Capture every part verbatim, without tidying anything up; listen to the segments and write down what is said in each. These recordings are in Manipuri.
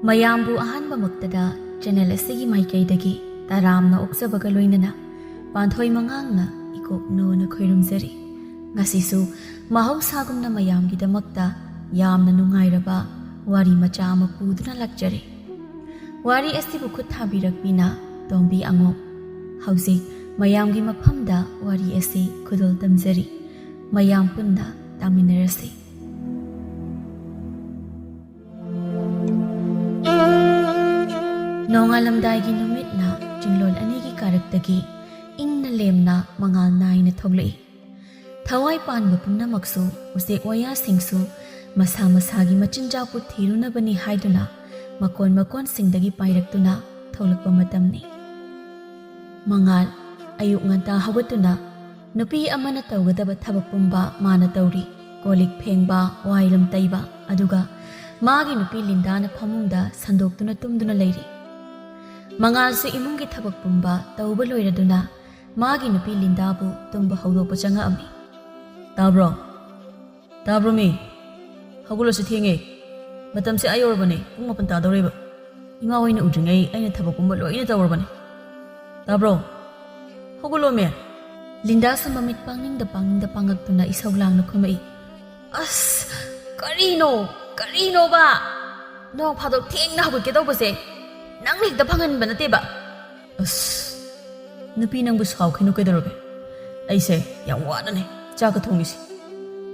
ꯃꯌꯥꯝꯕꯨ ꯑꯍꯥꯟꯕꯃꯛꯇꯗ ꯆꯦꯅꯦꯜ ꯑꯁꯤꯒꯤ ꯃꯥꯏꯀꯩꯗꯒꯤ ꯇꯔꯥꯝꯅ ꯑꯣꯛꯆꯕꯒ ꯂꯣꯏꯅꯅ ꯄꯥꯟꯊꯣꯏ ꯃꯉꯥꯡꯅ ꯏꯀꯣꯛꯅꯣꯅ ꯈꯣꯏꯔꯨꯝꯖꯔꯤ꯫ ꯉꯁꯤꯁꯨ ꯃꯍꯧꯁꯥꯒꯨꯝꯅ ꯃꯌꯥꯝꯒꯤꯗꯃꯛꯇ ꯌꯥꯝꯅ ꯅꯨꯡꯉꯥꯏꯔꯕ ꯋꯥꯔꯤ ꯃꯆꯥ ꯑꯃ ꯄꯨꯗꯨꯅ ꯂꯥꯛꯆꯔꯤ꯫ ꯋꯥꯔꯤ ꯑꯁꯤꯕꯨ ꯈꯨꯠ ꯊꯥꯕꯤꯔꯛꯄꯤꯅ ꯇꯣꯝꯕꯤ ꯑꯉꯣꯝ꯫ ꯍꯧꯖꯤꯛ ꯃꯌꯥꯝꯒꯤ ꯃꯐꯝꯗ ꯋꯥꯔꯤ ꯑꯁꯤ ꯈꯨꯗꯣꯜ ꯇꯝꯖꯔꯤ꯫ ꯃꯌꯥꯝ ꯄꯨꯟꯅ ꯇꯥꯃꯤꯟꯅꯔꯁꯤ꯫ ꯅꯣꯡꯉꯥꯜꯂꯝꯗꯥꯏꯒꯤ ꯅꯨꯃꯤꯠꯅ ꯆꯤꯡꯂꯣꯟ ꯑꯅꯤꯒꯤ ꯀꯥꯔꯛꯇꯒꯤ ꯏꯪꯅ ꯂꯦꯝꯅ ꯃꯉꯥꯜ ꯅꯥꯏꯅ ꯊꯣꯛꯂꯛꯏ꯫ ꯊꯋꯥꯏ ꯄꯥꯟꯕ ꯄꯨꯝꯅꯃꯛꯁꯨ, ꯎꯆꯦꯛ ꯋꯥꯌꯥꯁꯤꯡꯁꯨ ꯃꯁꯥ ꯃꯁꯥꯒꯤ ꯃꯆꯤꯟꯖꯥꯛꯄꯨ ꯊꯤꯔꯨꯅꯕꯅꯤ ꯍꯥꯏꯗꯨꯅ ꯃꯀꯣꯟ ꯃꯀꯣꯟꯁꯤꯡꯗꯒꯤ ꯄꯥꯏꯔꯛꯇꯨꯅ ꯊꯣꯛꯂꯛꯄ ꯃꯇꯝꯅꯤ꯫ ꯃꯉꯥꯜ ꯑꯌꯨꯛ ꯉꯟꯇꯥ ꯍꯧꯒꯠꯇꯨꯅ ꯅꯨꯄꯤ ꯑꯃꯅ ꯇꯧꯒꯗꯕ ꯊꯕꯛ ꯄꯨꯝꯕ ꯃꯥꯅ ꯇꯧꯔꯤ꯫ ꯀꯣꯜ ꯂꯤꯛ ꯐꯦꯡꯕ, ꯋꯥꯏꯔꯝ ꯇꯩꯕ, ꯑꯗꯨꯒ ꯃꯥꯒꯤ ꯅꯨꯄꯤ ꯂꯤꯟꯗꯥꯅ ꯐꯃꯨꯡꯗ ꯁꯟꯗꯣꯛꯇꯨꯅ ꯇꯨꯝꯗꯨꯅ ꯂꯩꯔꯤ꯫ ꯃꯉꯥꯜꯁꯨ ꯏꯃꯨꯡꯒꯤ ꯊꯕꯛ ꯄꯨꯝꯕ ꯇꯧꯕ ꯂꯣꯏꯔꯗꯨꯅ ꯃꯥꯒꯤ ꯅꯨꯄꯤ ꯂꯤꯟꯗꯥꯕꯨ ꯇꯨꯝꯕ ꯍꯧꯗꯣꯛꯄ ꯆꯪꯉꯛꯑꯝꯃꯤ꯫ "ꯇꯥꯕ꯭ꯔꯣ? ꯇꯥꯕ꯭ꯔꯣ ꯃꯤ? ꯍꯧꯒꯠꯂꯁꯤ, ꯊꯦꯡꯉꯦ꯫ ꯃꯇꯝꯁꯦ ꯑꯥ ꯌꯧꯔꯕꯅꯦ, ꯄꯨꯡ ꯃꯥꯄꯟ ꯇꯥꯗꯧꯔꯦꯕ꯫ ꯏꯃꯥ ꯍꯣꯏꯅ ꯎꯗ꯭ꯔꯤꯉꯩ ꯑꯩꯅ ꯊꯕꯛ ꯄꯨꯝꯕ ꯂꯣꯏꯅ ꯇꯧꯔꯕꯅꯦ꯫ ꯇꯥꯕ꯭ꯔꯣ? ꯍꯧꯒꯠꯂꯣꯃꯦ!" ꯂꯤꯟꯗꯥꯁꯨ ꯃꯃꯤꯠ ꯄꯥꯡꯅꯤꯡꯗ ꯄꯥꯡꯅꯤꯡꯗ ꯄꯥꯡꯉꯛꯇꯨꯅ ꯏꯁꯧ ꯂꯥꯡꯅ ꯈꯨꯝꯃꯛꯏ꯫ "ꯑꯁ, ꯀꯔꯤꯅꯣ? ꯀꯔꯤꯅꯣꯕ? ꯅꯣꯡ ꯐꯥꯗꯣꯛ ꯊꯦꯡꯅ ꯍꯧꯒꯠꯀꯦ ꯇꯧꯕꯁꯦ ꯅꯪꯅ ꯍꯦꯛꯇ ꯐꯪꯍꯟꯕ ꯅꯠꯇꯦꯕ꯫" "ꯑꯁ, ꯅꯨꯄꯤ, ꯅꯪꯕꯨ ꯁꯥꯎꯈꯤꯅꯨ ꯀꯩꯗꯧꯔꯒꯦ? ꯑꯩꯁꯦ ꯌꯥꯝ ꯋꯥꯅꯅꯦ ꯆꯥꯛꯀ ꯊꯣꯡꯉꯤꯁꯦ꯫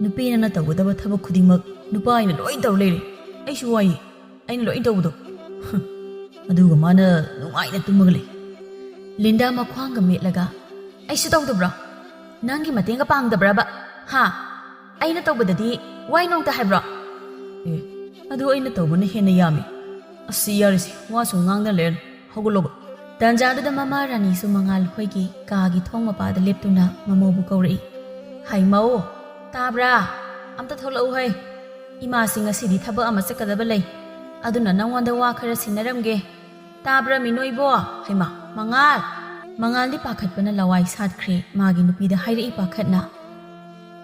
ꯅꯨꯄꯤ ꯅꯪꯅ ꯇꯧꯒꯗꯕ ꯊꯕꯛ ꯈꯨꯗꯤꯡꯃꯛ ꯅꯨꯄꯥ ꯑꯩꯅ ꯂꯣꯏ ꯇꯧ ꯂꯩꯔꯦ꯫ ꯑꯩꯁꯨ ꯋꯥꯏꯌꯦ, ꯑꯩꯅ ꯂꯣꯏ ꯇꯧꯕꯗꯣ꯫" ꯑꯗꯨꯒ ꯃꯥꯅ ꯅꯨꯡꯉꯥꯏꯅ ꯇꯨꯝꯃꯒ ꯂꯩ꯫ ꯂꯤꯟꯗꯥ ꯃꯈ꯭ꯋꯥꯡꯒ ꯃꯦꯠꯂꯒ, "ꯑꯩꯁꯨ ꯇꯧꯗꯕ꯭ꯔꯣ? ꯅꯪꯒꯤ ꯃꯇꯦꯡꯒ ꯄꯥꯡꯗꯕ꯭ꯔꯕ? ꯍꯥ? ꯑꯩꯅ ꯇꯧꯕꯗꯗꯤ ꯋꯥꯏ ꯅꯣꯡꯇ ꯍꯥꯏꯕ꯭ꯔꯣ?" "ꯑꯦ, ꯑꯗꯨ ꯑꯩꯅ ꯇꯧꯕꯅ ꯍꯦꯟꯅ ꯌꯥꯝꯃꯤ꯫ ꯑꯁ, ꯌꯥꯔꯦꯁꯦ, ꯋꯥꯁꯨ ꯉꯥꯡꯗꯅ ꯂꯩꯔꯅꯨ꯫ ꯍꯧꯒꯠꯂꯣꯕ꯫" ꯇꯥꯟꯖꯥꯗꯨꯗ ꯃꯃꯥ ꯔꯥꯅꯤꯁꯨ ꯃꯉꯥꯜ ꯍꯣꯏꯒꯤ ꯀꯥꯒꯤ ꯊꯣꯡ ꯃꯄꯥꯗ ꯂꯦꯞꯇꯨꯅ ꯃꯃꯧꯕꯨ ꯀꯧꯔꯛꯏ꯫ "ꯍꯩ ꯃꯧ, ꯇꯥꯕ꯭ꯔꯥ? ꯑꯝꯇ ꯊꯣꯛꯂꯛꯎ ꯍꯩ꯫ ꯏꯃꯥꯁꯤ ꯉꯁꯤꯗꯤ ꯊꯕꯛ ꯑꯃ ꯆꯠꯀꯗꯕ ꯂꯩ꯫ ꯑꯗꯨꯅ ꯅꯪꯉꯣꯟꯗ ꯋꯥ ꯈꯔ ꯁꯤꯟꯅꯔꯝꯒꯦ꯫ ꯇꯥꯕ꯭ꯔꯥ ꯃꯤ ꯅꯣꯏꯕꯣ?" "ꯍꯩꯃꯥ, ꯃꯉꯥꯜ!" ꯃꯉꯥꯜꯗꯤ ꯄꯥꯈꯠꯄꯅ ꯂꯋꯥꯏ ꯁꯥꯠꯈ꯭ꯔꯦ꯫ ꯃꯥꯒꯤ ꯅꯨꯄꯤꯗ ꯍꯥꯏꯔꯛꯏ ꯄꯥꯈꯠꯅ꯫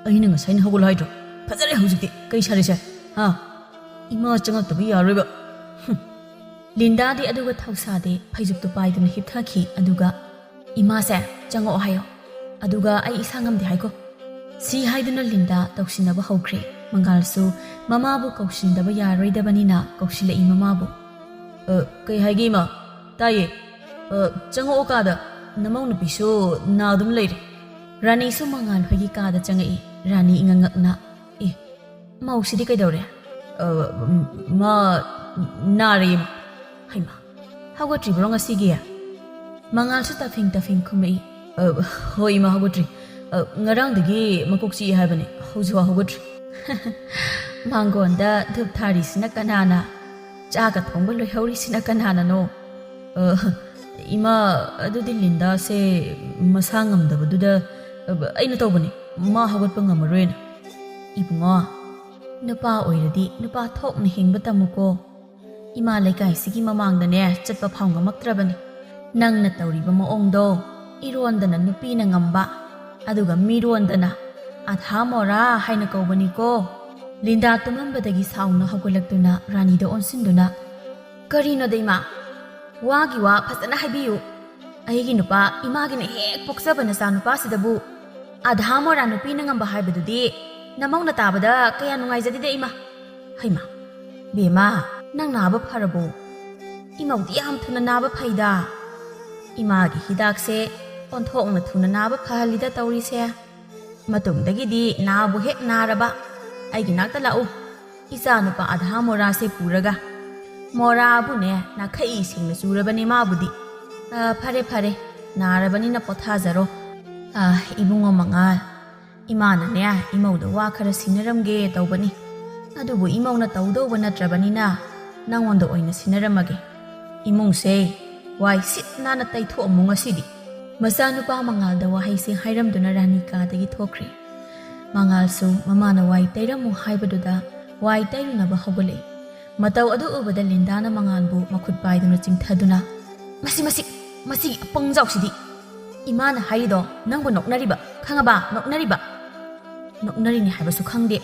"ꯑꯩꯅ ꯉꯁꯥꯏꯅ ꯍꯧꯒꯠꯂꯣ ꯍꯥꯏꯗ꯭ꯔꯣ? ꯐꯖꯔꯦ ꯍꯧꯖꯤꯛꯇꯤ꯫ ꯀꯩ ꯁꯥꯔꯤꯁꯦ? ꯍꯥ? ꯏꯃꯥ ꯆꯪꯉꯛꯇꯕ ꯌꯥꯔꯣꯏꯕ꯫" "ꯍꯨꯝ, ꯂꯤꯟꯗꯥꯗꯤ ꯑꯗꯨꯒ ꯊꯧꯁꯥꯗꯦ, ꯐꯩꯖꯨꯞꯇꯨ ꯄꯥꯏꯗꯨꯅ ꯍꯤꯞꯊꯈꯤ꯫ ꯑꯗꯨꯒ, "ꯏꯃꯥꯁꯦ, ꯆꯪꯉꯛꯑꯣ ꯍꯥꯏꯌꯣ, ꯑꯗꯨꯒ ꯑꯩ ꯏꯁꯥ ꯉꯝꯗꯦ ꯍꯥꯏꯀꯣ", ꯁꯤ ꯍꯥꯏꯗꯨꯅ ꯂꯤꯟꯗꯥ ꯇꯧꯁꯤꯟꯅꯕ ꯍꯧꯈ꯭ꯔꯦ꯫ ꯃꯉꯥꯜꯁꯨ ꯃꯃꯥꯕꯨ ꯀꯧꯁꯤꯟꯗꯕ ꯌꯥꯔꯣꯏꯗꯕꯅꯤꯅ ꯀꯧꯁꯤꯜꯂꯛꯏ ꯃꯃꯥꯕꯨ꯫ "ꯑ, ꯀꯩ ꯍꯥꯏꯒꯦ ꯏꯃꯥ? ꯇꯥꯏꯌꯦ꯫ ꯑ, ꯆꯪꯉꯛꯑꯣ ꯀꯥꯗ, ꯅꯃꯧ ꯅꯨꯄꯤꯁꯨ ꯅꯥꯗꯨꯅ ꯂꯩꯔꯦ꯫" ꯔꯥꯅꯤꯁꯨ ꯃꯉꯥꯜ ꯍꯣꯏꯒꯤ ꯀꯥꯗ ꯆꯪꯉꯛꯏ꯫ ꯔꯥꯅꯤ ꯏꯉꯛ ꯉꯛꯅ, "ꯑꯦ, ꯃꯧꯁꯤꯗꯤ ꯀꯩꯗꯧꯔꯦ?" "ꯑ, ꯃꯥ ꯅꯥꯔꯦ ꯏꯃꯥ꯫" "ꯍꯩꯃꯥ, ꯍꯧꯒꯠꯇ꯭ꯔꯤꯕ꯭ꯔꯣ ꯉꯁꯤꯒꯤ?" ꯃꯉꯥꯜꯁꯨ ꯇꯐꯤꯡ ꯇꯐꯤꯡ ꯈꯨꯝꯃꯛꯏ꯫ "ꯑ, ꯍꯣꯏ ꯏꯃꯥ, ꯍꯧꯒꯠꯇ꯭ꯔꯤ꯫ ꯑ, ꯉꯔꯥꯡꯗꯒꯤ ꯃꯀꯣꯛ ꯆꯤꯛꯏ ꯍꯥꯏꯕꯅꯦ, ꯍꯧꯖꯤꯛꯐꯥꯎ ꯍꯧꯒꯠꯇ꯭ꯔꯤ꯫" "ꯃꯥꯡꯒꯣꯟꯗ ꯙꯨꯞ ꯊꯥꯔꯤꯁꯤꯅ ꯀꯅꯥꯅ? ꯆꯥꯒ ꯊꯣꯡꯕ ꯂꯣꯏꯍꯧꯔꯤꯁꯤꯅ ꯀꯅꯥꯅꯅꯣ?" "ꯑ, ꯏꯃꯥ, ꯑꯗꯨꯗꯤ ꯂꯤꯟꯗꯥꯁꯦ ꯃꯁꯥ ꯉꯝꯗꯕꯗꯨꯗ, ꯑ, ꯑꯩꯅ ꯇꯧꯕꯅꯤ, ꯃꯥ ꯍꯧꯒꯠꯄ ꯉꯝꯃꯔꯣꯏꯅ꯫" "ꯏꯕꯨꯡꯉꯣ, ꯅꯨꯄꯥ ꯑꯣꯏꯔꯗꯤ ꯅꯨꯄꯥ ꯊꯣꯛꯅ ꯍꯤꯡꯕ ꯇꯝꯃꯨꯀꯣ꯫ ꯏꯃꯥ ꯂꯩꯀꯥꯏꯁꯤꯒꯤ ꯃꯃꯥꯡꯗꯅꯦ ꯆꯠꯄ ꯐꯥꯎ ꯉꯝꯃꯛꯇ꯭ꯔꯕꯅꯤ꯫ ꯅꯪꯅ ꯇꯧꯔꯤꯕ ꯃꯑꯣꯡꯗꯣ, ꯏꯔꯣꯟꯗꯅ ꯅꯨꯄꯤꯅ ꯉꯝꯕ, ꯑꯗꯨꯒ ꯃꯤꯔꯣꯟꯗꯅ ꯑꯙꯥ ꯃꯣꯔꯥ ꯍꯥꯏꯅ ꯀꯧꯕꯅꯤꯀꯣ꯫" ꯂꯤꯟꯗꯥ ꯇꯨꯝꯂꯝꯕꯗꯒꯤ ꯁꯥꯎꯅ ꯍꯧꯒꯠꯂꯛꯇꯨꯅ ꯔꯥꯅꯤꯗ ꯑꯣꯟꯁꯤꯟꯗꯨꯅ, "ꯀꯔꯤꯅꯣꯗ ꯏꯃꯥ? ꯋꯥꯒꯤ ꯋꯥ ꯐꯖꯅ ꯍꯥꯏꯕꯤꯌꯨ꯫ ꯑꯩꯒꯤ ꯅꯨꯄꯥ ꯏꯃꯥꯒꯤꯅ ꯍꯦꯛ ꯄꯣꯛꯆꯕ ꯅꯆꯥꯅꯨꯄꯥꯁꯤꯗꯕꯨ ꯑꯙꯥ ꯃꯣꯔꯥ ꯅꯨꯄꯤꯅ ꯉꯝꯕ ꯍꯥꯏꯕꯗꯨꯗꯤ ꯅꯃꯧꯅ ꯇꯥꯕꯗ ꯀꯌꯥ ꯅꯨꯡꯉꯥꯏꯖꯗꯦꯗ ꯏꯃꯥ꯫" "ꯍꯩꯃꯥ, ꯕꯦꯝꯃ, ꯅꯪ ꯅꯥꯕ ꯐꯔꯕꯣ? ꯏꯃꯧꯗꯤ ꯌꯥꯝ ꯊꯨꯅ ꯅꯥꯕ ꯐꯩꯗ꯫ ꯏꯃꯥꯒꯤ ꯍꯤꯗꯥꯛꯁꯦ ꯑꯣꯟꯊꯣꯛꯅ ꯊꯨꯅ ꯅꯥꯕ ꯐꯍꯜꯂꯤꯗ ꯇꯧꯔꯤꯁꯦ꯫ ꯃꯇꯨꯡꯗꯒꯤꯗꯤ ꯅꯥꯕꯨ ꯍꯦꯛ ꯅꯥꯔꯕ, ꯑꯩꯒꯤ ꯅꯥꯛꯇ ꯂꯥꯛꯎ, ꯏꯆꯥ ꯅꯨꯄꯥ ꯑꯙꯥ ꯃꯣꯔꯥꯁꯦ ꯄꯨꯔꯒ꯫ ꯃꯣꯔꯥꯕꯨꯅꯦ, ꯅꯥꯈꯩ ꯁꯦꯡꯅ ꯆꯨꯔꯕꯅꯦ ꯃꯥꯕꯨꯗꯤ꯫ ꯑ, ꯐꯔꯦ, ꯐꯔꯦ, ꯅꯥꯔꯕꯅꯤꯅ ꯄꯣꯊꯥꯖꯔꯣ꯫ ꯑ, ꯏꯕꯨꯡꯉꯣ ꯃꯉꯥꯜ, ꯏꯃꯥꯅꯅꯦ, ꯏꯃꯧꯗ ꯋꯥ ꯈꯔ ꯁꯤꯟꯅꯔꯝꯒꯦ ꯇꯧꯕꯅꯤ꯫ ꯑꯗꯨꯕꯨ ꯏꯃꯧꯅ ꯇꯧꯗꯧꯕ ꯅꯠꯇ꯭ꯔꯕꯅꯤꯅ ꯅꯪꯉꯣꯟꯗ ꯑꯣꯏꯅ ꯁꯤꯟꯅꯔꯝꯃꯒꯦ꯫ ꯏꯃꯨꯡꯁꯦ ꯋꯥꯏ ꯁꯤꯠ ꯅꯥꯟꯅ ꯇꯩꯊꯣꯛꯑꯝꯃꯨ ꯉꯁꯤꯗꯤ꯫" ꯃꯆꯥꯅꯨꯄꯥ ꯃꯉꯥꯜꯗ ꯋꯥꯍꯩꯁꯦ ꯍꯥꯏꯔꯝꯗꯨꯅ ꯔꯥꯅꯤ ꯀꯥꯗꯒꯤ ꯊꯣꯛꯈ꯭ꯔꯦ꯫ ꯃꯉꯥꯜꯁꯨ ꯃꯃꯥꯅ ꯋꯥꯏ ꯇꯩꯔꯝꯃꯨ ꯍꯥꯏꯕꯗꯨꯗ ꯋꯥꯏ ꯇꯩꯔꯨꯅꯕ ꯍꯧꯒꯠꯂꯛꯏ꯫ ꯃꯇꯧ ꯑꯗꯨ ꯎꯕꯗ ꯂꯤꯟꯗꯥꯅ ꯃꯉꯥꯜꯕꯨ ꯃꯈꯨꯠ ꯄꯥꯏꯗꯨꯅ ꯆꯤꯡꯊꯗꯨꯅ, "ꯃꯁꯤ, ꯃꯁꯤ, ꯃꯁꯤꯒꯤ ꯑꯄꯪꯖꯥꯎꯁꯤꯗꯤ! ꯏꯃꯥꯅ ꯍꯥꯏꯔꯤꯗꯣ ꯅꯪꯕꯨ ꯅꯣꯛꯅꯔꯤꯕ, ꯈꯪꯉꯕ? ꯅꯣꯛꯅꯔꯤꯕ꯫ ꯅꯣꯛꯅꯔꯤꯅꯤ ꯍꯥꯏꯕꯁꯨ ꯈꯪꯗꯦ꯫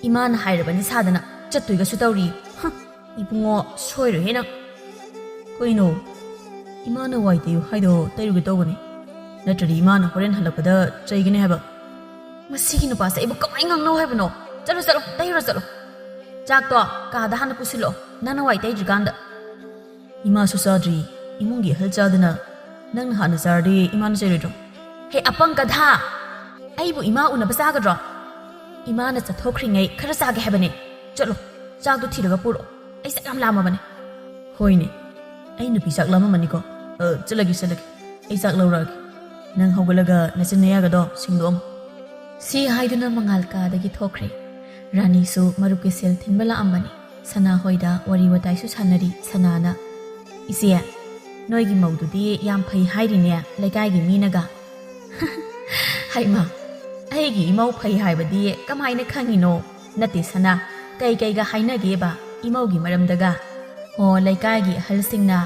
ꯏꯃꯥꯅ ꯍꯥꯏꯔꯕꯅꯤ ꯁꯥꯗꯅ ꯆꯠꯇꯣꯏꯒꯁꯨ ꯇꯧꯔꯤ꯫ ꯍꯨꯝ, ꯏꯕꯨꯡꯉꯣ, ꯁꯣꯏꯔꯣꯏꯍꯦ ꯅꯪ꯫ ꯀꯩꯅꯣ? ꯏꯃꯥꯅ ꯋꯥꯏ ꯇꯩꯌꯨ ꯍꯥꯏꯗꯣ ꯇꯩꯔꯨꯒꯦ ꯇꯧꯕꯅꯤ꯫ ꯅꯠꯇ꯭ꯔꯗꯤ ꯏꯃꯥꯅ ꯍꯣꯔꯦꯟ ꯍꯜꯂꯛꯄꯗ ꯆꯩꯒꯅꯤ ꯍꯥꯏꯕ꯫ ꯃꯁꯤꯒꯤ ꯅꯨꯄꯥꯁꯦ ꯑꯩꯕꯨ ꯀꯃꯥꯏꯅ ꯉꯥꯡꯅꯧ ꯍꯥꯏꯕꯅꯣ? ꯆꯠꯂꯣ, ꯆꯠꯂꯣ, ꯇꯩꯔꯨꯔꯣ, ꯆꯠꯂꯣ꯫ ꯆꯥꯛꯇꯣ ꯀꯥꯗ ꯍꯥꯟꯅ ꯄꯨꯁꯤꯜꯂꯛꯑꯣ, ꯅꯪꯅ ꯋꯥꯏ ꯇꯩꯗ꯭ꯔꯤꯀꯥꯟꯗ꯫ ꯏꯃꯥꯁꯨ ꯆꯥꯗ꯭ꯔꯤ, ꯏꯃꯨꯡꯒꯤ ꯑꯍꯜ ꯆꯥꯗꯅ ꯅꯪꯅ ꯍꯥꯟꯅ ꯆꯥꯔꯗꯤ ꯏꯃꯥꯅ ꯆꯩꯔꯣꯏꯗ꯭ꯔꯣ? ꯍꯦ ꯑꯄꯪ ꯒꯙꯥ! ꯑꯩꯕꯨ ꯏꯃꯥ ꯎꯅꯕ ꯆꯥꯒꯗ꯭ꯔꯣ? ꯏꯃꯥꯅ ꯆꯠꯊꯣꯛꯈ꯭ꯔꯤꯉꯩ ꯈꯔ ꯆꯥꯒꯦ ꯍꯥꯏꯕꯅꯦ꯫ ꯆꯠꯂꯣ, ꯆꯥꯛꯇꯣ ꯊꯤꯔꯒ ꯄꯨꯔꯛꯑꯣ, ꯑꯩ ꯆꯥꯛ ꯌꯥꯝ ꯂꯥꯝꯃꯕꯅꯦ꯫ ꯍꯣꯏꯅꯦ, ꯑꯩ ꯅꯨꯄꯤ ꯆꯥꯛ ꯂꯥꯝꯃꯝꯃꯅꯤꯀꯣ꯫ ꯑ, ꯆꯠꯂꯒꯦ, ꯆꯠꯂꯒꯦ, ꯑꯩ ꯆꯥꯛ ꯂꯧꯔꯛꯑꯒꯦ꯫ ꯅꯪ ꯍꯧꯒꯠꯂꯒ ꯅꯆꯤꯟ ꯅꯌꯥꯒꯗꯣ ꯁꯦꯡꯗꯣꯛꯑꯝꯃꯣ꯫ ꯁꯤ ꯍꯥꯏꯗꯨꯅ ꯃꯉꯥꯜ ꯀꯥꯗꯒꯤ ꯊꯣꯛꯈ꯭ꯔꯦ꯫ ꯔꯥꯅꯤꯁꯨ ꯃꯔꯨꯞꯀꯤ ꯁꯦꯜ ꯊꯤꯟꯕ ꯂꯥꯛꯑꯝꯕꯅꯤ꯫ ꯁꯅꯥ ꯍꯣꯏꯗ ꯋꯥꯔꯤ ꯋꯥꯇꯥꯏꯁꯨ ꯁꯥꯟꯅꯔꯤ꯫ ꯁꯅꯥꯅ, "ꯏꯆꯦ, ꯅꯣꯏꯒꯤ ꯃꯧꯗꯨꯗꯤ ꯌꯥꯝ ꯐꯩ ꯍꯥꯏꯔꯤꯅꯦ ꯂꯩꯀꯥꯏꯒꯤ ꯃꯤꯅꯒ?" "ꯍꯩꯃꯥ, ꯑꯩꯒꯤ ꯏꯃꯧ ꯐꯩ ꯍꯥꯏꯕꯗꯤ ꯀꯃꯥꯏꯅ ꯈꯪꯉꯤꯅꯣ? ꯅꯠꯇꯦ ꯁꯅꯥ, ꯀꯩ ꯀꯩꯒ ꯍꯥꯏꯅꯒꯦꯕ ꯏꯃꯧꯒꯤ ꯃꯔꯝꯗꯒ?" "ꯑꯣ, ꯂꯩꯀꯥꯏꯒꯤ ꯑꯍꯜꯁꯤꯡꯅ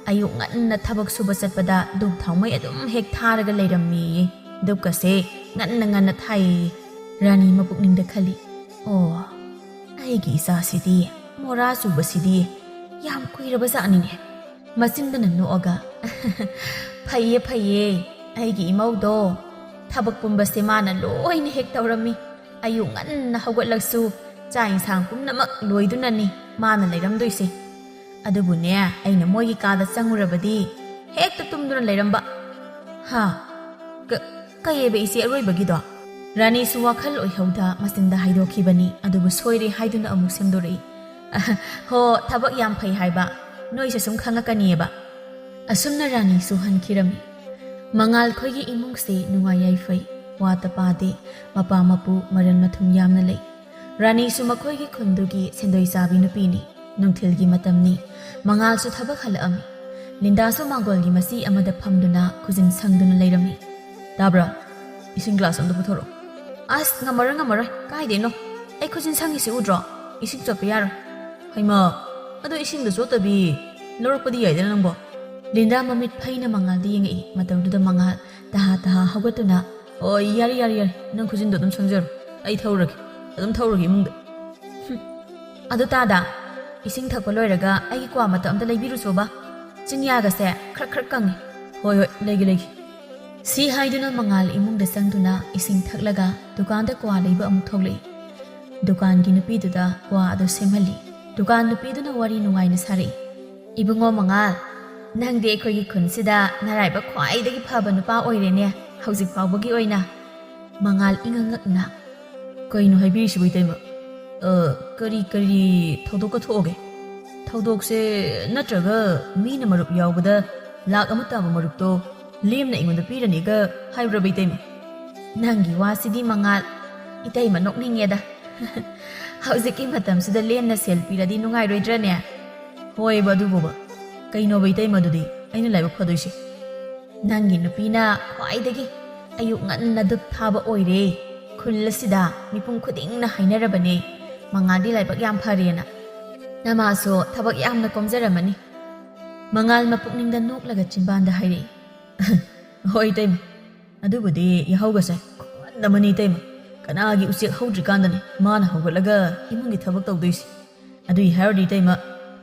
ꯑꯌꯨꯛ ꯉꯟꯅ ꯊꯕꯛ ꯁꯨꯕ ꯆꯠꯄꯗ ꯙꯨꯞ ꯊꯥꯎꯃꯩ ꯑꯗꯨꯝ ꯍꯦꯛ ꯊꯥꯔꯒ ꯂꯩꯔꯝꯃꯦꯌꯦ꯫ ꯙꯨꯞꯀꯁꯦ ꯉꯟꯅ ꯉꯟꯅ ꯊꯥꯏꯌꯦ꯫" ꯔꯥꯅꯤ ꯃꯄꯨꯛꯅꯤꯡꯗ ꯈꯜꯂꯤ, "ꯑꯣ, ꯑꯩꯒꯤ ꯏꯆꯥꯁꯤꯗꯤ, ꯃꯣꯔꯥ ꯆꯨꯕꯁꯤꯗꯤ ꯌꯥꯝ ꯀꯨꯏꯔꯕ ꯖꯥꯠꯅꯤꯅꯦ꯫" ꯃꯆꯤꯟꯗꯅ ꯅꯣꯛꯑꯒ, "ꯐꯩꯌꯦ, ꯐꯩꯌꯦ, ꯑꯩꯒꯤ ꯏꯃꯧꯗꯣ ꯊꯕꯛ ꯄꯨꯝꯕꯁꯦ ꯃꯥꯅ ꯂꯣꯏꯅ ꯍꯦꯛ ꯇꯧꯔꯝꯃꯤ꯫ ꯑꯌꯨꯛ ꯉꯟꯅ ꯍꯧꯒꯠꯂꯁꯨ ꯆꯥꯛ ꯏꯟꯁꯥꯡ ꯄꯨꯝꯅꯃꯛ ꯂꯣꯏꯗꯨꯅꯅꯤ ꯃꯥꯅ ꯂꯩꯔꯝꯗꯣꯏꯁꯦ꯫ ꯑꯗꯨꯕꯨꯅꯦ, ꯑꯩꯅ ꯃꯣꯏꯒꯤ ꯀꯥꯗ ꯆꯪꯉꯨꯔꯕꯗꯤ ꯍꯦꯛꯇ ꯇꯨꯝꯗꯨꯅ ꯂꯩꯔꯝꯕ꯫" "ꯍꯥ? ꯀ-, ꯀꯩꯑꯕ ꯏꯆꯦ ꯑꯔꯣꯏꯕꯒꯤꯗꯣ?" ꯔꯥꯅꯤꯁꯨ ꯋꯥꯈꯜ ꯑꯣꯏꯍꯧꯗ ꯃꯆꯤꯟꯗ ꯍꯥꯏꯗꯣꯛꯈꯤꯕꯅꯤ, ꯑꯗꯨꯕꯨ ꯁꯣꯏꯔꯦ ꯍꯥꯏꯗꯨꯅ ꯑꯃꯨꯛ ꯁꯦꯝꯗꯣꯔꯛꯏ꯫ "ꯍꯣ, ꯊꯕꯛ ꯌꯥꯝ ꯐꯩ ꯍꯥꯏꯕ, ꯅꯣꯏꯁꯦ ꯁꯨꯝ ꯈꯪꯉꯛꯀꯅꯤꯑꯕ꯫" ꯑꯁꯨꯝꯅ ꯔꯥꯅꯤꯁꯨ ꯍꯟꯈꯤꯔꯝꯃꯤ꯫ ꯃꯉꯥꯜ ꯈꯣꯏꯒꯤ ꯏꯃꯨꯡꯁꯦ ꯅꯨꯡꯉꯥꯏ ꯌꯥꯏꯐꯩ, ꯋꯥꯠꯇ ꯄꯥꯗꯦ, ꯃꯄꯥ ꯃꯄꯨ ꯃꯔꯟ ꯃꯊꯨꯝ ꯌꯥꯝꯅ ꯂꯩ꯫ ꯔꯥꯅꯤꯁꯨ ꯃꯈꯣꯏꯒꯤ ꯈꯨꯟꯗꯨꯒꯤ ꯁꯦꯟꯗꯣꯏ ꯆꯥꯕꯤ ꯅꯨꯄꯤꯅꯤ꯫ ꯅꯨꯡꯊꯤꯜꯒꯤ ꯃꯇꯝꯅꯤ꯫ ꯃꯉꯥꯜꯁꯨ ꯊꯕꯛ ꯍꯜꯂꯛꯑꯝꯃꯤ꯫ ꯂꯤꯟꯗꯥꯁꯨ ꯃꯥꯡꯒꯣꯜꯒꯤ ꯃꯆꯤ ꯑꯃꯗ ꯐꯝꯗꯨꯅ ꯈꯨꯖꯤꯟ ꯁꯪꯗꯨꯅ ꯂꯩꯔꯝꯃꯤ꯫ "ꯇꯥꯕ꯭ꯔꯥ? ꯏꯁꯤꯡ ꯒ꯭ꯂꯥꯁ ꯑꯝꯇ ꯄꯨꯊꯣꯔꯛꯑꯣ꯫" "ꯑꯁ, ꯉꯝꯃꯔꯣꯏ, ꯉꯝꯃꯔꯣꯏ꯫ ꯀꯥꯏꯗꯩꯅꯣ? ꯑꯩ ꯈꯨꯖꯤꯟ ꯁꯪꯉꯤꯁꯤ ꯎꯗ꯭ꯔꯣ? ꯏꯁꯤꯡ ꯆꯣꯠꯄ ꯌꯥꯔꯣꯏ꯫" "ꯍꯩꯃꯥ, ꯑꯗꯣ ꯏꯁꯤꯡꯗ ꯆꯣꯠꯇꯕꯤ ꯂꯧꯔꯛꯄꯗꯤ ꯌꯥꯏꯗꯅ ꯅꯪꯕꯣ?" ꯂꯤꯟꯗꯥ ꯃꯃꯤꯠ ꯐꯩꯅ ꯃꯉꯥꯜꯗ ꯌꯦꯡꯉꯛꯏ꯫ ꯃꯇꯧꯗꯨꯗ ꯃꯉꯥꯜ ꯇꯍꯥ ꯇꯍꯥ ꯍꯧꯒꯠꯇꯨꯅ, "ꯑꯣ, ꯌꯥꯔꯦ, ꯌꯥꯔꯦ, ꯌꯥꯔꯦ꯫ ꯅꯪ ꯈꯨꯖꯤꯟꯗꯣ ꯑꯗꯨꯝ ꯁꯪꯖꯔꯣ꯫ ꯑꯩ ꯊꯧꯔꯒꯦ꯫ ꯑꯗꯨꯝ ꯊꯧꯔꯒꯦ ꯏꯃꯨꯡꯗ꯫" "ꯍꯨꯝ꯫ ꯑꯗꯨ ꯇꯥꯗ, ꯏꯁꯤꯡ ꯊꯛꯄ ꯂꯣꯏꯔꯒ ꯑꯩꯒꯤ ꯀ꯭ꯋꯥ ꯃꯇꯞ ꯑꯝꯇ ꯂꯩꯕꯤꯔꯨꯆꯣꯕ꯫" ꯆꯤꯟꯌꯥꯒꯁꯦ ꯈꯔ ꯈꯔ ꯀꯪꯉꯦ꯫ "ꯍꯣꯏ, ꯍꯣꯏ, ꯂꯩꯒꯦ, ꯂꯩꯒꯦ꯫" ꯁꯤ ꯍꯥꯏꯗꯨꯅ ꯃꯉꯥꯜ ꯏꯃꯨꯡꯗ ꯆꯪꯗꯨꯅ ꯏꯁꯤꯡ ꯊꯛꯂꯒ ꯗꯨꯀꯥꯟꯗ ꯀ꯭ꯋꯥ ꯂꯩꯕ ꯑꯃꯨꯛ ꯊꯣꯛꯂꯛꯏ꯫ ꯗꯨꯀꯥꯟꯒꯤ ꯅꯨꯄꯤꯗꯨꯗ ꯀ꯭ꯋꯥ ꯑꯗꯨ ꯁꯦꯝꯍꯜꯂꯤ꯫ ꯗꯨꯀꯥꯟ ꯅꯨꯄꯤꯗꯨꯅ ꯋꯥꯔꯤ ꯅꯨꯡꯉꯥꯏꯅ ꯁꯥꯔꯛꯏ꯫ "ꯏꯕꯨꯡꯉꯣ ꯃꯉꯥꯜ, ꯅꯪꯗꯤ ꯑꯩꯈꯣꯏꯒꯤ ꯈꯨꯟꯁꯤꯗ ꯅꯔꯥꯏꯕꯛ ꯈ꯭ꯋꯥꯏꯗꯒꯤ ꯐꯕ ꯅꯨꯄꯥ ꯑꯣꯏꯔꯦꯅꯦ, ꯍꯧꯖꯤꯛ ꯐꯥꯎꯕꯒꯤ ꯑꯣꯏꯅ꯫" ꯃꯉꯥꯜ ꯏꯉꯛ ꯉꯛꯅ, "ꯀꯩꯅꯣ ꯍꯥꯏꯕꯤꯔꯤꯁꯤꯕꯨ, ꯏꯇꯩꯃ? ꯑ, ꯀꯔꯤ, ꯀꯔꯤ ꯊꯧꯗꯣꯛꯀ ꯊꯣꯛꯑꯒꯦ? ꯊꯧꯗꯣꯛꯁꯦ ꯅꯠꯇ꯭ꯔꯒ ꯃꯤꯅ ꯃꯔꯨꯞ ꯌꯥꯎꯕꯗ ꯂꯥꯛ ꯑꯃ ꯇꯥꯕ ꯃꯔꯨꯞꯇꯣ ꯂꯦꯝꯅ ꯑꯩꯉꯣꯟꯗ ꯄꯤꯔꯅꯤꯒ ꯍꯥꯏꯕ꯭ꯔꯕ, ꯏꯇꯩꯃ?" "ꯅꯪꯒꯤ ꯋꯥꯁꯤꯗꯤ ꯃꯉꯥꯜ, ꯏꯇꯩꯃ ꯅꯣꯛꯅꯤꯡꯉꯦꯗ꯫ ꯍꯧꯖꯤꯛꯀꯤ ꯃꯇꯝꯁꯤꯗ ꯂꯦꯝꯅ ꯁꯦꯜ ꯄꯤꯔꯗꯤ ꯅꯨꯡꯉꯥꯏꯔꯣꯏꯗ꯭ꯔꯅꯦ?" "ꯍꯣꯏꯕ, ꯑꯗꯨꯕꯨꯕ꯫ ꯀꯩꯅꯣꯕ, ꯏꯇꯩꯃ, ꯑꯗꯨꯗꯤ ꯑꯩꯅ ꯂꯥꯏꯕꯛ ꯐꯗꯣꯏꯁꯦ?" "ꯅꯪꯒꯤ ꯅꯨꯄꯤꯅ ꯈ꯭ꯋꯥꯏꯗꯒꯤ ꯑꯌꯨꯛ ꯉꯟꯅ ꯙꯨꯞ ꯊꯥꯕ ꯑꯣꯏꯔꯦ꯫ ꯈꯨꯜ ꯑꯁꯤꯗ ꯃꯤꯄꯨꯝ ꯈꯨꯗꯤꯡꯅ ꯍꯥꯏꯅꯔꯕꯅꯦ, ꯃꯉꯥꯜꯗꯤ ꯂꯥꯏꯕꯛ ꯌꯥꯝ ꯐꯔꯦꯅ꯫ ꯅꯃꯥꯁꯨ ꯊꯕꯛ ꯌꯥꯝꯅ ꯀꯣꯝꯖꯔꯝꯃꯅꯤ꯫" ꯃꯉꯥꯜ ꯃꯄꯨꯛꯅꯤꯡꯗ ꯅꯣꯛꯂꯒ ꯆꯤꯟꯕꯥꯟꯗ ꯍꯥꯏꯔꯛꯏ, "ꯍꯣꯏ, ꯏꯇꯩꯃ, ꯑꯗꯨꯕꯨꯗꯤ ꯌꯥꯍꯧꯒꯁꯦ ꯈꯨꯉꯟ ꯑꯃꯅꯤ, ꯏꯇꯩꯃ꯫ ꯀꯅꯥꯒꯤ ꯎꯆꯦꯛ ꯍꯧꯗ꯭ꯔꯤꯀꯥꯟꯗꯅꯦ ꯃꯥꯅ ꯍꯧꯒꯠꯂꯒ ꯏꯃꯨꯡꯒꯤ ꯊꯕꯛ ꯇꯧꯗꯣꯏꯁꯦ꯫ ꯑꯗꯨꯏ ꯍꯥꯏꯔꯨꯔꯗꯤ, ꯏꯇꯩꯃ,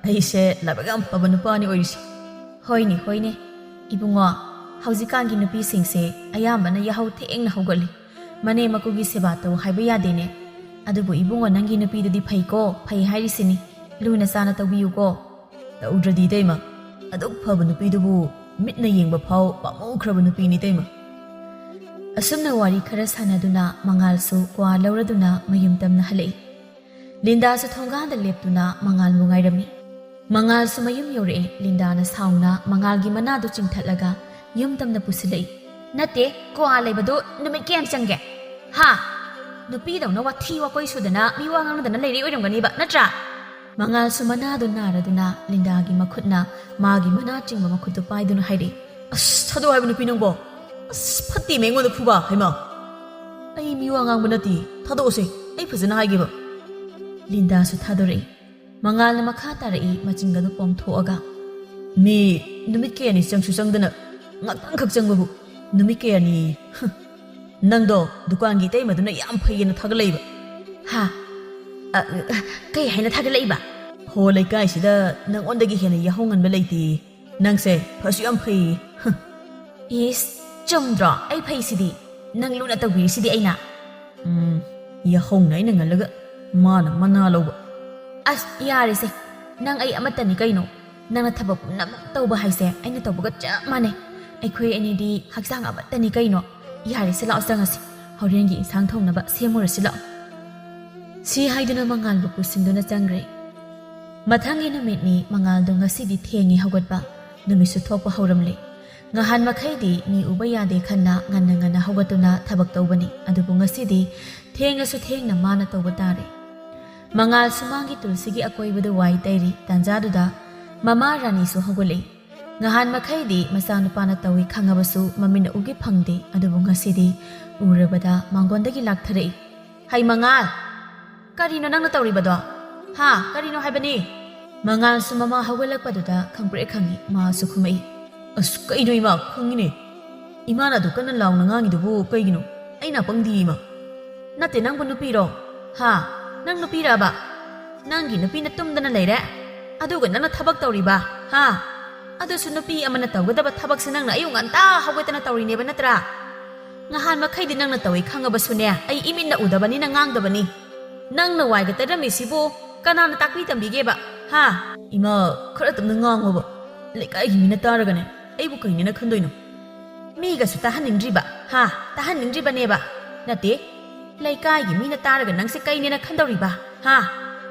ꯑꯩꯁꯦ ꯂꯥꯏꯕꯛ ꯌꯥꯝ ꯐꯕ ꯅꯨꯄꯥꯅꯤ ꯑꯣꯏꯔꯤꯁꯦ꯫" "ꯍꯣꯏꯅꯦ, ꯍꯣꯏꯅꯦ, ꯏꯕꯨꯡꯉꯣ, ꯍꯧꯖꯤꯛꯀꯥꯟꯒꯤ ꯅꯨꯄꯤꯁꯤꯡꯁꯦ ꯑꯌꯥꯝꯕꯅ ꯌꯥꯍꯧ ꯊꯦꯡꯅ ꯍꯧꯒꯠꯂꯤ꯫ ꯃꯅꯦꯝ ꯃꯀꯨꯒꯤ ꯁꯦꯕꯥ ꯇꯧ ꯍꯥꯏꯕ ꯌꯥꯗꯦꯅꯦ꯫ ꯑꯗꯨꯕꯨ ꯏꯕꯨꯡꯉꯣ, ꯅꯪꯒꯤ ꯅꯨꯄꯤꯗꯨꯗꯤ ꯐꯩꯀꯣ, ꯐꯩ ꯍꯥꯏꯔꯤꯁꯤꯅꯤ꯫ ꯂꯨꯅ ꯆꯥꯅ ꯇꯧꯕꯤꯌꯨꯀꯣ꯫" "ꯇꯧꯗ꯭ꯔꯗꯤ, ꯏꯇꯩꯃ, ꯑꯗꯨꯛ ꯐꯕ ꯅꯨꯄꯤꯗꯨꯕꯨ ꯃꯤꯠꯅ ꯌꯦꯡꯕ ꯐꯥꯎ ꯄꯥꯝꯃꯨꯈ꯭ꯔꯕ ꯅꯨꯄꯤꯅꯤ, ꯏꯇꯩꯃ꯫" ꯑꯁꯨꯝꯅ ꯋꯥꯔꯤ ꯈꯔ ꯁꯥꯟꯅꯗꯨꯅ ꯃꯉꯥꯜꯁꯨ ꯀ꯭ꯋꯥ ꯂꯧꯔꯗꯨꯅ ꯃꯌꯨꯝ ꯇꯝꯅ ꯍꯜꯂꯛꯏ꯫ ꯂꯤꯟꯗꯥꯁꯨ ꯊꯣꯡꯒꯥꯟꯗ ꯂꯦꯞꯇꯨꯅ ꯃꯉꯥꯜꯕꯨ ꯉꯥꯏꯔꯝꯃꯤ꯫ ꯃꯉꯥꯜꯁꯨ ꯃꯌꯨꯝ ꯌꯧꯔꯛꯑꯦ꯫ ꯂꯤꯟꯗꯥꯅ ꯁꯥꯎꯅ ꯃꯉꯥꯜꯒꯤ ꯃꯅꯥꯗꯨ ꯆꯤꯡꯊꯠꯂꯒ ꯌꯨꯝ ꯇꯝꯅ ꯄꯨꯁꯤꯜꯂꯛꯏ꯫ "ꯅꯠꯇꯦ, ꯀ꯭ꯋꯥ ꯂꯩꯕꯗꯨ ꯅꯨꯃꯤꯠ ꯀꯌꯥꯝ ꯆꯪꯒꯦ? ꯍꯥ? ꯅꯨꯄꯤꯗꯧꯅ ꯋꯥꯊꯤ ꯋꯥꯀꯣꯏ ꯁꯨꯗꯅ ꯃꯤ ꯋꯥ ꯉꯥꯡꯅꯗꯅ ꯂꯩꯔꯤ ꯑꯣꯏꯔꯝꯒꯅꯤꯕ, ꯅꯠꯇ꯭ꯔꯥ?" ꯃꯉꯥꯜꯁꯨ ꯃꯅꯥꯗꯨ ꯅꯥꯔꯗꯨꯅ ꯂꯤꯟꯗꯥꯒꯤ ꯃꯈꯨꯠꯅ ꯃꯥꯒꯤ ꯃꯅꯥ ꯆꯤꯡꯕ ꯃꯈꯨꯠꯇꯨ ꯄꯥꯏꯗꯨꯅ ꯍꯥꯏꯔꯛꯏ, "ꯑꯁ, ꯊꯥꯗꯣꯛꯑꯣ ꯍꯥꯏꯕ, ꯅꯨꯄꯤ ꯅꯪꯕꯣ꯫ ꯑꯁ, ꯐꯠꯇꯦꯃꯦ ꯑꯩꯉꯣꯟꯗ ꯐꯨꯕ, ꯍꯩꯃꯥ꯫ ꯑꯩ ꯃꯤ ꯋꯥ ꯉꯥꯡꯕ ꯅꯠꯇꯦ, ꯊꯥꯗꯣꯛꯑꯣꯁꯦ, ꯑꯩ ꯐꯖꯅ ꯍꯥꯏꯒꯦꯕ꯫" ꯂꯤꯟꯗꯥꯁꯨ ꯊꯥꯗꯣꯔꯛꯏ꯫ ꯃꯉꯥꯜꯅ ꯃꯈꯥ ꯇꯥꯔꯛꯏ, ꯃꯆꯤꯟꯒꯗꯨ ꯄꯣꯝꯊꯣꯛꯑꯒ, "ꯃꯤ ꯅꯨꯃꯤꯠ ꯀꯌꯥꯅꯤ ꯆꯪꯁꯨ ꯆꯪꯗꯅ ꯉꯥꯛꯇꯪꯈꯛ ꯆꯪꯕꯕꯨ ꯅꯨꯃꯤꯠ ꯀꯌꯥꯅꯤ? ꯍ, ꯅꯪꯗꯣ ꯗꯨꯀꯥꯟꯒꯤ ꯏꯇꯩꯃꯗꯨꯅ ꯌꯥꯝ ꯐꯩꯌꯦꯅ ꯊꯥꯒꯠꯂꯛꯏꯕ꯫" "ꯍꯥ? ꯑ, ꯑ, ꯀꯩ ꯍꯥꯏꯅ ꯊꯥꯒꯠꯂꯛꯏꯕ?" "ꯍꯣ, ꯂꯩꯀꯥꯏꯁꯤꯗ ꯅꯪꯉꯣꯟꯗꯒꯤ ꯍꯦꯟꯅ ꯌꯥꯍꯧ ꯉꯟꯕ ꯂꯩꯇꯦ꯫ ꯅꯪꯁꯦ ꯐꯁꯨ ꯌꯥꯝ ꯐꯩꯌꯦ꯫ ꯍ꯫ ꯏꯁ, ꯆꯨꯝꯗ꯭ꯔꯣ? ꯑꯩ ꯐꯩꯁꯤꯗꯤ꯫ ꯅꯪ ꯂꯨꯅ ꯇꯧꯕꯤꯔꯤꯁꯤꯗꯤ ꯑꯩꯅ꯫ ꯎꯝ, ꯌꯥꯍꯧꯅ ꯑꯩꯅ ꯉꯜꯂꯒ ꯃꯥꯅ ꯃꯅꯥ ꯂꯧꯕ꯫ ꯑꯁ, ꯌꯥꯔꯦꯁꯦ꯫ ꯅꯪ ꯑꯩ ꯑꯃꯠꯇꯅꯤ ꯀꯩꯅꯣ꯫ ꯅꯪꯅ ꯊꯕꯛ ꯄꯨꯝꯅꯃꯛ ꯇꯧꯕ ꯍꯥꯏꯁꯦ ꯑꯩꯅ ꯇꯧꯕꯒ ꯆꯞ ꯃꯥꯟꯅꯩ꯫ ꯑꯩꯈꯣꯏ ꯑꯅꯤꯗꯤ ꯍꯛꯆꯥꯡ ꯑꯃꯠꯇꯅꯤ ꯀꯩꯅꯣ꯫ ꯌꯥꯔꯦꯁꯦ, ꯂꯥꯛꯑꯣ ꯆꯪꯉꯁꯤ꯫ ꯍꯣꯔꯦꯟꯒꯤ ꯏꯟꯁꯥꯡ ꯊꯣꯡꯅꯕ ꯁꯦꯝꯃꯨꯔꯁꯤ ꯂꯥꯛꯑꯣ꯫ ꯁꯤ ꯍꯥꯏꯗꯨꯅ ꯃꯉꯥꯜꯕꯨ ꯄꯨꯁꯤꯟꯗꯨꯅ ꯆꯪꯈ꯭ꯔꯦ꯫ ꯃꯊꯪꯒꯤ ꯅꯨꯃꯤꯠꯅꯤ꯫ ꯃꯉꯥꯜꯗꯣ ꯉꯁꯤꯗꯤ ꯊꯦꯡꯉꯤ ꯍꯧꯒꯠꯄ꯫ ꯅꯨꯃꯤꯠꯁꯨ ꯊꯣꯛꯄ ꯍꯧꯔꯝꯂꯦ꯫ ꯉꯍꯥꯟ ꯃꯈꯩꯗꯤ ꯃꯤ ꯎꯕ ꯌꯥꯗꯦ ꯈꯟꯅ ꯉꯟꯅ ꯉꯟꯅ ꯍꯧꯒꯠꯇꯨꯅ ꯊꯕꯛ ꯇꯧꯕꯅꯤ꯫ ꯑꯗꯨꯕꯨ ꯉꯁꯤꯗꯤ ꯊꯦꯡꯉꯁꯨ ꯊꯦꯡꯅ ꯃꯥꯅ ꯇꯧꯕ ꯇꯥꯔꯦ꯫ ꯃꯉꯥꯜ ꯁꯨꯃꯥꯡꯒꯤ ꯇꯨꯜꯁꯤꯒꯤ ꯑꯀꯣꯏꯕꯗ ꯋꯥꯏ ꯇꯩꯔꯤ꯫ ꯇꯥꯟꯖꯥꯗꯨꯗ ꯃꯃꯥ ꯔꯥꯅꯤꯁꯨ ꯍꯧꯒꯠꯂꯛꯏ꯫ ꯉꯍꯥꯟ ꯃꯈꯩꯗꯤ ꯃꯆꯥꯅꯨꯄꯥꯅ ꯇꯧꯏ ꯈꯪꯉꯕꯁꯨ ꯃꯃꯤꯠꯅ ꯎꯒꯦ ꯐꯪꯗꯦ꯫ ꯑꯗꯨꯕꯨ ꯉꯁꯤꯗꯤ ꯎꯔꯕꯗ ꯃꯥꯡꯒꯣꯟꯗꯒꯤ ꯂꯥꯛꯊꯔꯛꯏ꯫ "ꯍꯩ ꯃꯉꯥꯜ, ꯀꯔꯤꯅꯣ ꯅꯪꯅ ꯇꯧꯔꯤꯕꯗꯣ? ꯍꯥ, ꯀꯔꯤꯅꯣ ꯍꯥꯏꯕꯅꯤ?" ꯃꯉꯥꯜꯁꯨ ꯃꯃꯥ ꯍꯧꯒꯠꯂꯛꯄꯗꯨꯗ ꯈꯪꯄ꯭ꯔꯦꯛ ꯈꯪꯉꯤ꯫ ꯃꯥꯁꯨ ꯈꯨꯝꯃꯛꯏ꯫ "ꯑꯁ, ꯀꯩꯅꯣ ꯏꯃꯥ, ꯈꯪꯉꯤꯅꯦ꯫ ꯏꯃꯥꯅ ꯑꯗꯨ ꯀꯟꯅ ꯂꯥꯎꯅ ꯉꯥꯡꯉꯤꯗꯨꯕꯨ ꯀꯩꯒꯤꯅꯣ? ꯑꯩꯅ ꯄꯪꯗꯤ ꯏꯃꯥ?" "ꯅꯠꯇꯦ, ꯅꯪꯕꯨ ꯅꯨꯄꯤꯔꯣ? ꯍꯥ? ꯅꯪ ꯅꯨꯄꯤꯔꯕ? ꯅꯪꯒꯤ ꯅꯨꯄꯤꯅ ꯇꯨꯝꯗꯅ ꯂꯩꯔꯦ, ꯑꯗꯨꯒ ꯅꯪꯅ ꯊꯕꯛ ꯇꯧꯔꯤꯕ, ꯍꯥ? ꯑꯗꯨꯁꯨ ꯅꯨꯄꯤ ꯑꯃꯅ ꯇꯧꯒꯗꯕ ꯊꯕꯛꯁꯦ ꯅꯪꯅ ꯑꯌꯨꯛ ꯉꯟꯇꯥ ꯍꯧꯒꯠꯇꯅ ꯇꯧꯔꯤꯅꯦꯕ, ꯅꯠꯇ꯭ꯔꯥ? ꯉꯍꯥꯟ ꯃꯈꯩꯗꯤ ꯅꯪꯅ ꯇꯧꯏ ꯈꯪꯉꯕꯁꯨꯅꯦ, ꯑꯩ ꯏꯃꯤꯠꯅ ꯎꯗꯕꯅꯤꯅ ꯉꯥꯡꯗꯕꯅꯤ꯫ ꯅꯪꯅ ꯋꯥꯏꯒ ꯇꯩꯔꯝꯃꯤꯁꯤꯕꯨ ꯀꯅꯥꯅ ꯇꯥꯛꯄꯤ ꯇꯝꯕꯤꯒꯦꯕ, ꯍꯥ?" "ꯏꯃꯥ, ꯈꯔ ꯇꯞꯅ ꯉꯥꯡꯉꯣꯕ꯫ ꯂꯩꯀꯥꯏꯒꯤ ꯃꯤꯅ ꯇꯥꯔꯒꯅꯦ ꯑꯩꯕꯨ ꯀꯩꯅꯦꯅ ꯈꯟꯗꯣꯏꯅꯣ?" "ꯃꯤꯒꯁꯨ ꯇꯥꯍꯟꯅꯤꯡꯗ꯭ꯔꯤꯕ, ꯍꯥ? ꯇꯥꯍꯟꯅꯤꯡꯗ꯭ꯔꯤꯕꯅꯦꯕ? ꯅꯠꯇꯦ, ꯂꯩꯀꯥꯏꯒꯤ ꯃꯤꯅ ꯇꯥꯔꯒ ꯅꯪꯁꯦ ꯀꯩꯅꯦꯅ ꯈꯟꯗꯧꯔꯤꯕ, ꯍꯥ?"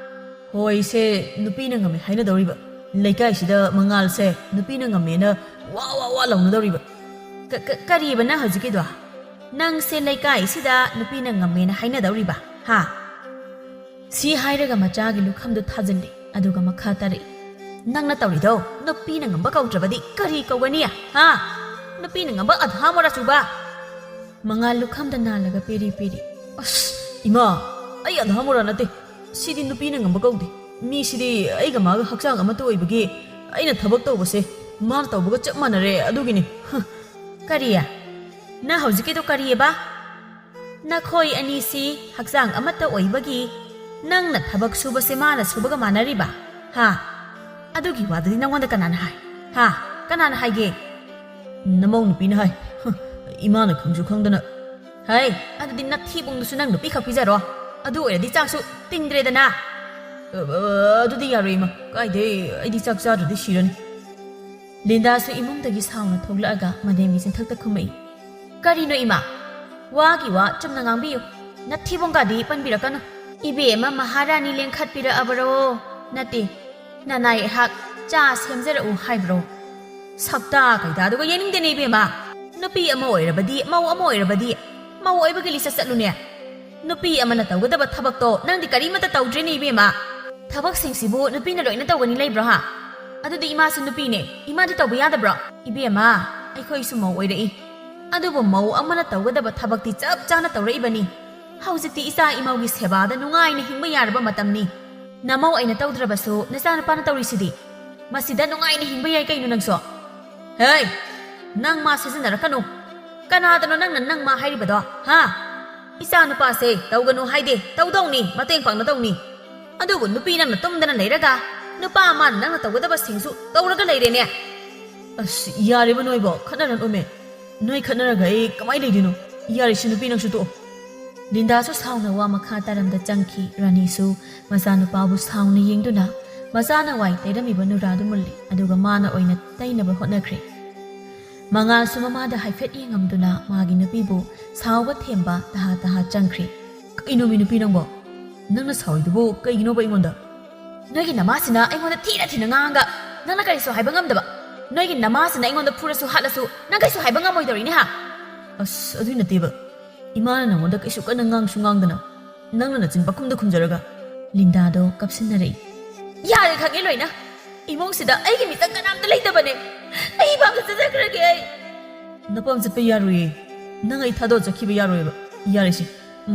"ꯍꯣꯏ, ꯁꯦ ꯅꯨꯄꯤꯅ ꯉꯝꯃꯦ ꯍꯥꯏꯅꯗꯧꯔꯤꯕ꯫ ꯂꯩꯀꯥꯏꯁꯤꯗ ꯃꯉꯥꯜꯁꯦ ꯅꯨꯄꯤꯅ ꯉꯝꯃꯦꯅ ꯋꯥ ꯋꯥ ꯋꯥ ꯂꯥꯎꯅꯗꯧꯔꯤꯕ꯫" "ꯀ-, ꯀ-, ꯀꯔꯤꯕ ꯅꯪ ꯍꯧꯖꯤꯛꯀꯤꯗꯣ? ꯅꯪꯁꯦ ꯂꯩꯀꯥꯏꯁꯤꯗ ꯅꯨꯄꯤꯅ ꯉꯝꯃꯦꯅ ꯍꯥꯏꯅꯗꯧꯔꯤꯕ, ꯍꯥ?" ꯁꯤ ꯍꯥꯏꯔꯒ ꯃꯆꯥꯒꯤ ꯂꯨꯈꯝꯗꯨ ꯊꯥꯖꯤꯜꯂꯤ, ꯑꯗꯨꯒ ꯃꯈꯥ ꯇꯥꯔꯛꯏ꯫ "ꯅꯪꯅ ꯇꯧꯔꯤꯗꯣ ꯅꯨꯄꯤꯅ ꯉꯝꯕ ꯀꯧꯗ꯭ꯔꯕꯗꯤ ꯀꯔꯤ ꯀꯧꯒꯅꯤ, ꯍꯥ? ꯅꯨꯄꯤꯅ ꯉꯝꯕ ꯑꯙꯥ ꯃꯣꯔꯥ ꯆꯨꯕ!" ꯃꯉꯥꯜ ꯂꯨꯈꯝꯗ ꯅꯥꯜꯂꯒ ꯄꯦꯔꯤ ꯄꯦꯔꯤ꯫ "ꯑꯁ, ꯏꯃꯥ, ꯑꯩ ꯑꯙꯥ ꯃꯣꯔꯥ ꯅꯠꯇꯦ꯫ ꯁꯤꯗꯤ ꯅꯨꯄꯤꯅ ꯉꯝꯕ ꯀꯧꯗꯦ꯫ ꯃꯤꯁꯤꯗꯤ ꯑꯩꯒ ꯃꯥꯒ ꯍꯛꯆꯥꯡ ꯑꯃꯠꯇ ꯑꯣꯏꯕꯒꯤ ꯑꯩꯅ ꯊꯕꯛ ꯇꯧꯕꯁꯦ ꯃꯥꯅ ꯇꯧꯕꯒ ꯆꯞ ꯃꯥꯟꯅꯔꯦ, ꯑꯗꯨꯒꯤꯅꯤ꯫" "ꯍ, ꯀꯔꯤ? ꯅꯪ ꯍꯧꯖꯤꯛꯀꯤꯗꯣ ꯀꯔꯤꯑꯕ? ꯅꯈꯣꯏ ꯑꯅꯤꯁꯤ ꯍꯛꯆꯥꯡ ꯑꯃꯠꯇ ꯑꯣꯏꯕꯒꯤ ꯅꯪꯅ ꯊꯕꯛ ꯁꯨꯕꯁꯦ ꯃꯥꯅ ꯁꯨꯕꯒ ꯃꯥꯟꯅꯔꯤꯕ? ꯍꯥ? ꯑꯗꯨꯒꯤ ꯋꯥꯗꯨꯗꯤ ꯅꯪꯉꯣꯟꯗ ꯀꯅꯥꯅ ꯍꯥꯏ? ꯍꯥ? ꯀꯅꯥꯅ ꯍꯥꯏꯒꯦ? ꯅꯃꯧ ꯅꯨꯄꯤꯅ ꯍꯥꯏ꯫ ꯍ, ꯏꯃꯥꯅ ꯈꯪꯁꯨ ꯈꯪꯗꯅ꯫ ꯍꯩ, ꯑꯗꯨꯗꯤ ꯅꯊꯤꯕꯣꯡꯗꯨꯁꯨ ꯅꯪ ꯅꯨꯄꯤꯈꯛ ꯄꯤꯖꯔꯣ꯫ ꯑꯗꯨ ꯑꯣꯏꯔꯗꯤ ꯆꯥꯛꯁꯨ ꯇꯤꯡꯗ꯭ꯔꯦꯗꯅ꯫ ꯑ, ꯑ, ꯑꯗꯨꯗꯤ ꯌꯥꯔꯣꯏ, ꯏꯃꯥ꯫ ꯀꯥꯏꯗꯩ, ꯑꯩꯗꯤ ꯆꯥꯛ ꯆꯥꯗ꯭ꯔꯗꯤ ꯁꯤꯔꯅꯤ꯫ ꯂꯤꯟꯗꯥꯁꯨ ꯏꯃꯨꯡꯗꯒꯤ ꯁꯥꯎꯅ ꯊꯣꯛꯂꯛꯑꯒ ꯃꯅꯦꯝꯒꯤ ꯆꯤꯟꯊꯛꯇ ꯈꯨꯝꯃꯛꯏ꯫ ꯀꯔꯤꯅꯣ ꯏꯃꯥ? ꯋꯥꯒꯤ ꯋꯥ ꯆꯨꯝꯅ ꯉꯥꯡꯕꯤꯌꯨ꯫ ꯅꯊꯤꯕꯣꯡꯒꯗꯤ ꯄꯟꯕꯤꯔꯛꯀꯅꯨ꯫ ꯏꯕꯦꯝꯃ ꯃꯍꯥꯔꯥꯅꯤ ꯂꯦꯡꯈꯠꯄꯤꯔꯛꯑꯕꯔꯣ? ꯅꯠꯇꯦ, ꯅꯅꯥꯏ ꯑꯩꯍꯥꯛ ꯆꯥ ꯁꯦꯝꯖꯔꯛꯎ ꯍꯥꯏꯕ꯭ꯔꯣ? ꯁꯛꯇꯥ ꯀꯩꯗꯥꯗꯨꯒ ꯌꯦꯡꯅꯤꯡꯗꯦꯅꯦ ꯏꯕꯦꯝꯃ꯫ ꯅꯨꯄꯤ ꯑꯃ ꯑꯣꯏꯔꯕꯗꯤ, ꯃꯧ ꯑꯃ ꯑꯣꯏꯔꯕꯗꯤ, ꯃꯧ ꯑꯣꯏꯕꯒꯤ ꯂꯤꯁꯇ ꯆꯠꯂꯨꯅꯦ꯫ ꯅꯨꯄꯤ ꯑꯃꯅ ꯇꯧꯒꯗꯕ ꯊꯕꯛꯇꯣ ꯅꯪꯗꯤ ꯀꯔꯤꯃꯠꯇ ꯇꯧꯗ꯭ꯔꯦꯅꯦ ꯏꯕꯦꯝꯃ꯫ ꯊꯕꯛꯁꯤꯡꯁꯤꯕꯨ ꯅꯨꯄꯤꯅ ꯂꯣꯏꯅ ꯇꯧꯒꯅꯤ ꯂꯩꯕ꯭ꯔꯣ ꯍꯥ? ꯑꯗꯨꯗꯤ ꯏꯃꯥꯁꯨ ꯅꯨꯄꯤꯅꯦ, ꯏꯃꯥꯗꯤ ꯇꯧꯕ ꯌꯥꯗꯕ꯭ꯔꯣ? ꯏꯕꯦꯝꯃ, ꯑꯩꯈꯣꯏꯁꯨ ꯃꯧ ꯑꯣꯏꯔꯛꯏ꯫ ꯑꯗꯨꯕꯨ ꯃꯧ ꯑꯃꯅ ꯇꯧꯒꯗꯕ ꯊꯕꯛꯇꯤ ꯆꯞ ꯆꯥꯅ ꯇꯧꯔꯛꯏꯕꯅꯤ꯫ ꯍꯧꯖꯤꯛꯇꯤ ꯏꯆꯥ ꯏꯃꯧꯒꯤ ꯁꯦꯕꯥꯗ ꯅꯨꯡꯉꯥꯏꯅ ꯍꯤꯡꯕ ꯌꯥꯔꯕ ꯃꯇꯝꯅꯤ꯫ ꯅꯃꯧ ꯑꯩꯅ ꯇꯧꯗ꯭ꯔꯕꯁꯨ ꯅꯆꯥꯅꯨꯄꯥꯅ ꯇꯧꯔꯤꯁꯤꯗꯤ꯫ ꯃꯁꯤꯗ ꯅꯨꯡꯉꯥꯏꯅ ꯍꯤꯡꯕ ꯌꯥꯏ ꯀꯩꯅꯣ ꯅꯪꯁꯨ꯫ ꯍꯦ! ꯅꯪ ꯃꯥ ꯁꯤꯖꯤꯟꯅꯔꯛꯀꯅꯨ꯫ ꯀꯅꯥꯗꯅꯣ ꯅꯪꯅ ꯅꯪ ꯃꯥ ꯍꯥꯏꯔꯤꯕꯗꯣ? ꯍꯥ? ꯏꯆꯥ ꯅꯨꯄꯥꯁꯦ ꯇꯧꯒꯅꯨ ꯍꯥꯏꯗꯦ, ꯇꯧꯗꯧꯅꯤ, ꯃꯇꯦꯡ ꯄꯥꯡꯅꯗꯧꯅꯤ꯫ ꯑꯗꯨꯕꯨ ꯅꯨꯄꯤ ꯅꯪꯅ ꯇꯨꯝꯗꯅ ꯂꯩꯔꯒ ꯅꯨꯄꯥ ꯃꯥꯅ ꯅꯪꯅ ꯇꯧꯒꯗꯕꯁꯤꯡꯁꯨ ꯇꯧꯔꯒ ꯂꯩꯔꯦꯅꯦ꯫ ꯑꯁ, ꯌꯥꯔꯦꯕ ꯅꯣꯏꯕꯣ, ꯈꯠꯅꯔꯅꯨꯃꯦ꯫ ꯅꯣꯏ ꯈꯠꯅꯔꯒ ꯑꯩ ꯀꯃꯥꯏ ꯂꯩꯗꯣꯏꯅꯣ? ꯌꯥꯔꯦ, ꯁꯤ ꯅꯨꯄꯤ ꯅꯪꯁꯨ ꯇꯣꯛꯑꯣ꯫ ꯂꯤꯟꯗꯥꯁꯨ ꯁꯥꯎꯅ ꯋꯥ ꯃꯈꯥ ꯇꯥꯔꯝꯗ ꯆꯪꯈꯤ꯫ ꯔꯥꯅꯤꯁꯨ ꯃꯆꯥꯅꯨꯄꯥꯕꯨ ꯁꯥꯎꯅ ꯌꯦꯡꯗꯨꯅ ꯃꯆꯥꯅ ꯋꯥꯏ ꯇꯩꯔꯝꯃꯤꯕ ꯅꯨꯔꯥꯗꯨ ꯃꯨꯜꯂꯤ, ꯑꯗꯨꯒ ꯃꯥꯅ ꯑꯣꯏꯅ ꯇꯩꯅꯕ ꯍꯣꯠꯅꯈ꯭ꯔꯦ꯫ ꯃꯉꯥꯜꯁꯨ ꯃꯃꯥꯗ ꯍꯥꯏꯐꯦꯠ ꯌꯦꯡꯉꯝꯗꯨꯅ ꯃꯥꯒꯤ ꯅꯨꯄꯤꯕꯨ ꯁꯥꯎꯕ ꯊꯦꯝꯕ ꯇꯍꯥ ꯇꯍꯥ ꯆꯪꯈ꯭ꯔꯦ꯫ ꯀꯩꯅꯣꯃꯤ ꯅꯨꯄꯤ ꯅꯪꯕꯣ? ꯅꯪꯅ ꯁꯥꯎꯔꯤꯗꯨꯕꯨ ꯀꯩꯒꯤꯅꯣꯕ ꯑꯩꯉꯣꯟꯗ? ꯅꯣꯏꯒꯤ ꯅꯃꯥꯁꯤꯅ ꯑꯩꯉꯣꯟꯗ ꯊꯤꯅ ꯊꯤꯅ ꯉꯥꯡꯉꯒ ꯅꯪꯅ ꯀꯔꯤꯁꯨ ꯍꯥꯏꯕ ꯉꯝꯗꯕ꯫ ꯅꯣꯏꯒꯤ ꯅꯃꯥꯁꯤꯅ ꯑꯩꯉꯣꯟꯗ ꯐꯨꯔꯁꯨ ꯍꯥꯠꯂꯁꯨ ꯅꯪ ꯀꯩꯁꯨ ꯍꯥꯏꯕ ꯉꯝꯃꯣꯏꯗꯧꯔꯤꯅꯦ ꯍꯥ? ꯑꯁ, ꯑꯗꯨꯏ ꯅꯠꯇꯦꯕ꯫ ꯏꯃꯥꯅ ꯅꯪꯉꯣꯟꯗ ꯀꯩꯁꯨ ꯀꯟꯅ ꯉꯥꯡꯁꯨ ꯉꯥꯡꯗꯅ ꯅꯪꯅ ꯅꯆꯤꯟ ꯄꯈꯨꯝꯗ ꯈꯨꯝꯖꯔꯒ꯫ ꯂꯤꯟꯗꯥꯗꯣ ꯀꯞꯁꯤꯟꯅꯔꯛꯏ꯫ ꯌꯥꯔꯦ, ꯈꯪꯉꯦ ꯂꯣꯏꯅ꯫ ꯏꯃꯨꯡꯁꯤꯗ ꯑꯩꯒꯤ ꯃꯤꯆꯪ ꯀꯅꯥꯝꯇ ꯂꯩꯇꯕꯅꯦ꯫ ꯑꯩ ꯏꯄꯥꯝꯗ ꯆꯠꯆꯈ꯭ꯔꯒꯦ ꯑꯩ꯫ ꯅꯄꯥꯝ ꯆꯠꯄ ꯌꯥꯔꯣꯏꯌꯦ꯫ ꯅꯪ ꯑꯩ ꯊꯥꯗꯣꯛꯑ ꯆꯠꯈꯤꯕ ꯌꯥꯔꯣꯏꯕ꯫ ꯌꯥꯔꯦꯁꯦ꯫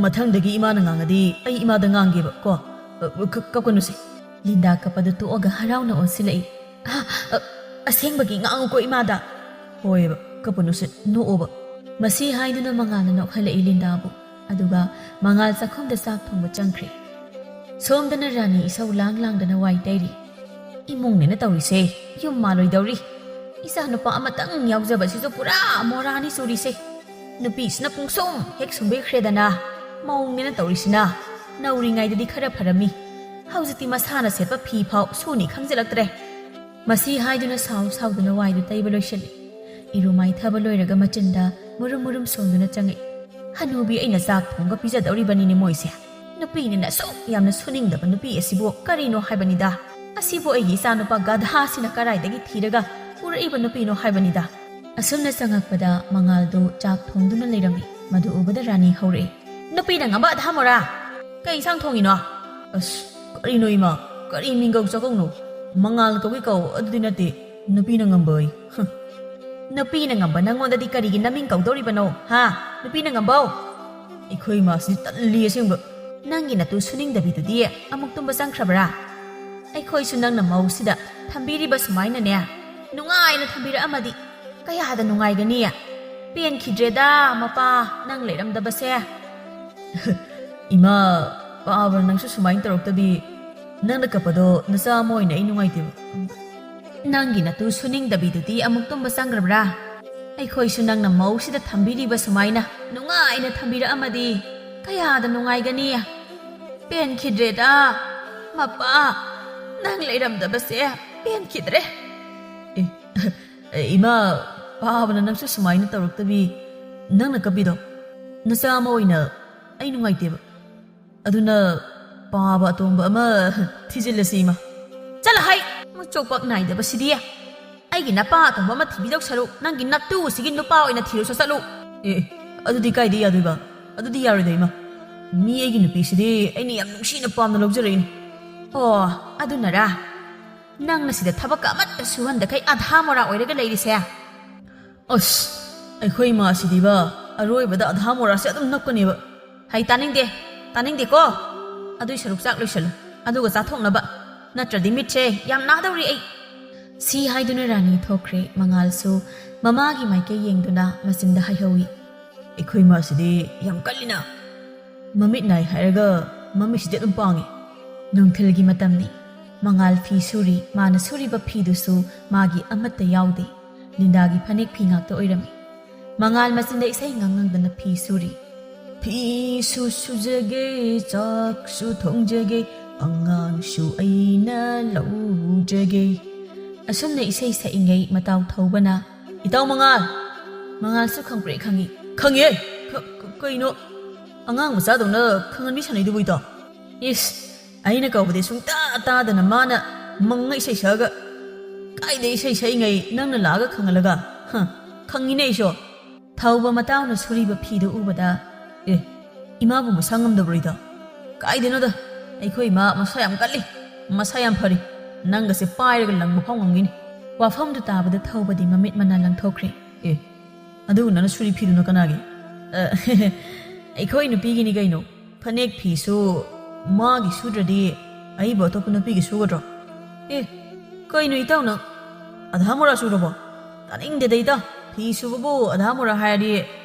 ꯃꯊꯪꯗꯒꯤ ꯏꯃꯥꯅ ꯉꯥꯡꯉꯗꯤ ꯑꯩ ꯏꯃꯥꯗ ꯉꯥꯡꯒꯦꯕ ꯀꯣ꯫ ꯑ, ꯀ-, ꯀꯞꯀꯅꯨꯁꯦ꯫ ꯂꯤꯟꯗꯥ ꯀꯞꯄꯗꯨ ꯇꯣꯛꯑꯒ ꯍꯔꯥꯎꯅ ꯑꯣꯟꯁꯤꯜꯂꯛꯏ꯫ ꯑ, ꯑ, ꯑꯁꯦꯡꯕꯒꯤ ꯉꯥꯡꯉꯨꯀꯣ ꯏꯃꯥꯗ꯫ ꯍꯣꯏꯕ, ꯀꯞꯄꯅꯨꯁꯦ, ꯅꯣꯛꯑꯣꯕ꯫ ꯃꯁꯤ ꯍꯥꯏꯗꯨꯅ ꯃꯉꯥꯜꯅ ꯅꯣꯛꯍꯜꯂꯛꯏ ꯂꯤꯟꯗꯥꯕꯨ꯫ ꯑꯗꯨꯒ ꯃꯉꯥꯜ ꯆꯥꯛꯈꯨꯝꯗ ꯆꯥꯛ ꯊꯣꯡꯕ ꯆꯪꯈ꯭ꯔꯦ꯫ ꯁꯣꯝꯗꯅ ꯔꯥꯅꯤ ꯏꯁꯧ ꯂꯥꯡ ꯂꯥꯡꯗꯅ ꯋꯥꯏ ꯇꯩꯔꯤ꯫ ꯏꯃꯨꯡꯅꯦꯅ ꯇꯧꯔꯤꯁꯦ ꯌꯨꯝ ꯃꯥꯜꯂꯣꯏꯗꯧꯔꯤ꯫ ꯏꯆꯥ ꯅꯨꯄꯥ ꯑꯃꯇꯪ ꯌꯥꯎꯖꯕꯁꯤꯁꯨ ꯄꯨꯔꯥ ꯃꯣꯔꯥꯅꯤ ꯆꯨꯔꯤꯁꯦ꯫ ꯅꯨꯄꯤꯁꯤꯅ ꯄꯨꯡꯁꯨꯝ ꯍꯦꯛ ꯁꯨꯝꯕꯤꯈ꯭ꯔꯦꯗꯅ꯫ ꯃꯧꯅꯦꯅ ꯇꯧꯔꯤꯁꯤꯅ꯫ ꯅꯧꯔꯤꯉꯩꯗꯗꯤ ꯈꯔ ꯐꯔꯝꯃꯤ꯫ ꯍꯧꯖꯤꯛꯇꯤ ꯃꯁꯥꯅ ꯁꯦꯠꯄ ꯐꯤ ꯐꯥꯎ ꯁꯨꯅꯤ ꯈꯪꯖꯤꯜꯂꯛꯇ꯭ꯔꯦ꯫ ꯃꯁꯤ ꯍꯥꯏꯗꯨꯅ ꯁꯥꯎ ꯁꯥꯎꯗꯨꯅ ꯋꯥꯏꯗꯨ ꯇꯩꯕ ꯂꯣꯏꯁꯤꯜꯂꯤ꯫ ꯏꯔꯨ ꯃꯥꯏꯊꯕ ꯂꯣꯏꯔꯒ ꯃꯆꯤꯟꯗ ꯃꯨꯔꯨꯝ ꯃꯨꯔꯨꯝ ꯁꯣꯝꯗꯨꯅ ꯆꯪꯉꯛꯏ꯫ ꯍꯅꯨꯕꯤ ꯑꯩꯅ ꯆꯥꯛ ꯊꯣꯡꯒ ꯄꯤꯖꯗꯧꯔꯤꯕꯅꯤꯅꯦ ꯃꯣꯏꯁꯦ꯫ ꯅꯨꯄꯤꯅꯤꯅ ꯑꯁꯨꯛ ꯌꯥꯝꯅ ꯁꯨꯅꯤꯡꯗꯕ ꯅꯨꯄꯤ ꯑꯁꯤꯕꯨ ꯀꯔꯤꯅꯣ ꯍꯥꯏꯕꯅꯤꯗ꯫ ꯑꯁꯤꯕꯨ ꯑꯩꯒꯤ ꯏꯆꯥꯅꯨꯄꯥ ꯒꯙꯥꯁꯤꯅ ꯀꯔꯥꯏꯗꯒꯤ ꯊꯤꯔꯒ ꯄꯨꯔꯛꯏꯕ ꯅꯨꯄꯤꯅꯣ ꯍꯥꯏꯕꯅꯤꯗ꯫ ꯑꯁꯨꯝꯅ ꯆꯪꯉꯛꯄꯗ ꯃꯉꯥꯜꯗꯨ ꯆꯥꯛ ꯊꯣꯡꯗꯨꯅ ꯂꯩꯔꯝꯃꯤ꯫ ꯃꯗꯨ ꯎꯕꯗ ꯔꯥꯅꯤ ꯍꯧꯔꯛꯏ꯫ "ꯅꯨꯄꯤꯅ ꯉꯝꯕ ꯑꯙꯥ ꯃꯣꯔꯥ! ꯀꯩ ꯏꯟꯁꯥꯡ ꯊꯣꯡꯉꯤꯅꯣ?" "ꯑꯁ, ꯀꯔꯤꯅꯣ ꯏꯃꯥ? ꯀꯔꯤ ꯃꯤꯡꯒꯧ ꯆꯥꯒꯧꯅꯣ? ꯃꯉꯥꯜ ꯀꯧꯏ ꯀꯧ, ꯑꯗꯨꯗꯤ ꯅꯠꯇꯦ꯫ ꯅꯨꯄꯤꯅ ꯉꯝꯕ ꯑꯩ꯫ ꯍꯨꯝ꯫ ꯅꯨꯄꯤꯅ ꯉꯝꯕ ꯅꯪꯉꯣꯟꯗꯗꯤ ꯀꯔꯤꯒꯤ ꯅꯃꯤꯡ ꯀꯧꯗꯧꯔꯤꯕꯅꯣ, ꯍꯥ? ꯅꯨꯄꯤꯅ ꯉꯝꯕꯧ?" "ꯑꯩꯈꯣꯏ ꯏꯃꯥꯁꯤꯗꯤ ꯇꯜꯂꯤ ꯑꯁꯦꯡꯕ꯫ ꯅꯪꯒꯤ ꯅꯇꯨ ꯁꯨꯅꯤꯡꯗꯕꯤꯗꯨꯗꯤ ꯑꯃꯨꯛ ꯇꯨꯝꯕ ꯆꯪꯈ꯭ꯔꯕ꯭ꯔꯥ? ꯑꯩꯈꯣꯏꯁꯨ ꯅꯪꯅ ꯃꯧꯁꯤꯗ ꯊꯝꯕꯤꯔꯤꯕ ꯁꯨꯃꯥꯏꯅꯅꯦ, ꯅꯨꯡꯉꯥꯏꯅ ꯊꯝꯕꯤꯔꯛꯑꯝꯃꯗꯤ ꯀꯌꯥꯗ ꯅꯨꯡꯉꯥꯏꯒꯅꯤ? ꯄꯦꯟꯈꯤꯗ꯭ꯔꯦꯗ ꯃꯄꯥ, ꯅꯪ ꯂꯩꯔꯝꯗꯕꯁꯦ꯫" "ꯏꯃꯥ, ꯄꯥꯕ ꯅꯪꯁꯨ ꯁꯨꯃꯥꯏꯅ ꯇꯧꯔꯛꯇꯕꯤ꯫ ꯅꯪꯅ ꯀꯞꯄꯗꯣ ꯅꯆꯥ ꯑꯃ ꯑꯣꯏꯅ ꯑꯩ ꯅꯨꯡꯉꯥꯏꯇꯦꯕ꯫" "ꯅꯪꯒꯤ ꯅꯇꯨ ꯁꯨꯅꯤꯡꯗꯕꯤꯗꯨꯗꯤ ꯑꯃꯨꯛ ꯇꯨꯝꯕ ꯆꯪꯈ꯭ꯔꯕ꯭ꯔꯥ? ꯑꯩꯈꯣꯏꯁꯨ ꯅꯪꯅ ꯃꯧꯁꯤꯗ ꯊꯝꯕꯤꯔꯤꯕ ꯁꯨꯃꯥꯏꯅ ꯅꯨꯡꯉꯥꯏꯅ ꯊꯝꯕꯤꯔꯛꯑꯝꯃꯗꯤ ꯀꯌꯥꯗ ꯅꯨꯡꯉꯥꯏꯒꯅꯤ꯫ ꯄꯦꯟꯈꯤꯗ꯭ꯔꯦꯗ ꯃꯄꯥ, ꯅꯪ ꯂꯩꯔꯝꯗꯕꯁꯦ ꯄꯦꯟꯈꯤꯗ꯭ꯔꯦ꯫" "ꯑꯦ, ꯑꯦ, ꯏꯃꯥ, ꯄꯥꯕꯅ ꯅꯪꯁꯨ ꯁꯨꯃꯥꯏꯅ ꯇꯧꯔꯛꯇꯕꯤ꯫ ꯅꯪꯅ ꯀꯞꯄꯤꯗꯣ ꯅꯆꯥ ꯑꯃ ꯑꯣꯏꯅ ꯑꯩ ꯅꯨꯡꯉꯥꯏꯇꯦꯕ꯫ ꯑꯗꯨꯅ ꯄꯥꯕ ꯑꯇꯣꯝꯕ ꯑꯃ ꯊꯤꯖꯤꯜꯂꯁꯤ ꯏꯃꯥ꯫" "ꯆꯠꯂ ꯍꯩ, ꯃꯆꯣꯛꯄꯛ ꯅꯥꯏꯗꯕꯁꯤꯗꯤ꯫ ꯑꯩꯒꯤ ꯅꯄꯥ ꯑꯇꯣꯝꯕ ꯑꯃ ꯊꯤꯕꯤꯗꯧ ꯁꯔꯨꯛ ꯅꯪꯒꯤ ꯅꯇꯨ ꯑꯁꯤꯒꯤ ꯅꯨꯄꯥ ꯑꯣꯏꯅ ꯊꯤꯔꯨꯁꯣ ꯆꯠꯂꯨ꯫" "ꯑꯦ, ꯑꯦ, ꯑꯗꯨꯗꯤ ꯀꯥꯏꯗ ꯌꯥꯗꯣꯏꯕ? ꯑꯗꯨꯗꯤ ꯌꯥꯔꯣꯏꯗ ꯏꯃꯥ꯫ ꯃꯤ ꯑꯩꯒꯤ ꯅꯨꯄꯤꯁꯤꯗꯤ ꯑꯩꯅ ꯌꯥꯝ ꯅꯨꯡꯁꯤꯅ ꯄꯥꯝꯅ ꯂꯧꯖꯔꯛꯏꯅꯤ꯫" "ꯑꯣ, ꯑꯗꯨꯅꯔꯥ? ꯅꯪꯅ ꯁꯤꯗ ꯊꯕꯛꯀ ꯑꯃꯠꯇ ꯁꯨꯍꯟꯗꯈꯩ ꯑꯙꯥ ꯃꯣꯔꯥ ꯑꯣꯏꯔꯒ ꯂꯩꯔꯤꯁꯦ?" "ꯑꯁ, ꯑꯩꯈꯣꯏ ꯏꯃꯥꯁꯤꯗꯤꯕ ꯑꯔꯣꯏꯕꯗ ꯑꯙꯥ ꯃꯣꯔꯥꯁꯦ ꯑꯗꯨꯝ ꯅꯞꯀꯅꯦꯕ꯫" "ꯍꯩ, ꯇꯥꯅꯤꯡꯗꯦ, ꯇꯥꯅꯤꯡꯗꯦꯀꯣ꯫ ꯑꯗꯨꯏ ꯁꯔꯨꯛ ꯆꯥꯛ ꯂꯣꯏꯁꯜꯂꯨ, ꯑꯗꯨꯒ ꯆꯥꯊꯣꯛꯅꯕ, ꯅꯠꯇ꯭ꯔꯗꯤ ꯃꯤꯠꯁꯦ ꯌꯥꯝ ꯅꯥꯗꯧꯔꯤ ꯑꯩ꯫" ꯁꯤ ꯍꯥꯏꯗꯨꯅ ꯔꯥꯅꯤ ꯊꯣꯛꯈ꯭ꯔꯦ꯫ ꯃꯉꯥꯜꯁꯨ ꯃꯃꯥꯒꯤ ꯃꯥꯏꯀꯩ ꯌꯦꯡꯗꯨꯅ ꯃꯆꯤꯟꯗ ꯍꯥꯏꯍꯧꯏ, "ꯑꯩꯈꯣꯏ ꯏꯃꯥꯁꯤꯗꯤ ꯌꯥꯝ ꯀꯜꯂꯤꯅ꯫ ꯃꯃꯤꯠ ꯅꯥꯏ ꯍꯥꯏꯔꯒ ꯃꯃꯤꯠꯁꯤꯗꯤ ꯑꯗꯨꯝ ꯄꯥꯡꯉꯤ꯫" ꯅꯨꯡꯊꯤꯜꯒꯤ ꯃꯇꯝꯅꯤ꯫ ꯃꯉꯥꯜ ꯐꯤ ꯁꯨꯔꯤ꯫ ꯃꯥꯅ ꯁꯨꯔꯤꯕ ꯐꯤꯗꯨꯁꯨ ꯃꯥꯒꯤ ꯑꯃꯠꯇ ꯌꯥꯎꯗꯦ꯫ ꯂꯤꯟꯗꯥꯒꯤ ꯐꯅꯦꯛ ꯐꯤ ꯉꯥꯛꯇ ꯑꯣꯏꯔꯝꯃꯤ꯫ ꯃꯉꯥꯜ ꯃꯆꯤꯟꯗ ꯏꯁꯩ ꯉꯥꯡ ꯉꯪꯗꯅ ꯐꯤ ꯁꯨꯔꯤ꯫ ꯐꯤꯁꯨ ꯁꯨꯖꯒꯦ, ꯆꯥꯛꯁꯨ ꯊꯣꯡꯖꯒꯦ, ꯑꯉꯥꯡꯁꯨ ꯑꯩꯅ ꯂꯧꯖꯒꯦ꯫ ꯑꯁꯨꯝꯅ ꯏꯁꯩ ꯁꯛꯏꯉꯩ ꯃꯇꯥꯎ ꯊꯧꯕꯅ, "ꯏꯇꯥꯎ ꯃꯉꯥꯜ!" ꯃꯉꯥꯜꯁꯨ ꯈꯪꯄ꯭ꯔꯦꯛ ꯈꯪꯉꯤ꯫ "ꯈꯪꯉꯦ? ꯈ-, ꯈ-, ꯀꯩꯅꯣ? ꯑꯉꯥꯡ ꯃꯆꯥꯗꯧꯅ ꯈꯪꯍꯟꯕꯤ ꯁꯥꯟꯅꯩꯗꯨꯕꯨ, ꯏꯇꯥꯎ?" "ꯏꯁ, ꯑꯩꯅ ꯀꯧꯕꯗꯤ ꯁꯨꯡꯇꯥ ꯇꯥꯗꯅ ꯃꯥꯅ ꯃꯪꯉ ꯏꯁꯩ ꯁꯛꯑꯒ, ꯀꯥꯏꯗ ꯏꯁꯩ ꯁꯛꯏꯉꯩ ꯅꯪꯅ ꯂꯥꯛꯑꯒ ꯈꯪꯍꯜꯂꯒ? ꯍ, ꯈꯪꯉꯤꯅꯦ ꯑꯩꯁꯨ꯫" ꯊꯧꯕ ꯃꯇꯥꯎꯅ ꯁꯨꯔꯤꯕ ꯐꯤꯗꯨ ꯎꯕꯗ, "ꯑꯦ, ꯏꯃꯥꯕꯨ ꯃꯁꯥ ꯉꯝꯗꯕ꯭ꯔꯣ, ꯏꯇꯥꯎ?" "ꯀꯥꯏꯗꯩꯅꯣꯗ, ꯑꯩꯈꯣꯏ ꯏꯃꯥ ꯃꯁꯥ ꯌꯥꯝ ꯀꯜꯂꯤ, ꯃꯁꯥ ꯌꯥꯝ ꯐꯔꯤ, ꯅꯪꯒꯁꯦ ꯄꯥꯏꯔꯒ ꯂꯪꯕ ꯐꯥꯎ ꯉꯝꯒꯤꯅꯤ꯫" ꯋꯥꯐꯝꯗꯨ ꯇꯥꯕꯗ ꯊꯧꯕꯗꯤ ꯃꯃꯤꯠ ꯃꯅꯥ ꯂꯪꯊꯣꯛꯈ꯭ꯔꯦ꯫ "ꯑꯦ, ꯑꯗꯨꯒ ꯅꯪꯅ ꯁꯨꯔꯤ ꯐꯤꯗꯨꯅ ꯀꯅꯥꯒꯤ?" "ꯑ, ꯑꯩꯈꯣꯏ ꯅꯨꯄꯤꯒꯤꯅꯤ ꯀꯩꯅꯣ꯫ ꯐꯅꯦꯛ ꯐꯤꯁꯨ ꯃꯥꯒꯤ ꯁꯨꯗ꯭ꯔꯗꯤ ꯑꯩꯕꯨ ꯑꯇꯣꯞꯄ ꯅꯨꯄꯤꯒꯤ ꯁꯨꯒꯗ꯭ꯔꯣ?" "ꯑꯦ, ꯀꯩꯅꯣ ꯏꯇꯥꯎ ꯅꯪ? ꯑꯙꯥ ꯃꯣꯔꯥ ꯁꯨꯔꯕꯣ? ꯇꯥꯅꯤꯡꯗꯦꯗ ꯏꯇꯥꯎ, ꯐꯤ ꯁꯨꯕꯕꯨ ꯑꯙꯥ ꯃꯣꯔꯥ ꯍꯥꯏꯔꯗꯤ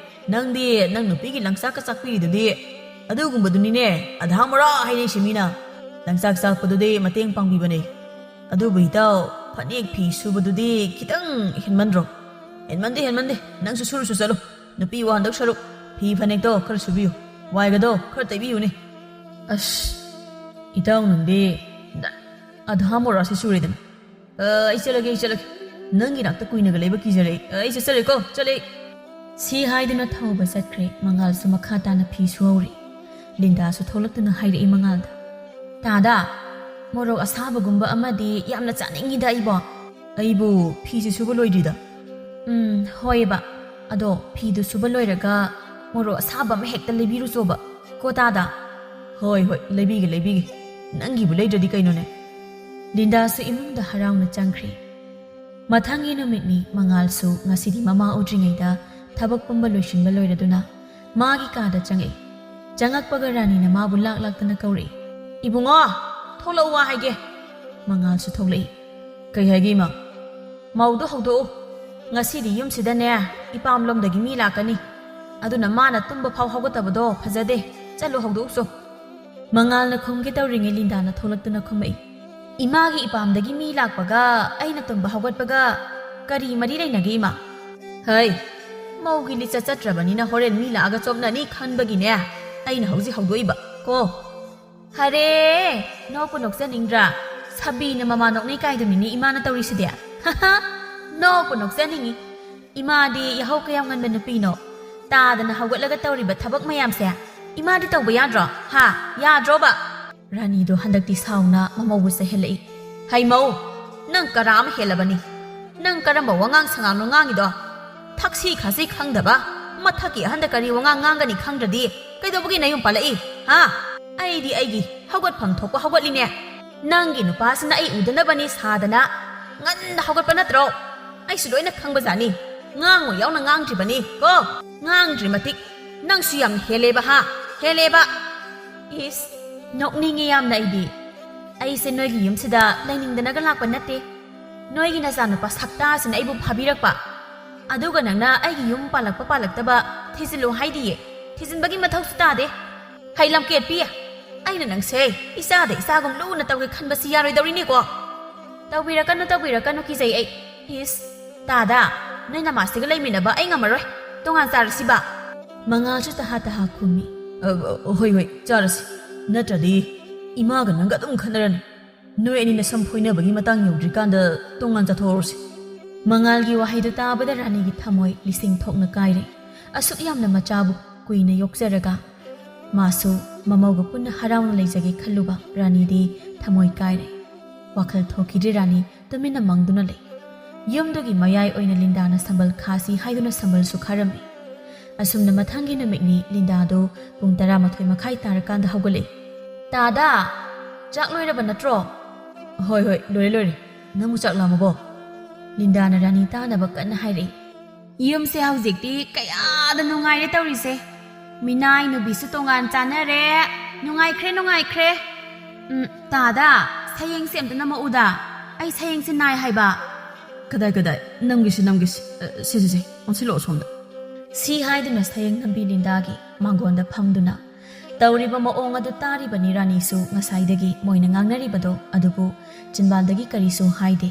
ꯅꯪꯗꯤ ꯅꯪ ꯅꯨꯄꯤꯒꯤ ꯂꯪꯆꯥꯛꯀ ꯆꯥꯛꯄꯤꯔꯤꯗꯨꯗꯤ꯫ ꯑꯗꯨꯒꯨꯝꯕꯗꯨꯅꯤꯅꯦ ꯑꯙꯥ ꯃꯣꯔꯥ ꯍꯥꯏꯅꯩꯁꯦ ꯃꯤꯅ꯫ ꯂꯪꯆꯥꯛ ꯆꯥꯛꯄꯗꯨꯗꯤ ꯃꯇꯦꯡ ꯄꯥꯡꯕꯤꯕꯅꯦ꯫ ꯑꯗꯨꯕꯨ ꯏꯇꯥꯎ, ꯐꯅꯦꯛ ꯐꯤ ꯁꯨꯕꯗꯨꯗꯤ ꯈꯤꯇꯪ ꯍꯦꯟꯃꯟꯗ꯭ꯔꯣ?" "ꯍꯦꯟꯃꯟꯗꯦ, ꯍꯦꯟꯃꯟꯗꯦ꯫ ꯅꯪꯁꯨ ꯁꯨꯔꯨꯁꯨ ꯆꯠꯂꯨ꯫ ꯅꯨꯄꯤ ꯋꯥꯍꯟꯗꯧ ꯁꯔꯨꯛ ꯐꯤ ꯐꯅꯦꯛꯇꯣ ꯈꯔ ꯁꯨꯕꯤꯌꯨ꯫ ꯋꯥꯏꯒꯗꯣ ꯈꯔ ꯇꯩꯕꯤꯌꯨꯅꯦ꯫" "ꯑꯁ, ꯏꯇꯥꯎ ꯅꯪꯗꯤ ꯑꯙꯥ ꯃꯣꯔꯥꯁꯤ ꯁꯨꯔꯦꯗꯅ꯫ ꯑ, ꯑꯩ ꯆꯠꯂꯒꯦ, ꯑꯩ ꯆꯠꯂꯒꯦ꯫ ꯅꯪꯒꯤ ꯅꯥꯛꯇ ꯀꯨꯏꯅꯒ ꯂꯩꯕ ꯀꯤꯖꯔꯦ꯫ ꯑ, ꯑꯩ ꯆꯠꯆꯔꯦꯀꯣ, ꯆꯠꯂꯦ꯫" ꯁꯤ ꯍꯥꯏꯗꯨꯅ ꯊꯧꯕ ꯆꯠꯈ꯭ꯔꯦ꯫ ꯃꯉꯥꯜꯁꯨ ꯃꯈꯥ ꯇꯥꯅ ꯐꯤ ꯁꯨꯍꯧꯔꯤ꯫ ꯂꯤꯟꯗꯥꯁꯨ ꯊꯣꯛꯂꯛꯇꯨꯅ ꯍꯥꯏꯔꯛꯏ ꯃꯉꯥꯜꯗ, "ꯇꯥꯗꯥ, ꯃꯣꯔꯣꯛ ꯑꯁꯥꯕꯒꯨꯝꯕ ꯑꯃꯗꯤ ꯌꯥꯝꯅ ꯆꯥꯅꯤꯡꯉꯤꯗ ꯑꯩꯕꯣ꯫" "ꯑꯩꯕꯨ ꯐꯤꯁꯤ ꯁꯨꯕ ꯂꯣꯏꯗ꯭ꯔꯤꯗ꯫" "ꯎꯝ, ꯍꯣꯏꯕ꯫ ꯑꯗꯣ ꯐꯤꯗꯨ ꯁꯨꯕ ꯂꯣꯏꯔꯒ ꯃꯣꯔꯣꯛ ꯑꯁꯥꯕ ꯑꯃ ꯍꯦꯛꯇ ꯂꯩꯕꯤꯔꯨꯆꯣꯕ꯫ ꯀꯣ ꯇꯥꯗꯥ?" "ꯍꯣꯏ, ꯍꯣꯏ, ꯂꯩꯕꯤꯒꯦ, ꯂꯩꯕꯤꯒꯦ꯫ ꯅꯪꯒꯤꯕꯨ ꯂꯩꯗ꯭ꯔꯗꯤ ꯀꯩꯅꯣꯅꯦ?" ꯂꯤꯟꯗꯥꯁꯨ ꯏꯃꯨꯡꯗ ꯍꯔꯥꯎꯅ ꯆꯪꯈ꯭ꯔꯦ꯫ ꯃꯊꯪꯒꯤ ꯅꯨꯃꯤꯠꯅꯤ꯫ ꯃꯉꯥꯜꯁꯨ ꯉꯁꯤꯗꯤ ꯃꯃꯥ ꯎꯗ꯭ꯔꯤꯉꯩꯗ ꯊꯕꯛ ꯄꯨꯝꯕ ꯂꯣꯏꯁꯤꯟꯕ ꯂꯣꯏꯔꯗꯨꯅ ꯃꯥꯒꯤ ꯀꯥꯗ ꯆꯪꯉꯛꯏ꯫ ꯆꯪꯉꯛꯄꯒ ꯔꯥꯅꯤꯅ ꯃꯥꯕꯨ ꯂꯥꯛ ꯂꯥꯛꯇꯅ ꯀꯧꯔꯛꯏ꯫ "ꯏꯕꯨꯡꯉꯣ, ꯊꯣꯛꯂꯛꯎ, ꯋꯥ ꯍꯥꯏꯒꯦ꯫" ꯃꯉꯥꯜꯁꯨ ꯊꯣꯛꯂꯛꯏ꯫ "ꯀꯩ ꯍꯥꯏꯒꯦ, ꯏꯃꯥ?" "ꯃꯧꯗꯣ ꯍꯧꯗꯣꯛꯎ꯫ ꯉꯁꯤꯗꯤ ꯌꯨꯝꯁꯤꯗꯅꯦ ꯏꯄꯥꯝꯂꯣꯝꯗꯒꯤ ꯃꯤ ꯂꯥꯛꯀꯅꯤ꯫ ꯑꯗꯨꯅ ꯃꯥꯅ ꯇꯨꯝꯕ ꯐꯥꯎ ꯍꯧꯒꯠꯇꯕꯗꯣ ꯐꯖꯗꯦ꯫ ꯆꯠꯂꯨ, ꯍꯧꯗꯣꯛꯎꯆꯣ꯫" ꯃꯉꯥꯜꯅ ꯈꯨꯝꯒꯦ ꯇꯧꯔꯤꯉꯩ ꯂꯤꯟꯗꯥꯅ ꯊꯣꯛꯂꯛꯇꯨꯅ ꯈꯨꯝꯃꯛꯏ꯫ ꯏꯃꯥꯒꯤ ꯏꯄꯥꯝꯗꯒꯤ ꯃꯤ ꯂꯥꯛꯄꯒ ꯑꯩꯅ ꯇꯨꯝꯕ ꯍꯧꯒꯠꯄꯒ ꯀꯔꯤ ꯃꯔꯤ ꯂꯩꯅꯒꯦ, ꯏꯃꯥ? ꯍꯩ, ꯃꯧꯒꯤ ꯂꯤꯆꯠ ꯆꯠꯇ꯭ꯔꯕꯅꯤꯅ ꯍꯣꯔꯦꯟ ꯃꯤ ꯂꯥꯛꯑꯒ ꯆꯣꯞꯅꯅꯤ ꯈꯟꯕꯒꯤꯅꯦ ꯑꯩꯅ ꯍꯧꯖꯤꯛ ꯍꯧꯗꯣꯛꯏꯕ ꯀꯣ꯫ ꯍꯔꯦ, ꯅꯣꯛꯄꯨ ꯅꯣꯛꯆꯅꯤꯡꯗ꯭ꯔꯥ? ꯁꯥꯕꯤꯅ ꯃꯃꯥ ꯅꯣꯛꯅꯩ ꯀꯥꯏꯗꯨꯅꯤꯅꯦ ꯏꯃꯥꯅ ꯇꯧꯔꯤꯁꯤꯗꯤ꯫ ꯅꯣꯛꯄꯨ ꯅꯣꯛꯆꯅꯤꯡꯉꯤ꯫ ꯏꯃꯥꯗꯤ ꯌꯥꯍꯧ ꯀꯌꯥꯝ ꯉꯟꯕ ꯅꯨꯄꯤꯅꯣ? ꯇꯥꯗꯅ ꯍꯧꯒꯠꯂꯒ ꯇꯧꯔꯤꯕ ꯊꯕꯛ ꯃꯌꯥꯝꯁꯦ ꯏꯃꯥꯗꯤ ꯇꯧꯕ ꯌꯥꯗ꯭ꯔꯣ? ꯍꯥ? ꯌꯥꯗ꯭ꯔꯣꯕ? ꯔꯥꯅꯤꯗꯣ ꯍꯟꯗꯛꯇꯤ ꯁꯥꯎꯅ ꯃꯃꯧꯕꯨ ꯆꯩꯍꯜꯂꯛꯏ꯫ "ꯍꯩ ꯃꯧ, ꯅꯪ ꯀꯔꯥ ꯑꯃ ꯍꯦꯜꯂꯕꯅꯤ꯫ ꯅꯪ ꯀꯔꯝꯕ ꯋꯥꯉꯥꯡ ꯁꯉꯥꯡꯅꯣ ꯉꯥꯡꯉꯤꯗꯣ? ꯊꯛꯁꯤ ꯈꯥꯁꯤ ꯈꯪꯗꯕ, ꯃꯊꯛꯀꯤ ꯑꯍꯟꯗ ꯀꯔꯤ ꯋꯥꯉꯥꯡ ꯉꯥꯡꯒꯅꯤ ꯈꯪꯗ꯭ꯔꯗꯤ ꯀꯩꯗꯧꯕꯒꯤ ꯅꯌꯨꯝ ꯄꯥꯜꯂꯛꯏ? ꯍꯥ? ꯑꯩꯗꯤ ꯑꯩꯒꯤ ꯍꯧꯒꯠꯐꯝ ꯊꯣꯛꯄ ꯍꯧꯒꯠꯂꯤꯅꯦ꯫ ꯅꯪꯒꯤ ꯅꯨꯄꯥꯁꯤꯅ ꯑꯩ ꯎꯗꯅꯕꯅꯤ ꯁꯥꯗꯅ ꯉꯟꯅ ꯍꯧꯒꯠꯄ ꯅꯠꯇ꯭ꯔꯣ? ꯑꯩꯁꯨ ꯂꯣꯏꯅ ꯈꯪꯕꯖꯥꯠꯅꯤ꯫ ꯉꯥꯡꯉꯨ ꯌꯥꯎꯅ ꯉꯥꯡꯗ꯭ꯔꯤꯕꯅꯤ ꯀꯣ꯫ ꯉꯥꯡꯗ꯭ꯔꯤ ꯃꯇꯤꯛ ꯅꯪꯁꯨ ꯌꯥꯝ ꯍꯦꯜꯂꯦꯕ, ꯍꯥ? ꯍꯦꯜꯂꯦꯕ꯫ ꯏꯁ, ꯅꯣꯛꯅꯤꯡꯉꯦ ꯌꯥꯝꯅ ꯑꯩꯗꯤ꯫ ꯑꯩꯁꯦ ꯅꯣꯏꯒꯤ ꯌꯨꯝꯁꯤꯗ ꯂꯩꯅꯤꯡꯗꯅꯒ ꯂꯥꯛꯄ ꯅꯠꯇꯦ꯫ ꯅꯣꯏꯒꯤ ꯅꯆꯥꯅꯨꯄꯥ ꯁꯛꯇꯥꯁꯤꯅ ꯑꯩꯕꯨ ꯐꯥꯕꯤꯔꯛꯄ꯫ ꯑꯗꯨꯒ ꯅꯪꯅ ꯑꯩꯒꯤ ꯌꯨꯝ ꯄꯥꯜꯂꯛꯄ ꯄꯥꯜꯂꯛꯇꯕ ꯊꯤꯖꯤꯜꯂꯨ ꯍꯥꯏꯗꯤꯌꯦ꯫ ꯊꯤꯖꯤꯟꯕꯒꯤ ꯃꯊꯧꯁꯨ ꯇꯥꯗꯦ꯫ ꯍꯩ ꯂꯝꯀꯦꯠꯄꯤ, ꯑꯩꯅ ꯅꯪꯁꯦ ꯏꯆꯥꯗ ꯏꯆꯥꯒꯨꯝ ꯂꯨꯅ ꯇꯧꯒꯦ ꯈꯟꯕꯁꯤ ꯌꯥꯔꯣꯏꯗꯧꯔꯤꯅꯦꯀꯣ꯫ ꯇꯧꯕꯤꯔꯛꯀꯅꯨ, ꯇꯧꯕꯤꯔꯛꯀꯅꯨ, ꯀꯤꯖꯩ ꯑꯩ꯫ ꯏꯁ, ꯇꯥꯗ, ꯅꯣꯏ ꯅꯃꯥꯁꯤꯒ ꯂꯩꯃꯤꯟꯅꯕ ꯑꯩ ꯉꯝꯃꯔꯣꯏ꯫ ꯇꯣꯉꯥꯟ ꯆꯥꯔꯁꯤꯕ꯫ ꯃꯉꯥꯜꯁꯨ ꯇꯍꯥ ꯇꯍꯥ ꯈꯨꯝꯃꯤ꯫ "ꯑ, ꯑ, ꯍꯣꯏ, ꯍꯣꯏ, ꯆꯥꯔꯁꯤ꯫ ꯅꯠꯇ꯭ꯔꯗꯤ ꯏꯃꯥꯒ ꯅꯪꯒ ꯑꯗꯨꯝ ꯈꯠꯅꯔꯅꯤ꯫ ꯅꯣꯏ ꯑꯅꯤ ꯅꯁꯝ ꯐꯣꯏꯅꯕꯒꯤ ꯃꯇꯥꯡ ꯌꯧꯗ꯭ꯔꯤꯀꯥꯟꯗ ꯇꯣꯉꯥꯟ ꯆꯠꯊꯣꯛꯍꯧꯔꯁꯤ꯫" ꯃꯉꯥꯜꯒꯤ ꯋꯥꯍꯩꯗꯨ ꯇꯥꯕꯗ ꯔꯥꯅꯤꯒꯤ ꯊꯃꯣꯏ ꯂꯤꯁꯤꯡ ꯊꯣꯛꯅ ꯀꯥꯏꯔꯦ꯫ ꯑꯁꯨꯛ ꯌꯥꯝꯅ ꯃꯆꯥꯕꯨ ꯀꯨꯏꯅ ꯌꯣꯛꯆꯔꯒ ꯃꯥꯁꯨ ꯃꯃꯧꯒ ꯄꯨꯟꯅ ꯍꯔꯥꯎꯅ ꯂꯩꯖꯒꯦ ꯈꯜꯂꯨꯕ ꯔꯥꯅꯤꯗꯤ ꯊꯃꯣꯏ ꯀꯥꯏꯔꯦ꯫ ꯋꯥꯈꯜ ꯊꯣꯛꯈꯤꯗ꯭ꯔꯦ ꯔꯥꯅꯤ꯫ ꯇꯨꯃꯤꯟꯅ ꯃꯪꯗꯨꯅ ꯂꯩ꯫ ꯌꯨꯝꯗꯨꯒꯤ ꯃꯌꯥꯏ ꯑꯣꯏꯅ ꯂꯤꯟꯗꯥꯅ ꯁꯝꯕꯜ ꯈꯥꯁꯤ ꯍꯥꯏꯗꯨꯅ ꯁꯝꯕꯜꯁꯨ ꯈꯥꯔꯝꯃꯤ꯫ ꯑꯁꯨꯝꯅ ꯃꯊꯪꯒꯤ ꯅꯨꯃꯤꯠꯅꯤ ꯂꯤꯟꯗꯥꯗꯨ ꯄꯨꯡ ꯇꯔꯥꯃꯥꯊꯣꯏ ꯃꯈꯥꯏ ꯇꯥꯔꯀꯥꯟꯗ ꯍꯧꯒꯠꯂꯛꯏ꯫ "ꯇꯥꯗꯥ, ꯆꯥꯛ ꯂꯣꯏꯔꯕ ꯅꯠꯇ꯭ꯔꯣ?" "ꯍꯣꯏ, ꯍꯣꯏ, ꯂꯣꯏꯔꯦ, ꯂꯣꯏꯔꯦ꯫ ꯅꯪꯕꯨ ꯆꯥꯛ ꯂꯥꯝꯃꯕꯣ?" ꯂꯤꯟꯗꯥꯅ ꯔꯥꯅꯤ ꯇꯥꯅꯕ ꯀꯟꯅ ꯍꯥꯏꯔꯛꯏ꯫ ꯌꯨꯝꯁꯦ ꯍꯧꯖꯤꯛꯇꯤ ꯀꯌꯥꯗ ꯅꯨꯡꯉꯥꯏꯔꯦ ꯇꯧꯔꯤꯁꯦ꯫ ꯃꯤꯅꯥꯏ ꯅꯨꯄꯤꯁꯨ ꯇꯣꯉꯥꯟ ꯆꯥꯅꯔꯦ꯫ ꯅꯨꯡꯉꯥꯏꯈ꯭ꯔꯦ, ꯅꯨꯡꯉꯥꯏꯈ꯭ꯔꯦ꯫ ꯎꯝ, ꯇꯥꯗꯥ, ꯁꯌꯦꯡꯁꯦ ꯑꯝꯇ ꯅꯝꯃꯛꯎꯗ꯫ ꯑꯩ ꯁꯌꯦꯡꯁꯦ ꯅꯥꯏ ꯍꯥꯏꯕ꯫ "ꯀꯗꯥꯏ, ꯀꯗꯥꯏ? ꯅꯝꯒꯦꯁꯤ, ꯅꯝꯒꯦꯁꯤ꯫ ꯑ, ꯁꯦ, ꯁꯦ, ꯁꯦ, ꯑꯣꯟꯁꯤꯜꯂꯛꯑꯣ ꯁꯣꯝꯗ꯫" ꯁꯤ ꯍꯥꯏꯗꯨꯅ ꯁꯌꯦꯡ ꯅꯝꯕꯤ ꯂꯤꯟꯗꯥꯒꯤ ꯃꯥꯡꯒꯣꯟꯗ ꯐꯝꯗꯨꯅ ꯇꯧꯔꯤꯕ ꯃꯑꯣꯡ ꯑꯗꯨ ꯇꯥꯔꯤꯕꯅꯤ ꯔꯥꯅꯤꯁꯨ꯫ ꯉꯁꯥꯏꯗꯒꯤ ꯃꯣꯏꯅ ꯉꯥꯡꯅꯔꯤꯕꯗꯣ ꯑꯗꯨꯕꯨ ꯆꯤꯟꯕꯥꯜꯗꯒꯤ ꯀꯔꯤꯁꯨ ꯍꯥꯏꯗꯦ꯫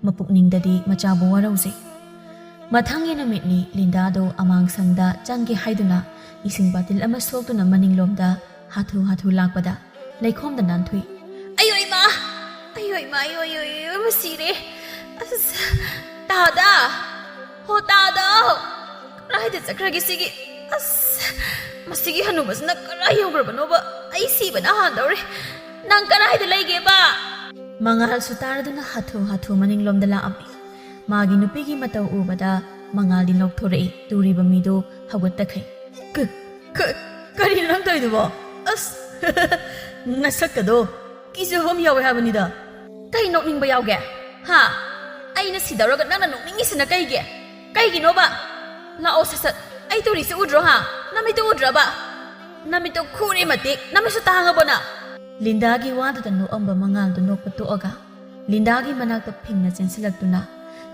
ꯃꯄꯨꯛꯅꯤꯡꯗꯗꯤ ꯃꯆꯥꯕꯨ ꯋꯥꯔꯧꯖꯩ꯫ ꯃꯊꯪꯒꯤ ꯅꯨꯃꯤꯠꯅꯤ꯫ ꯂꯤꯟꯗꯥꯗꯣ ꯑꯃꯥꯡꯁꯪꯗ ꯆꯪꯒꯦ ꯍꯥꯏꯗꯨꯅ ꯏꯁꯤꯡ ꯕꯥꯇꯤꯜ ꯑꯃ ꯁꯣꯛꯇꯨꯅ ꯃꯅꯤꯡꯂꯣꯝꯗ ꯍꯥꯊꯨ ꯍꯥꯊꯨ ꯂꯥꯛꯄꯗ ꯂꯩꯈꯣꯝꯗ ꯅꯥꯟꯊꯨꯏ꯫ "ꯑꯌꯣ ꯏꯃꯥ! ꯑꯌꯣ ꯏꯃꯥ! ꯑꯌꯣ, ꯑꯌꯣ, ꯑꯌꯣ, ꯏꯃꯥ, ꯁꯤꯔꯦ! ꯑꯁ! ꯇꯥꯗ! ꯍꯣ ꯇꯥꯗ! ꯀꯗꯥꯏꯗ ꯆꯠꯈ꯭ꯔꯒꯦ ꯁꯤꯒꯤ? ꯑꯁ! ꯃꯁꯤꯒꯤ ꯍꯅꯨꯕꯁꯤꯅ ꯀꯗꯥꯏ ꯌꯧꯈ꯭ꯔꯕꯅꯣꯕ? ꯑꯩ ꯁꯤꯕꯅ ꯍꯥꯟꯗꯧꯔꯦ! ꯅꯪ ꯀꯗꯥꯏꯗ ꯂꯩꯒꯦꯕ?" ꯃꯉꯥꯜꯁꯨ ꯇꯥꯔꯗꯨꯅ ꯍꯥꯊꯨ ꯍꯥꯊꯨ ꯃꯅꯤꯡꯂꯣꯝꯗ ꯂꯥꯛꯑꯝꯃꯤ꯫ ꯃꯥꯒꯤ ꯅꯨꯄꯤꯒꯤ ꯃꯇꯧ ꯎꯕꯗ ꯃꯉꯥꯜꯗꯤ ꯅꯣꯛꯊꯣꯔꯛꯏ꯫ ꯇꯨꯔꯤꯕ ꯃꯤꯗꯨ ꯍꯧꯒꯠꯇꯈꯩ꯫ "ꯀ-, ꯀ-, ꯀꯔꯤꯅꯣ ꯅꯪ ꯇꯧꯔꯤꯗꯨꯕꯣ? ꯑꯁ! ꯅꯁꯛꯀꯗꯣ ꯀꯤꯖꯕ ꯑꯃ ꯌꯥꯎꯋꯦ ꯍꯥꯏꯕꯅꯤꯗ!" "ꯀꯩ ꯅꯣꯛꯅꯤꯡꯕ ꯌꯥꯎꯒꯦ? ꯍꯥ? ꯑꯩꯅ ꯁꯤꯗꯧꯔꯒ ꯅꯪꯅ ꯅꯣꯛꯅꯤꯡꯉꯤꯁꯤꯅ ꯀꯩꯒꯤ? ꯀꯩꯒꯤꯅꯣꯕ? ꯂꯥꯛꯑꯣ ꯁꯠ ꯁꯠ꯫ ꯑꯩ ꯇꯨꯔꯤꯁꯤ ꯎꯗ꯭ꯔꯣ ꯍꯥ? ꯅꯃꯤꯠꯇꯨ ꯎꯗ꯭ꯔꯕ? ꯅꯃꯤꯠꯇꯨ ꯈꯨꯔꯦ ꯃꯇꯤꯛ꯫ ꯅꯃꯤꯠꯁꯨ ꯇꯥꯡꯉꯕꯣ ꯅꯪ?" ꯂꯤꯟꯗꯥꯒꯤ ꯋꯥꯗꯨꯗ ꯅꯣꯛꯑꯝꯕ ꯃꯉꯥꯜꯗꯨ ꯅꯣꯛꯄ ꯇꯣꯛꯑꯒ ꯂꯤꯟꯗꯥꯒꯤ ꯃꯅꯥꯛꯇ ꯐꯤꯡꯅ ꯆꯦꯟꯁꯤꯜꯂꯛꯇꯨꯅ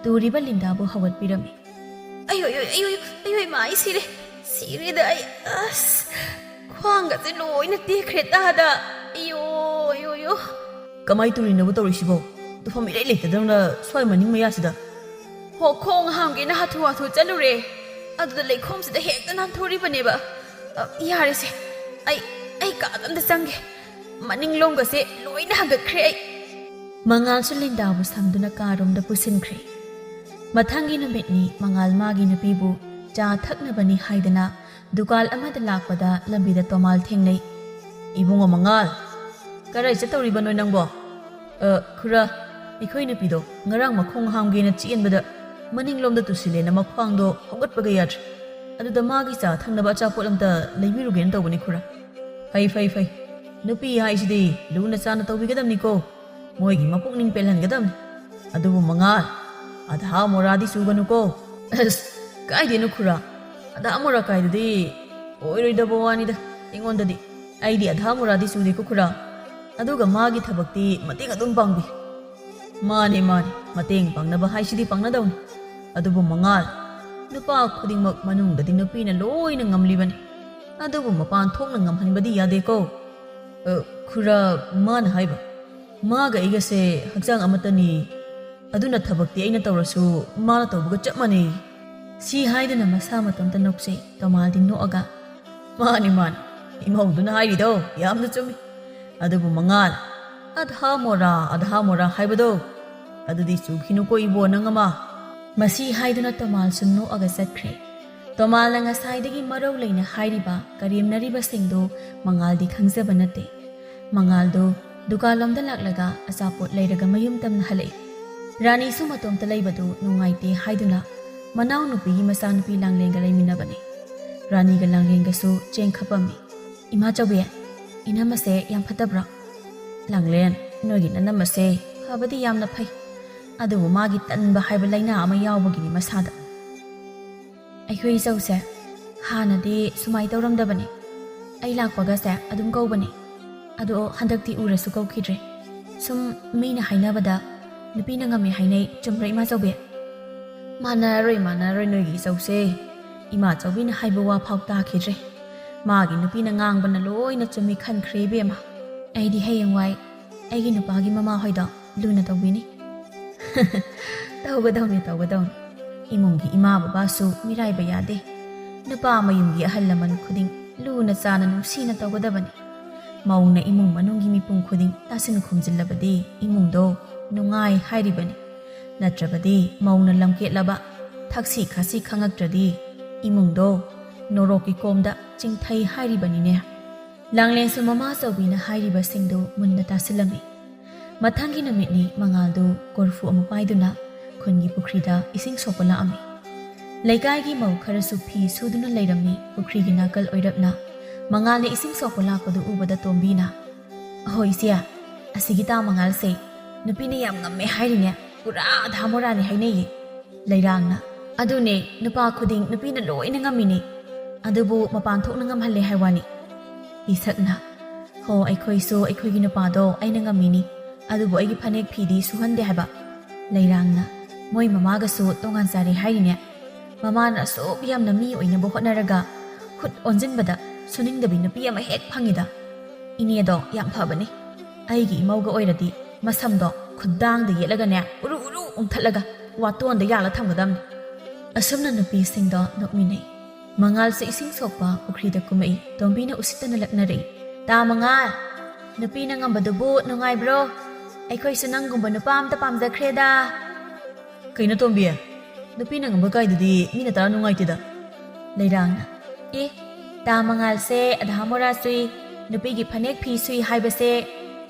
ꯇꯨꯔꯤꯕ ꯂꯤꯟꯗꯥꯕꯨ ꯍꯧꯒꯠꯄꯤꯔꯝꯃꯤ꯫ "ꯑꯌꯣ, ꯑꯌꯣ, ꯑꯌꯣ, ꯑꯌꯣ, ꯑꯌꯣ, ꯏꯃꯥ, ꯑꯩ ꯁꯤꯔꯦ꯫ ꯁꯤꯔꯦꯗ ꯑꯩ꯫ ꯑꯁ, ꯈ꯭ꯋꯥꯡꯒꯁꯦ ꯂꯣꯏꯅ ꯇꯦꯛꯈ꯭ꯔꯦ ꯇꯥꯗ꯫ ꯑꯌꯣ, ꯑꯌꯣ, ꯑꯌꯣ꯫ ꯀꯃꯥꯏ ꯇꯨꯔꯤꯅꯣꯕ ꯇꯧꯔꯤꯁꯤꯕꯣ? ꯇꯨꯐꯝ ꯏꯔꯩ ꯂꯩꯇꯗꯧꯅ ꯁ꯭ꯋꯥꯏ ꯃꯅꯤꯡ ꯃꯌꯥꯁꯤꯗ?" "ꯍꯣ, ꯈꯣꯡ ꯍꯥꯝꯒꯦꯅ ꯍꯥꯊꯨ ꯍꯥꯊꯨ ꯆꯠꯂꯨꯔꯦ꯫ ꯑꯗꯨꯗ ꯂꯩꯈꯣꯝꯁꯤꯗ ꯍꯦꯛꯇ ꯅꯥꯟꯊꯣꯔꯤꯕꯅꯦꯕ꯫ ꯑ, ꯌꯥꯔꯦꯁꯦ꯫ ꯑꯩ, ꯑꯩ ꯀꯥꯗ ꯑꯝꯇ ꯆꯪꯒꯦ꯫ ꯃꯅꯤꯡꯂꯣꯝꯒꯁꯦ ꯂꯣꯏꯅ ꯍꯥꯒꯠꯈ꯭ꯔꯦ ꯑꯩ꯫" ꯃꯉꯥꯜꯁꯨ ꯂꯤꯟꯗꯥꯕꯨ ꯁꯪꯗꯨꯅ ꯀꯥꯔꯣꯝꯗ ꯄꯨꯁꯤꯟꯈ꯭ꯔꯦ꯫ ꯃꯊꯪꯒꯤ ꯅꯨꯃꯤꯠꯅꯤ꯫ ꯃꯉꯥꯜ ꯃꯥꯒꯤ ꯅꯨꯄꯤꯕꯨ ꯆꯥ ꯊꯛꯅꯕꯅꯤ ꯍꯥꯏꯗꯅ ꯗꯨꯀꯥꯟ ꯑꯃꯗ ꯂꯥꯛꯄꯗ ꯂꯝꯕꯤꯗ ꯇꯣꯃꯥꯜ ꯊꯦꯡꯅꯩ꯫ "ꯏꯕꯨꯡꯉꯣ ꯃꯉꯥꯜ, ꯀꯔꯥꯏ ꯆꯠꯇꯧꯔꯤꯕꯅꯣ ꯅꯪꯕꯣ?" "ꯑ, ꯈꯨꯔꯥ, ꯑꯩꯈꯣꯏ ꯅꯨꯄꯤꯗꯣ ꯉꯔꯥꯡ ꯃꯈꯣꯡ ꯍꯥꯝꯒꯦꯅ ꯆꯦꯟꯕꯗ ꯃꯅꯤꯡꯂꯣꯝꯗ ꯇꯨꯁꯤꯜꯂꯦꯅ ꯃꯈ꯭ꯋꯥꯡꯗꯣ ꯍꯧꯒꯠꯄꯒ ꯌꯥꯗ꯭ꯔꯦ꯫ ꯑꯗꯨꯗ ꯃꯥꯒꯤ ꯆꯥ ꯊꯛꯅꯕ ꯑꯆꯥꯄꯣꯠ ꯑꯝꯇ ꯂꯩꯕꯤꯔꯨꯒꯦꯅ ꯇꯧꯕꯅꯤ ꯈꯨꯔꯥ꯫" "ꯐꯩ, ꯐꯩ, ꯐꯩ꯫ ꯅꯨꯄꯤ ꯍꯥꯏꯁꯤꯗꯤ ꯂꯨꯅ ꯆꯥꯟꯅ ꯇꯧꯕꯤꯒꯗꯕꯅꯤꯀꯣ꯫ ꯃꯣꯏꯒꯤ ꯃꯄꯨꯛꯅꯤꯡ ꯄꯦꯜꯍꯟꯒꯗꯕꯅꯤ꯫ ꯑꯗꯨꯕꯨ ꯃꯉꯥꯜ, ꯑꯙꯥ ꯃꯣꯔꯥꯗꯤ ꯆꯨꯒꯅꯨꯀꯣ꯫" "ꯑꯁ, ꯀꯥꯏꯗꯦꯅꯣ ꯈꯨꯔꯥ꯫ ꯑꯙꯥ ꯃꯣꯔꯥ ꯀꯥꯏꯗꯨꯗꯤ ꯑꯣꯏꯔꯣꯏꯗꯕ ꯋꯥꯅꯤꯗ ꯑꯩꯉꯣꯟꯗꯗꯤ꯫ ꯑꯩꯗꯤ ꯑꯙꯥ ꯃꯣꯔꯥꯗꯤ ꯆꯨꯗꯦꯀꯣ ꯈꯨꯔꯥ꯫ ꯑꯗꯨꯒ ꯃꯥꯒꯤ ꯊꯕꯛꯇꯤ ꯃꯇꯦꯡ ꯑꯗꯨꯝ ꯄꯥꯡꯕꯤ꯫" "ꯃꯥꯅꯦ, ꯃꯥꯅꯦ, ꯃꯇꯦꯡ ꯄꯥꯡꯅꯕ ꯍꯥꯏꯁꯤꯗꯤ ꯄꯥꯡꯅꯗꯧꯅꯤ꯫ ꯑꯗꯨꯕꯨ ꯃꯉꯥꯜ, ꯅꯨꯄꯥ ꯈꯨꯗꯤꯡꯃꯛ ꯃꯅꯨꯡꯗꯗꯤ ꯅꯨꯄꯤꯅ ꯂꯣꯏꯅ ꯉꯝꯂꯤꯕꯅꯤ꯫ ꯑꯗꯨꯕꯨ ꯃꯄꯥꯟ ꯊꯣꯛꯅ ꯉꯝꯍꯟꯕꯗꯤ ꯌꯥꯗꯦꯀꯣ꯫ "ꯑ, ꯈꯨꯔꯥ, ꯃꯥꯅ ꯍꯥꯏꯕ, ꯃꯥꯒ ꯑꯩꯒꯁꯦ ꯍꯛꯆꯥꯡ ꯑꯃꯠꯇꯅꯤ, ꯑꯗꯨꯅ ꯊꯕꯛꯇꯤ ꯑꯩꯅ ꯇꯧꯔꯁꯨ ꯃꯥꯅ ꯇꯧꯕꯒ ꯆꯞ ꯃꯥꯟꯅꯩ"꯫ ꯁꯤ ꯍꯥꯏꯗꯨꯅ ꯃꯁꯥ ꯃꯇꯣꯝꯇ ꯅꯣꯛꯆꯩ꯫ ꯇꯣꯃꯥꯜꯗꯤ ꯅꯣꯛꯑꯒ, "ꯃꯥꯅꯤ, ꯃꯥꯅꯤ, ꯏꯃꯧꯗꯨꯅ ꯍꯥꯏꯔꯤꯗꯣ ꯌꯥꯝꯅ ꯆꯨꯝꯃꯤ꯫ ꯑꯗꯨꯕꯨ ꯃꯉꯥꯜ, ꯑꯙꯥ ꯃꯣꯔꯥ, ꯑꯙꯥ ꯃꯣꯔꯥ ꯍꯥꯏꯕꯗꯣ, ꯑꯗꯨꯗꯤ ꯆꯨꯈꯤꯅꯨꯀꯣ ꯏꯕꯣ ꯅꯪ ꯑꯃ"꯫ ꯃꯁꯤ ꯍꯥꯏꯗꯨꯅ ꯇꯣꯃꯥꯜꯁꯨ ꯅꯣꯛꯑꯒ ꯆꯠꯈ꯭ꯔꯦ꯫ ꯇꯣꯃꯥꯜꯅ ꯉꯁꯥꯏꯗꯒꯤ ꯃꯔꯧ ꯂꯩꯅ ꯍꯥꯏꯔꯤꯕ, ꯀꯔꯦꯝꯅꯔꯤꯕꯁꯤꯡꯗꯨ ꯃꯉꯥꯜꯗꯤ ꯈꯪꯖꯕ ꯅꯠꯇꯦ꯫ ꯃꯉꯥꯜꯗꯨ ꯗꯨꯀꯥꯟꯂꯣꯝꯗ ꯂꯥꯛꯂꯒ ꯑꯆꯥꯄꯣꯠ ꯂꯩꯔꯒ ꯃꯌꯨꯝ ꯇꯝꯅ ꯍꯜꯂꯛꯏ꯫ ꯔꯥꯅꯤꯁꯨ ꯃꯇꯣꯝꯇ ꯂꯩꯕꯗꯨ ꯅꯨꯡꯉꯥꯏꯇꯦ ꯍꯥꯏꯗꯨꯅ ꯃꯅꯥꯎꯅꯨꯄꯤꯒꯤ ꯃꯆꯥꯅꯨꯄꯤ ꯂꯥꯡꯂꯦꯟꯒ ꯂꯩꯃꯤꯟꯅꯕꯅꯤ꯫ ꯔꯥꯅꯤꯒ ꯂꯥꯡꯂꯦꯟꯒꯁꯨ ꯆꯦꯡ ꯈꯞꯄꯝꯃꯤ꯫ "ꯏꯃꯥ ꯆꯧꯕꯤ, ꯏꯅꯝꯃꯁꯦ ꯌꯥꯝ ꯐꯠꯇꯕ꯭ꯔꯣ?" "ꯂꯥꯡꯂꯦꯟ, ꯅꯣꯏꯒꯤ ꯅꯅꯝꯃꯁꯦ ꯐꯕꯗꯤ ꯌꯥꯝꯅ ꯐꯩ, ꯑꯗꯨꯕꯨ ꯃꯥꯒꯤ ꯇꯟꯕ ꯍꯥꯏꯕ ꯂꯥꯏꯅꯥ ꯑꯃ ꯌꯥꯎꯕꯒꯤꯅꯤ ꯃꯁꯥꯗ꯫ ꯑꯩꯈꯣꯏ ꯏꯆꯧꯁꯦ ꯍꯥꯟꯅꯗꯤ ꯁꯨꯃꯥꯏ ꯇꯧꯔꯝꯗꯕꯅꯤ꯫ ꯑꯩ ꯂꯥꯛꯄꯒꯁꯦ ꯑꯗꯨꯝ ꯀꯧꯕꯅꯤ꯫ ꯑꯗꯣ ꯍꯟꯗꯛꯇꯤ ꯎꯔꯁꯨ ꯀꯧꯈꯤꯗ꯭ꯔꯦ꯫ ꯁꯨꯝ ꯃꯤꯅ ꯍꯥꯏꯅꯕꯗ ꯅꯨꯄꯤꯅ ꯉꯝꯃꯦ ꯍꯥꯏꯅꯩ, ꯆꯨꯝꯕ꯭ꯔꯥ ꯏꯃꯥ ꯆꯧꯕꯤ?" "ꯃꯥꯟꯅꯔꯣꯏ, ꯃꯥꯟꯅꯔꯣꯏ ꯅꯣꯏꯒꯤ ꯏꯆꯧꯁꯦ꯫ ꯏꯃꯥ ꯆꯧꯕꯤꯅ ꯍꯥꯏꯕ ꯋꯥ ꯐꯥꯎ ꯇꯥꯈꯤꯗ꯭ꯔꯦ꯫ ꯃꯥꯒꯤ ꯅꯨꯄꯤꯅ ꯉꯥꯡꯕꯅ ꯂꯣꯏꯅ ꯆꯨꯝꯃꯤ ꯈꯟꯈ꯭ꯔꯦ ꯏꯕꯦꯝꯃ꯫ ꯑꯩꯗꯤ ꯍꯌꯦꯡꯋꯥꯏ ꯑꯩꯒꯤ ꯅꯨꯄꯥꯒꯤ ꯃꯃꯥ ꯍꯣꯏꯗꯣ ꯂꯨꯅ ꯇꯧꯕꯤꯅꯤ"꯫ "ꯇꯧꯒꯗꯧꯅꯤ, ꯇꯧꯒꯗꯧꯅꯤ꯫ ꯏꯃꯨꯡꯒꯤ ꯏꯃꯥ ꯕꯕꯥꯁꯨ ꯃꯤꯔꯥꯏꯕ ꯌꯥꯗꯦ꯫ ꯅꯨꯄꯥ ꯃꯌꯨꯝꯒꯤ ꯑꯍꯜ ꯂꯃꯟ ꯈꯨꯗꯤꯡ ꯂꯨꯅ ꯆꯥꯟꯅ ꯅꯨꯡꯁꯤꯅ ꯇꯧꯒꯗꯕꯅꯤ꯫ ꯃꯧꯅ ꯏꯃꯨꯡ ꯃꯅꯨꯡꯒꯤ ꯃꯤꯄꯨꯝ ꯈꯨꯗꯤꯡ ꯇꯥꯁꯤꯟ ꯈꯨꯝꯖꯤꯜꯂꯕꯗꯤ ꯏꯃꯨꯡꯗꯣ ꯅꯨꯡꯉꯥꯏ ꯍꯥꯏꯔꯤꯕꯅꯤ꯫ ꯅꯠꯇ꯭ꯔꯕꯗꯤ ꯃꯧꯅ ꯂꯝꯀꯦꯠꯂꯕ, ꯊꯛꯁꯤ ꯈꯥꯁꯤ ꯈꯪꯉꯛꯇ꯭ꯔꯗꯤ ꯏꯃꯨꯡꯗꯣ ꯅꯣꯔꯣꯛꯀꯤ ꯀꯣꯝꯗ ꯆꯤꯡꯊꯩ ꯍꯥꯏꯔꯤꯕꯅꯤꯅꯦ"꯫ ꯂꯥꯡꯂꯦꯟꯁꯨ ꯃꯃꯥ ꯆꯧꯕꯤꯅ ꯍꯥꯏꯔꯤꯕꯁꯤꯡꯗꯨ ꯃꯨꯟꯅ ꯇꯥꯁꯤꯜꯂꯝꯃꯤ꯫ ꯃꯊꯪꯒꯤ ꯅꯨꯃꯤꯠꯅꯤ꯫ ꯃꯉꯥꯜꯗꯨ ꯀꯣꯔꯐꯨ ꯑꯃ ꯄꯥꯏꯗꯨꯅ ꯈꯨꯟꯒꯤ ꯄꯨꯈ꯭ꯔꯤꯗ ꯏꯁꯤꯡ ꯁꯣꯛꯄ ꯂꯥꯛꯑꯝꯃꯤ꯫ ꯂꯩꯀꯥꯏꯒꯤ ꯃꯧ ꯈꯔꯁꯨ ꯐꯤ ꯁꯨꯗꯨꯅ ꯂꯩꯔꯝꯃꯤ꯫ ꯄꯨꯈ꯭ꯔꯤꯒꯤ ꯅꯥꯀꯜ ꯑꯣꯏꯔꯞꯅ ꯃꯉꯥꯜꯅ ꯏꯁꯤꯡ ꯁꯣꯛꯄ ꯂꯥꯛꯄꯗꯨ ꯎꯕꯗ ꯇꯣꯝꯕꯤꯅ, "ꯑꯍꯣ ꯏꯆꯦ, ꯑꯁꯤꯒꯤ ꯇꯥ ꯃꯉꯥꯜꯁꯦ ꯅꯨꯄꯤꯅ ꯌꯥꯝ ꯉꯝꯃꯦ ꯍꯥꯏꯔꯤꯅꯦ, ꯄꯨꯔꯥ ꯑꯙꯥ ꯃꯣꯔꯥꯅꯤ ꯍꯥꯏꯅꯩꯌꯦ"꯫ ꯂꯩꯔꯥꯡꯅ, "ꯑꯗꯨꯅꯦ, ꯅꯨꯄꯥ ꯈꯨꯗꯤꯡ ꯅꯨꯄꯤꯅ ꯂꯣꯏꯅ ꯉꯝꯃꯤꯅꯦ, ꯑꯗꯨꯕꯨ ꯃꯄꯥꯟ ꯊꯣꯛꯅ ꯉꯝꯍꯜꯂꯦ ꯍꯥꯏ ꯋꯥꯅꯤ"꯫ ꯏꯁꯛꯅ, "ꯍꯣ, ꯑꯩꯈꯣꯏꯁꯨ ꯑꯩꯈꯣꯏꯒꯤ ꯅꯨꯄꯥꯗꯣ ꯑꯩꯅ ꯉꯝꯃꯤꯅꯤ, ꯑꯗꯨꯕꯨ ꯑꯩꯒꯤ ꯐꯅꯦꯛ ꯐꯤꯗꯤ ꯁꯨꯍꯟꯗꯦ ꯍꯥꯏꯕ"꯫ ꯂꯩꯔꯥꯡꯅ, "ꯃꯣꯏ ꯃꯃꯥꯒꯁꯨ ꯇꯣꯉꯥꯟ ꯆꯥꯔꯦ ꯍꯥꯏꯔꯤꯅꯦ꯫ ꯃꯃꯥꯅ ꯑꯁꯨꯛ ꯌꯥꯝꯅ ꯃꯤ ꯑꯣꯏꯅꯕ ꯍꯣꯠꯅꯔꯒ ꯈꯨꯠ ꯑꯣꯟꯁꯤꯟꯕꯗ ꯁꯨꯅꯤꯡꯗꯕꯤ ꯅꯨꯄꯤ ꯑꯃ ꯍꯦꯛ ꯐꯪꯉꯤꯗ꯫ ꯏꯅꯦꯗꯣ ꯌꯥꯝ ꯐꯕꯅꯤ꯫ ꯑꯩꯒꯤ ꯏꯃꯧꯒ ꯑꯣꯏꯔꯗꯤ ꯃꯁꯝꯗꯣ ꯈꯨꯗꯥꯡꯗ ꯌꯦꯠꯂꯒꯅꯦ, ꯎꯔꯨ ꯎꯔꯨ ꯎꯪꯊꯠꯂꯒ ꯋꯥꯇꯣꯟꯗ ꯌꯥꯜꯂ ꯊꯝꯒꯗꯕꯅꯤ꯫ ꯑꯁꯨꯝꯅ ꯅꯨꯄꯤꯁꯤꯡꯗꯣ ꯅꯣꯛꯃꯤꯟꯅꯩ꯫ ꯃꯉꯥꯜꯁꯨ ꯏꯁꯤꯡ ꯁꯣꯛꯄ ꯄꯨꯈ꯭ꯔꯤꯗ ꯀꯨꯝꯃꯛꯏ꯫ ꯇꯣꯝꯕꯤꯅ ꯎꯁꯤꯠꯇꯅ ꯂꯛꯅꯔꯛꯏ꯫ "ꯇꯥ ꯃꯉꯥꯜ, ꯅꯨꯄꯤꯅ ꯉꯝꯕꯗꯨꯕꯨ ꯅꯨꯡꯉꯥꯏꯕ꯭ꯔꯣ? ꯑꯩꯈꯣꯏꯁꯨ ꯅꯪꯒꯨꯝꯕ ꯅꯨꯄꯥ ꯑꯝꯇ ꯄꯥꯝꯖꯈ꯭ꯔꯦꯗ꯫" "ꯀꯩꯅꯣ ꯇꯣꯝꯕꯤ, ꯅꯨꯄꯤꯅ ꯉꯝꯕ ꯀꯥꯏꯗꯨꯗꯤ ꯃꯤꯅ ꯇꯥꯔ ꯅꯨꯡꯉꯥꯏꯇꯦꯗ꯫" ꯂꯩꯔꯥꯡꯅ, "ꯑꯦ, ꯇꯥ ꯃꯉꯥꯜꯁꯦ ꯑꯙꯥ ꯃꯣꯔꯥ ꯁꯨꯏ, ꯅꯨꯄꯤꯒꯤ ꯐꯅꯦꯛ ꯐꯤ ꯁꯨꯏ ꯍꯥꯏꯕꯁꯦ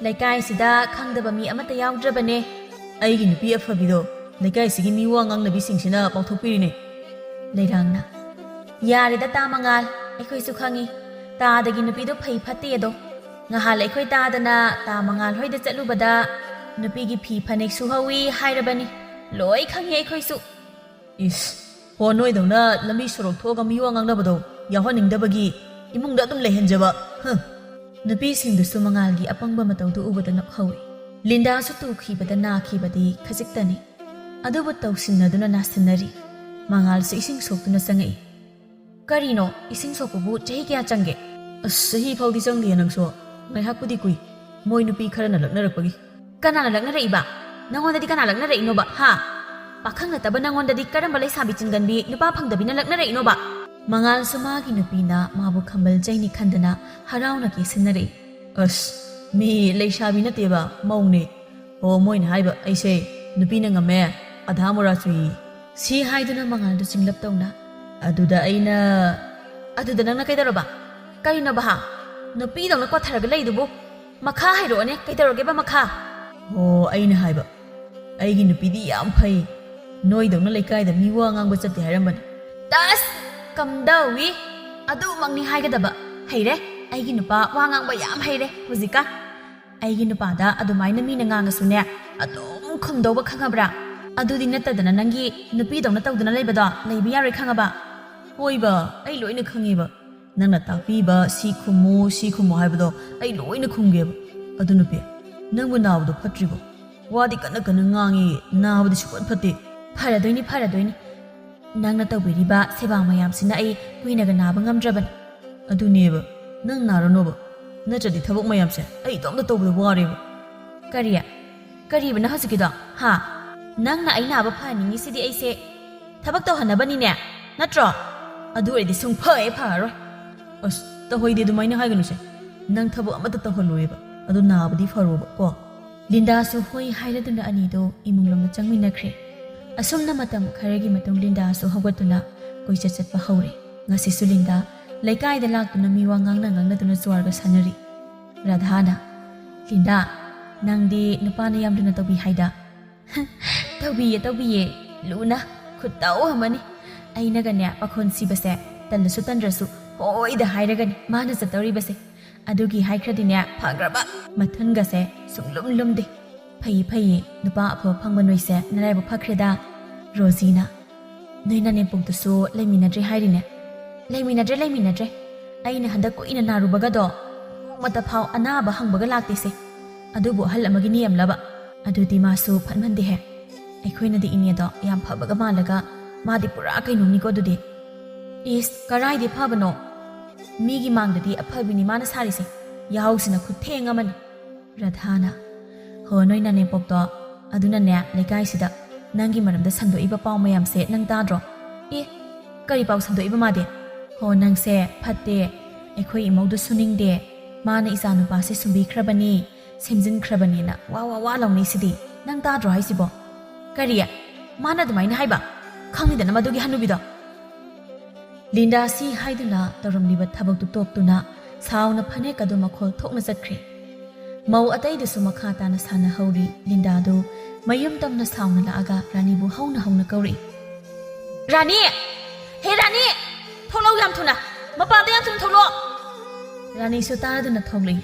ꯂꯩꯀꯥꯏꯁꯤꯗ ꯈꯪꯗꯕ ꯃꯤ ꯑꯃꯠꯇ ꯌꯥꯎꯗ꯭ꯔꯕꯅꯦ꯫" "ꯑꯩꯒꯤ ꯅꯨꯄꯤ ꯑꯐꯕꯤꯗꯣ ꯂꯩꯀꯥꯏꯁꯤꯒꯤ ꯃꯤꯋꯥ ꯉꯥꯡꯅꯕꯤꯁꯤꯡꯁꯤꯅ ꯄꯥꯡꯊꯣꯛꯄꯤꯔꯤꯅꯦ꯫" ꯂꯩꯔꯥꯡꯅ, "ꯌꯥꯔꯦꯗ ꯇꯥ ꯃꯉꯥꯜ, ꯑꯩꯈꯣꯏꯁꯨ ꯈꯪꯉꯤ ꯇꯥꯗꯒꯤ ꯅꯨꯄꯤꯗꯣ ꯐꯩ ꯐꯠꯇꯦ ꯑꯗꯣ꯫ ꯉꯍꯥꯟ ꯑꯩꯈꯣꯏ ꯇꯥꯗꯅ ꯇꯥ ꯃꯉꯥꯜ ꯍꯣꯏꯗ ꯆꯠꯂꯨꯕꯗ ꯅꯨꯄꯤꯒꯤ ꯐꯤ ꯐꯅꯦꯛ ꯁꯨꯍꯧꯋꯤ ꯍꯥꯏꯔꯕꯅꯤ꯫ ꯂꯣꯏ ꯈꯪꯉꯤ ꯑꯩꯈꯣꯏꯁꯨ꯫" "ꯏꯁ, ꯍꯣ, ꯅꯣꯏꯗꯧꯅ ꯂꯝꯕꯤ ꯁꯣꯔꯣꯛ ꯊꯣꯛꯑꯒ ꯃꯤꯋꯥ ꯉꯥꯡꯅꯕꯗꯣ ꯌꯥꯎꯍꯟꯅꯤꯡꯗꯕꯒꯤ ꯏꯃꯨꯡꯗ ꯑꯗꯨꯝ ꯂꯩꯍꯟꯖꯕ꯫ ꯍ!" ꯅꯨꯄꯤꯁꯤꯡꯗꯨꯁꯨ ꯃꯉꯥꯜꯒꯤ ꯑꯄꯪꯕ ꯃꯇꯧꯗꯨ ꯎꯕꯗ ꯅꯣꯛꯍꯧꯏ꯫ ꯂꯤꯟꯗꯥꯁꯨ ꯇꯨꯈꯤꯕꯗ ꯅꯥꯈꯤꯕꯗꯤ ꯈꯖꯤꯛꯇꯅꯤ꯫ ꯑꯗꯨꯕꯨ ꯇꯧꯁꯤꯟꯅꯗꯨꯅ ꯅꯥꯁꯤꯟꯅꯔꯤ꯫ ꯃꯉꯥꯜꯁꯨ ꯏꯁꯤꯡ ꯁꯣꯛꯇꯨꯅ ꯆꯪꯉꯛꯏ꯫ "ꯀꯔꯤꯅꯣ, ꯏꯁꯤꯡ ꯁꯣꯛꯄꯕꯨ ꯆꯍꯤ ꯀꯌꯥ ꯆꯪꯒꯦ?" "ꯑꯁ, ꯆꯍꯤ ꯐꯥꯎꯗꯤ ꯆꯪꯗꯦ ꯅꯪꯁꯨ꯫ ꯉꯥꯏꯍꯥꯛꯄꯨꯗꯤ ꯀꯨꯏ꯫ ꯃꯣꯏ ꯅꯨꯄꯤ ꯈꯔꯅ ꯂꯛꯅꯔꯛꯄꯒꯤ꯫" "ꯀꯅꯥꯅ ꯂꯛꯅꯔꯛꯏꯕ? ꯅꯪꯉꯣꯟꯗꯗꯤ ꯀꯅꯥ ꯂꯛꯅꯔꯛꯏꯅꯣꯕ, ꯍꯥ? ꯄꯥꯈꯪ ꯅꯠꯇꯕ ꯅꯪꯉꯣꯟꯗꯗꯤ ꯀꯔꯝꯕ ꯂꯩꯁꯥꯕꯤ ꯆꯤꯟꯒꯟꯕꯤ, ꯅꯨꯄꯥ ꯐꯪꯗꯕꯤꯅ ꯂꯛꯅꯔꯛꯏꯅꯣꯕ?" ꯃꯉꯥꯜꯁꯨ ꯃꯥꯒꯤ ꯅꯨꯄꯤꯅ ꯃꯥꯕꯨ ꯈꯝꯕꯜ ꯆꯩꯅꯤ ꯈꯟꯗꯅ ꯍꯔꯥꯎꯅ ꯀꯦꯁꯤꯟꯅꯔꯛꯏ꯫ "ꯑꯁ, ꯃꯤ ꯂꯩꯁꯥꯕꯤ ꯅꯠꯇꯦꯕ, ꯃꯧꯅꯦ꯫ ꯑꯣ, ꯃꯣꯏꯅ ꯍꯥꯏꯕ ꯑꯩꯁꯦ ꯅꯨꯄꯤꯅ ꯉꯝꯃꯦ, ꯑꯙꯥ ꯃꯣꯔꯥ ꯆꯨꯏ꯫" ꯁꯤ ꯍꯥꯏꯗꯨꯅ ꯃꯉꯥꯜꯗꯨ ꯆꯤꯡꯂꯞ ꯇꯧꯅ, "ꯑꯗꯨꯗ ꯑꯩꯅ..." "ꯑꯗꯨꯗ ꯅꯪꯅ ꯀꯩꯗꯧꯔꯕ? ꯀꯔꯤꯅꯣꯕ, ꯍꯥ? ꯅꯨꯄꯤꯗꯧꯅ ꯀꯣꯠꯊꯔꯒ ꯂꯩꯗꯨꯕꯨ? ꯃꯈꯥ ꯍꯥꯏꯔꯛꯑꯣꯅꯦ, ꯀꯩꯗꯧꯔꯒꯦꯕ ꯃꯈꯥ?" "ꯑꯣ, ꯑꯩꯅ ꯍꯥꯏꯕ, ꯑꯩꯒꯤ ꯅꯨꯄꯤꯗꯤ ꯌꯥꯝ ꯐꯩ, ꯅꯣꯏꯗꯧꯅ ꯂꯩꯀꯥꯏꯗ ꯃꯤ ꯋꯥ ꯉꯥꯡꯕ ꯆꯠꯇꯦ ꯍꯥꯏꯔꯝꯕꯅꯤ꯫" "ꯇꯁ! ꯀꯝꯗꯧꯏ? ꯑꯗꯨꯃꯛꯅꯤ ꯍꯥꯏꯒꯗꯕ꯫ ꯍꯩꯔꯦ, ꯑꯩꯒꯤ ꯅꯨꯄꯥ ꯋꯥ ꯉꯥꯡꯕ ꯌꯥꯝ ꯍꯩꯔꯦ ꯍꯧꯖꯤꯛꯀꯥꯟ꯫ ꯑꯩꯒꯤ ꯅꯨꯄꯥꯗ ꯑꯗꯨꯃꯥꯏꯅ ꯃꯤꯅ ꯉꯥꯡꯉꯁꯨꯅꯦ, ꯑꯗꯨꯝ ꯈꯨꯝꯗꯧꯕ ꯈꯪꯉꯕ꯭ꯔꯥ? ꯑꯗꯨꯗꯤ ꯅꯠꯇꯗꯅ ꯅꯪꯒꯤ ꯅꯨꯄꯤꯗꯧꯅ ꯇꯧꯗꯅ ꯂꯩꯕꯗꯣ ꯂꯩꯕ ꯌꯥꯔꯣꯏ ꯈꯪꯉꯕ?" "ꯍꯣꯏꯕ, ꯑꯩ ꯂꯣꯏꯅ ꯈꯪꯉꯦꯕ꯫ ꯅꯪꯅ ꯇꯥꯛꯄꯤꯕ ꯁꯤ ꯈꯨꯝꯃꯨ, ꯁꯤ ꯈꯨꯝꯃꯨ ꯍꯥꯏꯕꯗꯣ ꯑꯩ ꯂꯣꯏꯅ ꯈꯨꯝꯒꯦꯕ꯫ ꯑꯗꯨ ꯅꯨꯄꯤ, ꯅꯪꯕꯨ ꯅꯥꯕꯗꯣ ꯐꯠꯇ꯭ꯔꯤꯕꯣ? ꯋꯥꯗꯤ ꯀꯟꯅ ꯀꯟꯅ ꯉꯥꯡꯉꯤ, ꯅꯥꯕꯗꯤ ꯁꯨꯡꯐꯠ ꯐꯠꯇꯦ꯫" "ꯐꯔꯗꯣꯏꯅꯤ, ꯐꯔꯗꯣꯏꯅꯤ꯫ ꯅꯪꯅ ꯇꯧꯕꯤꯔꯤꯕ ꯁꯦꯕꯥ ꯃꯌꯥꯝꯁꯤꯅ ꯑꯩ ꯀꯨꯏꯅꯒ ꯅꯥꯕ ꯉꯝꯗ꯭ꯔꯕꯅꯤ꯫ ꯑꯗꯨꯅꯦꯕ, ꯅꯪ ꯅꯥꯔꯅꯣꯕ, ꯅꯠꯇ꯭ꯔꯗꯤ ꯊꯕꯛ ꯃꯌꯥꯝꯁꯦ ꯑꯩ ꯏꯇꯣꯝꯇ ꯇꯧꯕꯗ ꯋꯥꯔꯦꯕ꯫ ꯀꯔꯤ? ꯀꯔꯤꯕꯅꯣ ꯍꯧꯖꯤꯛꯀꯤꯗꯣ? ꯍꯥ? ꯅꯪꯅ ꯑꯩ ꯅꯥꯕ ꯐꯍꯟꯅꯤꯡꯉꯤꯁꯤꯗꯤ ꯑꯩꯁꯦ ꯊꯕꯛ ꯇꯧꯍꯟꯅꯕꯅꯤꯅꯦ, ꯅꯠꯇ꯭ꯔꯣ? ꯑꯗꯨ ꯑꯣꯏꯔꯗꯤ ꯁꯨꯡꯐ ꯍꯦꯛ ꯐꯔꯔꯣꯏ꯫ ꯑꯁ, ꯇꯧꯍꯩꯗꯦ ꯑꯗꯨꯃꯥꯏꯅ ꯍꯥꯏꯒꯅꯨꯁꯦ꯫ ꯅꯪ ꯊꯕꯛ ꯑꯃꯠꯇ ꯇꯧꯍꯜꯂꯣꯏꯕ, ꯑꯗꯨ ꯅꯥꯕꯗꯤ ꯐꯔꯣꯕ ꯀꯣ꯫ ꯂꯤꯟꯗꯥꯁꯨ ꯍꯣꯏ ꯍꯥꯏꯔꯗꯨꯅ ꯑꯅꯤꯗꯣ ꯏꯃꯨꯡꯂꯣꯝꯗ ꯆꯪꯃꯤꯟꯅꯈ꯭ꯔꯦ꯫ ꯑꯁꯨꯝꯅ ꯃꯇꯝ ꯈꯔꯒꯤ ꯃꯇꯨꯡ ꯂꯤꯟꯗꯥꯁꯨ ꯍꯧꯒꯠꯇꯨꯅ ꯀꯣꯏꯆꯠ ꯆꯠꯄ ꯍꯧꯔꯦ꯫ ꯉꯁꯤꯁꯨ ꯂꯤꯟꯗꯥ ꯂꯩꯀꯥꯏꯗ ꯂꯥꯛꯇꯨꯅ ꯃꯤꯋꯥ ꯉꯥꯡꯅ ꯉꯥꯡꯅꯗꯨꯅ ꯖꯨꯋꯥꯔꯒ ꯁꯥꯟꯅꯔꯤ꯫ ꯔꯥꯙꯥꯅ, "ꯂꯤꯟꯗꯥ, ꯅꯪꯗꯤ ꯅꯨꯄꯥꯅ ꯌꯥꯝ ꯂꯨꯅ ꯇꯧꯕꯤ ꯍꯥꯏꯗ?" "ꯇꯧꯕꯤꯌꯦ, ꯇꯧꯕꯤꯌꯦ, ꯂꯨꯅ, ꯈꯨꯠꯇꯧ ꯑꯃꯅꯤ꯫ ꯑꯩꯅꯒꯅꯦ ꯄꯥꯈꯣꯟ ꯁꯤꯕꯁꯦ ꯇꯜꯂꯁꯨ ꯇꯟꯗ꯭ꯔꯁꯨ ꯍꯣꯏꯗ ꯍꯥꯏꯔꯒꯅꯤ ꯃꯥꯅ ꯆꯠꯇꯧꯔꯤꯕꯁꯦ꯫ ꯑꯗꯨꯒꯤ ꯍꯥꯏꯈ꯭ꯔꯗꯤꯅꯦ ꯐꯈ꯭ꯔꯕ, ꯃꯊꯨꯟꯒꯁꯦ ꯁꯨꯡꯂꯨꯝ ꯂꯨꯝꯗꯦ꯫ ꯐꯩꯌꯦ, ꯐꯩꯌꯦ, ꯅꯨꯄꯥ ꯑꯐꯕ ꯐꯪꯕ ꯅꯣꯏꯁꯦ ꯅꯔꯥꯏꯕꯛ ꯐꯈ꯭ꯔꯦꯗ꯫" ꯔꯣꯖꯤꯅ, "ꯅꯣꯏ ꯅꯅꯦꯝꯄꯣꯛꯇꯨꯁꯨ ꯂꯩꯃꯤꯟꯅꯗ꯭ꯔꯦ ꯍꯥꯏꯔꯤꯅꯦ?" "ꯂꯩꯃꯤꯟꯅꯗ꯭ꯔꯦ, ꯂꯩꯃꯤꯟꯅꯗ꯭ꯔꯦ꯫ ꯑꯩꯅ ꯍꯟꯗꯛ ꯀꯨꯏꯅ ꯅꯥꯔꯨꯕꯒꯗꯣ ꯅꯣꯡꯃꯇ ꯐꯥꯎ ꯑꯅꯥꯕ ꯍꯪꯕꯒ ꯂꯥꯛꯇꯦꯁꯦ꯫ ꯑꯗꯨꯕꯨ ꯑꯍꯜ ꯑꯃꯒꯤ ꯅꯤꯌꯝꯂꯕ? ꯑꯗꯨꯗꯤ ꯃꯥꯁꯨ ꯐꯠꯃꯟꯗꯦꯍꯦ꯫ ꯑꯩꯈꯣꯏꯅꯗꯤ ꯏꯅꯦꯗꯣ ꯌꯥꯝ ꯐꯕꯒ ꯃꯥꯜꯂꯒ ꯃꯥꯗꯤ ꯄꯨꯔꯥ ꯀꯩꯅꯣꯝꯅꯤꯀꯣ ꯑꯗꯨꯗꯤ꯫" "ꯏꯁ, ꯀꯔꯥꯏꯗꯤ ꯐꯕꯅꯣ? ꯃꯤꯒꯤ ꯃꯥꯡꯗꯗꯤ ꯑꯐꯕꯤꯅꯤ ꯃꯥꯅ ꯁꯥꯔꯤꯁꯦ꯫ ꯌꯥꯍꯧꯁꯤꯅ ꯈꯨꯊꯦꯡ ꯑꯃꯅꯤ꯫" ꯔꯥꯙꯥꯅ, "ꯍꯣ, ꯅꯣꯏ ꯅꯅꯦꯝꯄꯣꯛꯇꯣ, ꯑꯗꯨꯅꯅꯦ ꯂꯩꯀꯥꯏꯁꯤꯗ ꯅꯪꯒꯤ ꯃꯔꯝꯗ ꯁꯟꯗꯣꯛꯏꯕ ꯄꯥꯎ ꯃꯌꯥꯝꯁꯦ ꯅꯪ ꯇꯥꯗ꯭ꯔꯣ?" "ꯑꯦ, ꯀꯔꯤ ꯄꯥꯎ ꯁꯟꯗꯣꯛꯏꯕ ꯃꯥꯗꯤ?" "ꯍꯣ, ꯅꯪꯁꯦ ꯐꯠꯇꯦ, ꯑꯩꯈꯣꯏ ꯏꯃꯧꯗꯨ ꯁꯨꯅꯤꯡꯗꯦ, ꯃꯥꯅ ꯏꯆꯥ ꯅꯨꯄꯥꯁꯦ ꯁꯨꯝꯕꯤꯈ꯭ꯔꯕꯅꯤ, ꯁꯦꯝꯖꯤꯟꯈ꯭ꯔꯕꯅꯤꯅ ꯋꯥ ꯋꯥ ꯋꯥ ꯂꯥꯎꯅꯩꯁꯤꯗꯤ꯫ ꯅꯪ ꯇꯥꯗ꯭ꯔꯣ ꯍꯥꯏꯁꯤꯕꯣ?" "ꯀꯔꯤ? ꯃꯥꯅ ꯑꯗꯨꯃꯥꯏꯅ ꯍꯥꯏꯕ? ꯈꯪꯉꯤꯗꯅ ꯃꯗꯨꯒꯤ ꯍꯅꯨꯕꯤꯗꯣ?" ꯂꯤꯟꯗꯥ ꯁꯤ ꯍꯥꯏꯗꯨꯅ ꯇꯧꯔꯝꯂꯤꯕ ꯊꯕꯛꯇꯨ ꯇꯣꯛꯇꯨꯅ ꯁꯥꯎꯅ ꯐꯅꯦꯛ ꯑꯗꯨ ꯃꯈꯣꯜ ꯊꯣꯛꯅ ꯆꯠꯈ꯭ꯔꯦ꯫ ꯃꯧ ꯑꯇꯩꯗꯨꯁꯨ ꯃꯈꯥ ꯇꯥꯅ ꯁꯥꯟꯅꯍꯧꯔꯤ꯫ ꯂꯤꯟꯗꯥꯗꯨ ꯃꯌꯨꯝ ꯇꯝꯅ ꯁꯥꯎꯅ ꯂꯥꯛꯑꯒ ꯔꯥꯅꯤꯕꯨ ꯍꯧꯅ ꯍꯧꯅ ꯀꯧꯔꯛꯏ꯫ "ꯔꯥꯅꯤ! ꯍꯦ ꯔꯥꯅꯤ! ꯊꯣꯛꯂꯛꯎ ꯌꯥꯝ ꯊꯨꯅ! ꯃꯄꯥꯟꯗ ꯌꯥꯝ ꯊꯨꯅ ꯊꯣꯛꯂꯛꯑꯣ!" ꯔꯥꯅꯤꯁꯨ ꯇꯥꯗꯨꯅ ꯊꯣꯛꯂꯛꯏ꯫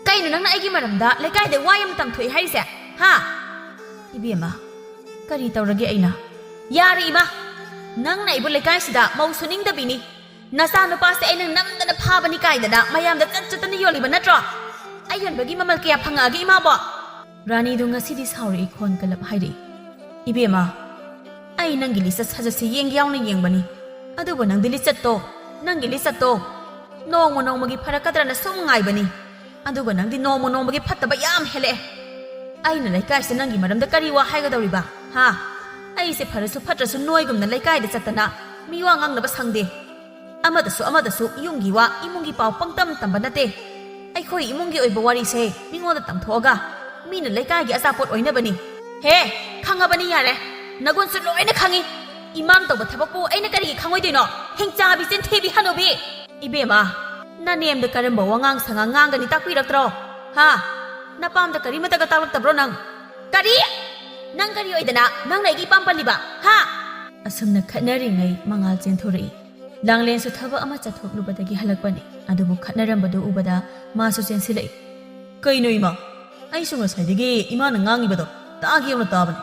"ꯀꯩꯅꯣ ꯅꯪꯅ ꯑꯩꯒꯤ ꯃꯔꯝꯗ ꯂꯩꯀꯥꯏꯗ ꯋꯥ ꯌꯥꯝ ꯇꯝꯊꯣꯛꯏ ꯍꯥꯏꯔꯤꯁꯦ? ꯍꯥ?" "ꯏꯕꯦꯝꯃ, ꯀꯔꯤ ꯇꯧꯔꯒꯦ ꯑꯩꯅ?" "ꯌꯥꯔꯦ ꯏꯃꯥ! ꯅꯪꯅ ꯑꯩꯕꯨ ꯂꯩꯀꯥꯏꯁꯤꯗ ꯃꯧ ꯁꯨꯅꯤꯡꯗꯕꯤꯅꯤ꯫ ꯅꯆꯥ ꯅꯨꯄꯥꯁꯦ ꯑꯩꯅ ꯅꯝꯗꯅ ꯐꯥꯕꯅꯤ ꯀꯥꯏꯗꯅ ꯃꯌꯥꯝꯗ ꯆꯠ ꯆꯠꯇꯅ ꯌꯣꯜꯂꯤꯕ ꯅꯠꯇ꯭ꯔꯣ? ꯑꯩ ꯌꯣꯟꯕꯒꯤ ꯃꯃꯜ ꯀꯌꯥ ꯐꯪꯉꯛꯑꯒꯦ ꯏꯃꯥꯕꯣ?" ꯔꯥꯅꯤꯗꯨ ꯉꯁꯤꯗꯤ ꯁꯥꯎꯔꯛꯏ ꯈꯣꯟ ꯀꯜꯂꯞ ꯍꯥꯏꯔꯛꯏ꯫ "ꯏꯕꯦꯝꯃ, ꯑꯩ ꯅꯪꯒꯤ ꯂꯤꯆꯠ ꯁꯥꯖꯠꯁꯦ ꯌꯦꯡꯒꯦ ꯌꯥꯎꯅ ꯌꯦꯡꯕꯅꯤ, ꯑꯗꯨꯕꯨ ꯅꯪꯗꯤ ꯂꯤꯆꯠꯇꯣ, ꯅꯪꯒꯤ ꯂꯤꯆꯠꯇꯣ ꯅꯣꯡꯃ ꯅꯣꯡꯃꯒꯤ ꯐꯔꯛꯀꯗ꯭ꯔꯅ ꯁꯨꯝ ꯉꯥꯏꯕꯅꯤ꯫ ꯑꯗꯨꯒ ꯅꯪꯗꯤ ꯅꯣꯡꯃ ꯅꯣꯡꯃꯒꯤ ꯐꯠꯇꯕ ꯌꯥꯝ ꯍꯦꯜꯂꯛꯑꯦ꯫ ꯑꯩꯅ ꯂꯩꯀꯥꯏꯁꯤꯗ ꯅꯪꯒꯤ ꯃꯔꯝꯗ ꯀꯔꯤ ꯋꯥ ꯍꯥꯏꯒꯗꯧꯔꯤꯕ? ꯍꯥ? ꯑꯩꯁꯦ ꯐꯔꯁꯨ ꯐꯠꯇ꯭ꯔꯁꯨ ꯅꯣꯏꯒꯨꯝꯅ ꯂꯩꯀꯥꯏꯗ ꯆꯠꯇꯅ ꯃꯤꯋꯥ ꯉꯥꯡꯅꯕ ꯁꯪꯗꯦ꯫ ꯑꯃꯗꯁꯨ ꯑꯃꯗꯁꯨ ꯌꯨꯝꯒꯤ ꯋꯥ, ꯏꯃꯨꯡꯒꯤ ꯄꯥꯎ ꯄꯪꯇꯝ ꯇꯝꯕ ꯅꯠꯇꯦ꯫ ꯑꯩꯈꯣꯏ ꯏꯃꯨꯡꯒꯤ ꯑꯣꯏꯕ ꯋꯥꯔꯤꯁꯦ ꯃꯤꯉꯣꯟꯗ ꯇꯝꯊꯣꯛꯑꯒ ꯃꯤꯅ ꯂꯩꯀꯥꯏꯒꯤ ꯑꯆꯥꯄꯣꯠ ꯑꯣꯏꯅꯕꯅꯤ꯫ ꯍꯦ, ꯈꯪꯉꯕꯅꯤ, ꯌꯥꯔꯦ꯫ ꯅꯒꯨꯟꯁꯨ ꯂꯣꯏꯅ ꯈꯪꯉꯤ꯫ ꯏꯃꯥꯅ ꯇꯧꯕ ꯊꯕꯛꯄꯨ ꯑꯩꯅ ꯀꯔꯤꯒꯤ ꯈꯪꯉꯣꯏꯗꯣꯏꯅꯣ? ꯍꯤꯡꯆꯥꯕꯤ ꯆꯤꯟꯊꯤꯕꯤ ꯍꯅꯨꯕꯤ! ꯏꯕꯦꯝꯃ, ꯅꯅꯦꯝꯗ ꯀꯔꯝꯕ ꯋꯥꯉꯥꯡ ꯁꯉꯥꯡ ꯉꯥꯡꯒꯅꯤ ꯇꯥꯛꯄꯤꯔꯛꯇ꯭ꯔꯣ? ꯍꯥ? ꯅꯄꯥꯝꯗ ꯀꯔꯤꯃꯠꯇꯒ ꯇꯥꯛꯂꯛꯇꯕ꯭ꯔꯣ ꯅꯪ? ꯀꯔꯤ? ꯅꯪ ꯀꯔꯤ ꯑꯣꯏꯗꯅ ꯅꯪꯅ ꯑꯩꯒꯤ ꯏꯄꯥꯝ ꯄꯜꯂꯤꯕ? ꯍꯥ? ꯑꯁꯨꯝꯅ ꯈꯠꯅꯔꯤꯉꯩ ꯃꯉꯥꯜ ꯆꯦꯟꯊꯣꯔꯛꯏ꯫ ꯂꯥꯡꯂꯦꯟꯁꯨ ꯊꯕꯛ ꯑꯃ ꯆꯠꯊꯣꯛꯂꯨꯕꯗꯒꯤ ꯍꯜꯂꯛꯄꯅꯤ, ꯑꯗꯨꯕꯨ ꯈꯠꯅꯔꯝꯕꯗꯨ ꯎꯕꯗ ꯃꯥꯁꯨ ꯆꯦꯟꯁꯤꯜꯂꯛꯏ꯫ ꯀꯩꯅꯣ ꯏꯃꯥ? ꯑꯩꯁꯨ ꯉꯁꯥꯏꯗꯒꯤ ꯏꯃꯥꯅ ꯉꯥꯡꯉꯤꯕꯗꯣ ꯇꯥꯒꯦ ꯌꯧꯅ ꯇꯥꯕꯅꯤ꯫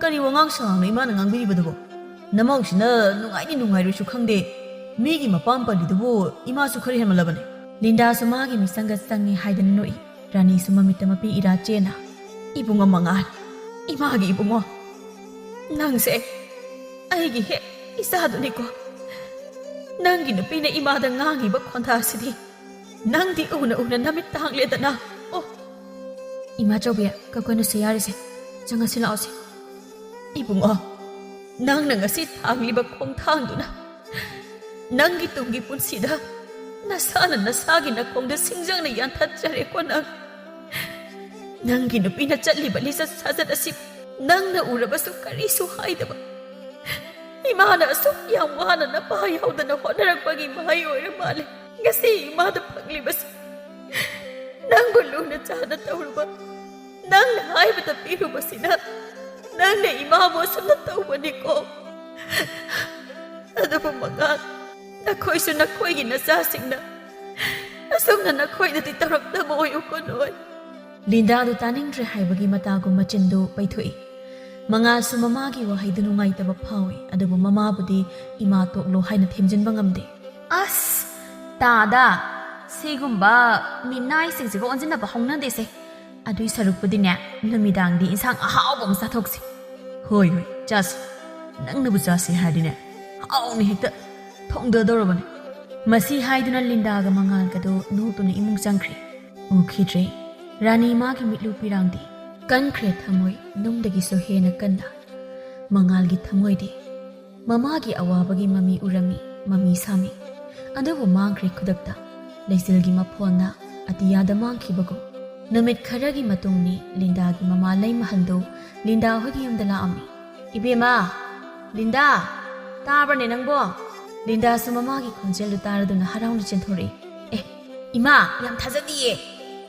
ꯀꯔꯤ ꯋꯥꯉꯥꯡ ꯁꯉꯥꯡꯅꯣ ꯏꯃꯥꯅ ꯉꯥꯡꯕꯤꯔꯤꯕꯗꯨꯕꯣ? ꯅꯃꯧꯁꯤꯅ ꯅꯨꯡꯉꯥꯏꯅꯤ ꯅꯨꯡꯉꯥꯏꯔꯣꯏꯁꯨ ꯈꯪꯗꯦ꯫ ꯃꯤꯒꯤ ꯃꯄꯥꯝ ꯄꯜꯂꯤꯗꯨꯕꯨ ꯏꯃꯥꯁꯨ ꯈꯔ ꯍꯦꯟꯃꯜꯂꯕꯅꯤ꯫ ꯂꯤꯟꯗꯥꯁꯨ ꯃꯥꯒꯤ ꯃꯤꯆꯪꯒ ꯆꯪꯉꯤ ꯍꯥꯏꯗꯅ ꯅꯣꯛꯏ꯫ ꯔꯥꯅꯤꯁꯨ ꯃꯃꯤꯠꯇ ꯃꯄꯤ ꯏꯔꯥ ꯆꯦꯟꯅ, "ꯏꯕꯨꯡꯉꯣ ꯃꯉꯥꯜ, ꯏꯃꯥꯒꯤ ꯏꯕꯨꯡꯉꯣ, ꯅꯪꯁꯦ ꯑꯩꯒꯤ ꯍꯦꯛ ꯏꯆꯥꯗꯨꯅꯤꯀꯣ꯫ ꯅꯪꯒꯤ ꯅꯨꯄꯤꯅ ꯏꯃꯥꯗ ꯉꯥꯡꯉꯤꯕ ꯈꯣꯟꯊꯥꯁꯤꯗꯤ ꯅꯪꯗꯤ ꯎꯅ ꯎꯅ ꯅꯃꯤꯠ ꯇꯥꯡꯂꯦꯗꯅ꯫ ꯑꯣ, ꯏꯃꯥ ꯆꯧꯕꯤ, ꯀꯛꯀꯅꯨꯁꯦ, ꯌꯥꯔꯤꯁꯦ, ꯆꯪꯉꯁꯤ ꯂꯥꯛꯑꯣꯁꯦ꯫ ꯏꯕꯨꯡꯉꯣ, ꯅꯪꯅ ꯉꯁꯤ ꯊꯥꯡꯂꯤꯕ ꯈꯣꯡꯊꯥꯡꯗꯨꯅ ꯅꯪꯒꯤ ꯇꯨꯡꯒꯤ ꯄꯨꯟꯁꯤꯗ ꯅꯁꯥꯅ ꯅꯁꯥꯒꯤ ꯅꯈꯣꯡꯗ ꯁꯤꯡꯖꯪꯅ ꯌꯥꯟꯊꯠꯆꯔꯦꯀꯣ ꯅꯪ꯫ ꯅꯪꯒꯤ ꯅꯨꯄꯤꯅ ꯆꯠꯂꯤꯕ ꯂꯤꯆꯠ ꯁꯥꯖꯠ ꯑꯁꯤ ꯅꯪꯅ ꯎꯔꯕꯁꯨ ꯀꯔꯤꯁꯨ ꯍꯥꯏꯗꯕ꯫ ꯏꯃꯥꯅ ꯑꯁꯨꯛ ꯌꯥꯝ ꯋꯥꯅ ꯅꯄꯥ ꯌꯥꯎꯗꯅ ꯍꯣꯠꯅꯔꯛꯄꯒꯤ ꯃꯍꯩ ꯑꯣꯏꯔ ꯃꯥꯜꯂꯦ ꯉꯁꯤ ꯏꯃꯥꯗ ꯐꯪꯂꯤꯕꯁꯤ꯫ ꯅꯪꯕꯨ ꯂꯨꯅ ꯆꯥꯅ ꯇꯧꯔꯨꯕ, ꯅꯪꯅ ꯍꯥꯏꯕꯗ ꯄꯤꯔꯨꯕꯁꯤꯅ ꯅꯪꯅ ꯏꯃꯥꯕꯨ ꯑꯁꯨꯝꯅ ꯇꯧꯕꯅꯤꯀꯣ꯫ ꯑꯗꯨꯕꯨ ꯃꯉꯥꯜ, ꯅꯈꯣꯏꯁꯨ ꯅꯈꯣꯏꯒꯤ ꯅꯆꯥꯁꯤꯡꯅ ꯑꯁꯨꯝꯅ ꯅꯈꯣꯏꯗꯗꯤ ꯇꯧꯔꯛꯇꯕ ꯑꯣꯏꯌꯨꯀꯣ ꯅꯣꯏ꯫ ꯂꯤꯟꯗꯥꯗꯨ ꯇꯥꯅꯤꯡꯗ꯭ꯔꯦ ꯍꯥꯏꯕꯒꯤ ꯃꯇꯥꯒꯨꯝ ꯃꯆꯤꯟꯗꯨ ꯄꯩꯊꯣꯛꯏ꯫ ꯃꯉꯥꯜꯁꯨ ꯃꯃꯥꯒꯤ ꯋꯥꯍꯩꯗꯨ ꯅꯨꯡꯉꯥꯏꯇꯕ ꯐꯥꯎꯏ, ꯑꯗꯨꯕꯨ ꯃꯃꯥꯕꯨꯗꯤ ꯏꯃꯥ ꯇꯣꯛꯂꯣ ꯍꯥꯏꯅ ꯊꯦꯝꯖꯤꯟꯕ ꯉꯝꯗꯦ꯫ ꯑꯁ! ꯇꯥꯗ! ꯁꯤꯒꯨꯝꯕ ꯃꯤꯅꯥꯏꯁꯤꯡꯁꯤꯒ ꯑꯣꯟꯁꯤꯟꯅꯕ ꯍꯧꯅꯗꯦꯁꯦ꯫ ꯑꯗꯨꯏ ꯁꯔꯨꯛꯄꯨꯗꯤꯅꯦ, ꯅꯨꯃꯤꯗꯥꯡꯗꯤ ꯏꯟꯁꯥꯡ ꯑꯍꯥꯎꯕ ꯑꯃ ꯆꯥꯊꯣꯛꯁꯤ꯫ ꯍꯣꯏ, ꯍꯣꯏ, ꯆꯥꯁꯤ꯫ ꯅꯪꯅꯕꯨ ꯆꯥꯁꯤ ꯍꯥꯏꯔꯗꯤꯅꯦ, ꯍꯥꯎꯅ ꯍꯦꯛꯇ ꯊꯣꯡꯗꯗꯧꯔꯕꯅꯦ꯫ ꯃꯁꯤ ꯍꯥꯏꯗꯨꯅ ꯂꯤꯟꯗꯥꯒ ꯃꯉꯥꯜꯒꯗꯣ ꯅꯣꯛꯇꯨꯅ ꯏꯃꯨꯡ ꯆꯪꯈ꯭ꯔꯦ꯫ ꯎꯈꯤꯗ꯭ꯔꯦ ꯔꯥꯅꯤ ꯃꯥꯒꯤ ꯃꯤꯠꯂꯨ ꯄꯤꯔꯥꯡꯗꯤ꯫ ꯀꯟꯈ꯭ꯔꯦ ꯊꯃꯣꯏ ꯅꯨꯡꯗꯒꯤꯁꯨ ꯍꯦꯟꯅ ꯀꯟꯅ꯫ ꯃꯉꯥꯜꯒꯤ ꯊꯃꯣꯏꯗꯤ ꯃꯃꯥꯒꯤ ꯑꯋꯥꯕꯒꯤ ꯃꯃꯤ ꯎꯔꯝꯃꯤ, ꯃꯃꯤ ꯁꯥꯃꯤ꯫ ꯑꯗꯨꯕꯨ ꯃꯥꯡꯈ꯭ꯔꯦ ꯈꯨꯗꯛꯇ, ꯂꯩꯆꯤꯜꯒꯤ ꯃꯐꯣꯟꯅ ꯑꯇꯤꯌꯥꯗ ꯃꯥꯡꯈꯤꯕꯒꯨꯝ꯫ ꯅꯨꯃꯤꯠ ꯈꯔꯒꯤ ꯃꯇꯨꯡꯅꯤ ꯂꯤꯟꯗꯥꯒꯤ ꯃꯃꯥ ꯂꯩꯃꯍꯜꯗꯨ ꯂꯤꯟꯗꯥ ꯍꯣꯏꯒꯤ ꯌꯨꯝꯗ ꯂꯥꯛꯑꯝꯃꯤ꯫ "ꯏꯕꯦꯝꯃ, ꯂꯤꯟꯗꯥ, ꯇꯥꯕ꯭ꯔꯅꯦ ꯅꯪꯕꯣ?" ꯂꯤꯟꯗꯥꯁꯨ ꯃꯃꯥꯒꯤ ꯈꯣꯟꯖꯦꯜꯗꯨ ꯇꯥꯔꯗꯨꯅ ꯍꯔꯥꯎꯅ ꯆꯦꯟꯊꯣꯔꯛꯏ꯫ "ꯑꯦ, ꯏꯃꯥ, ꯌꯥꯝ ꯊꯥꯖꯗꯤꯌꯦ꯫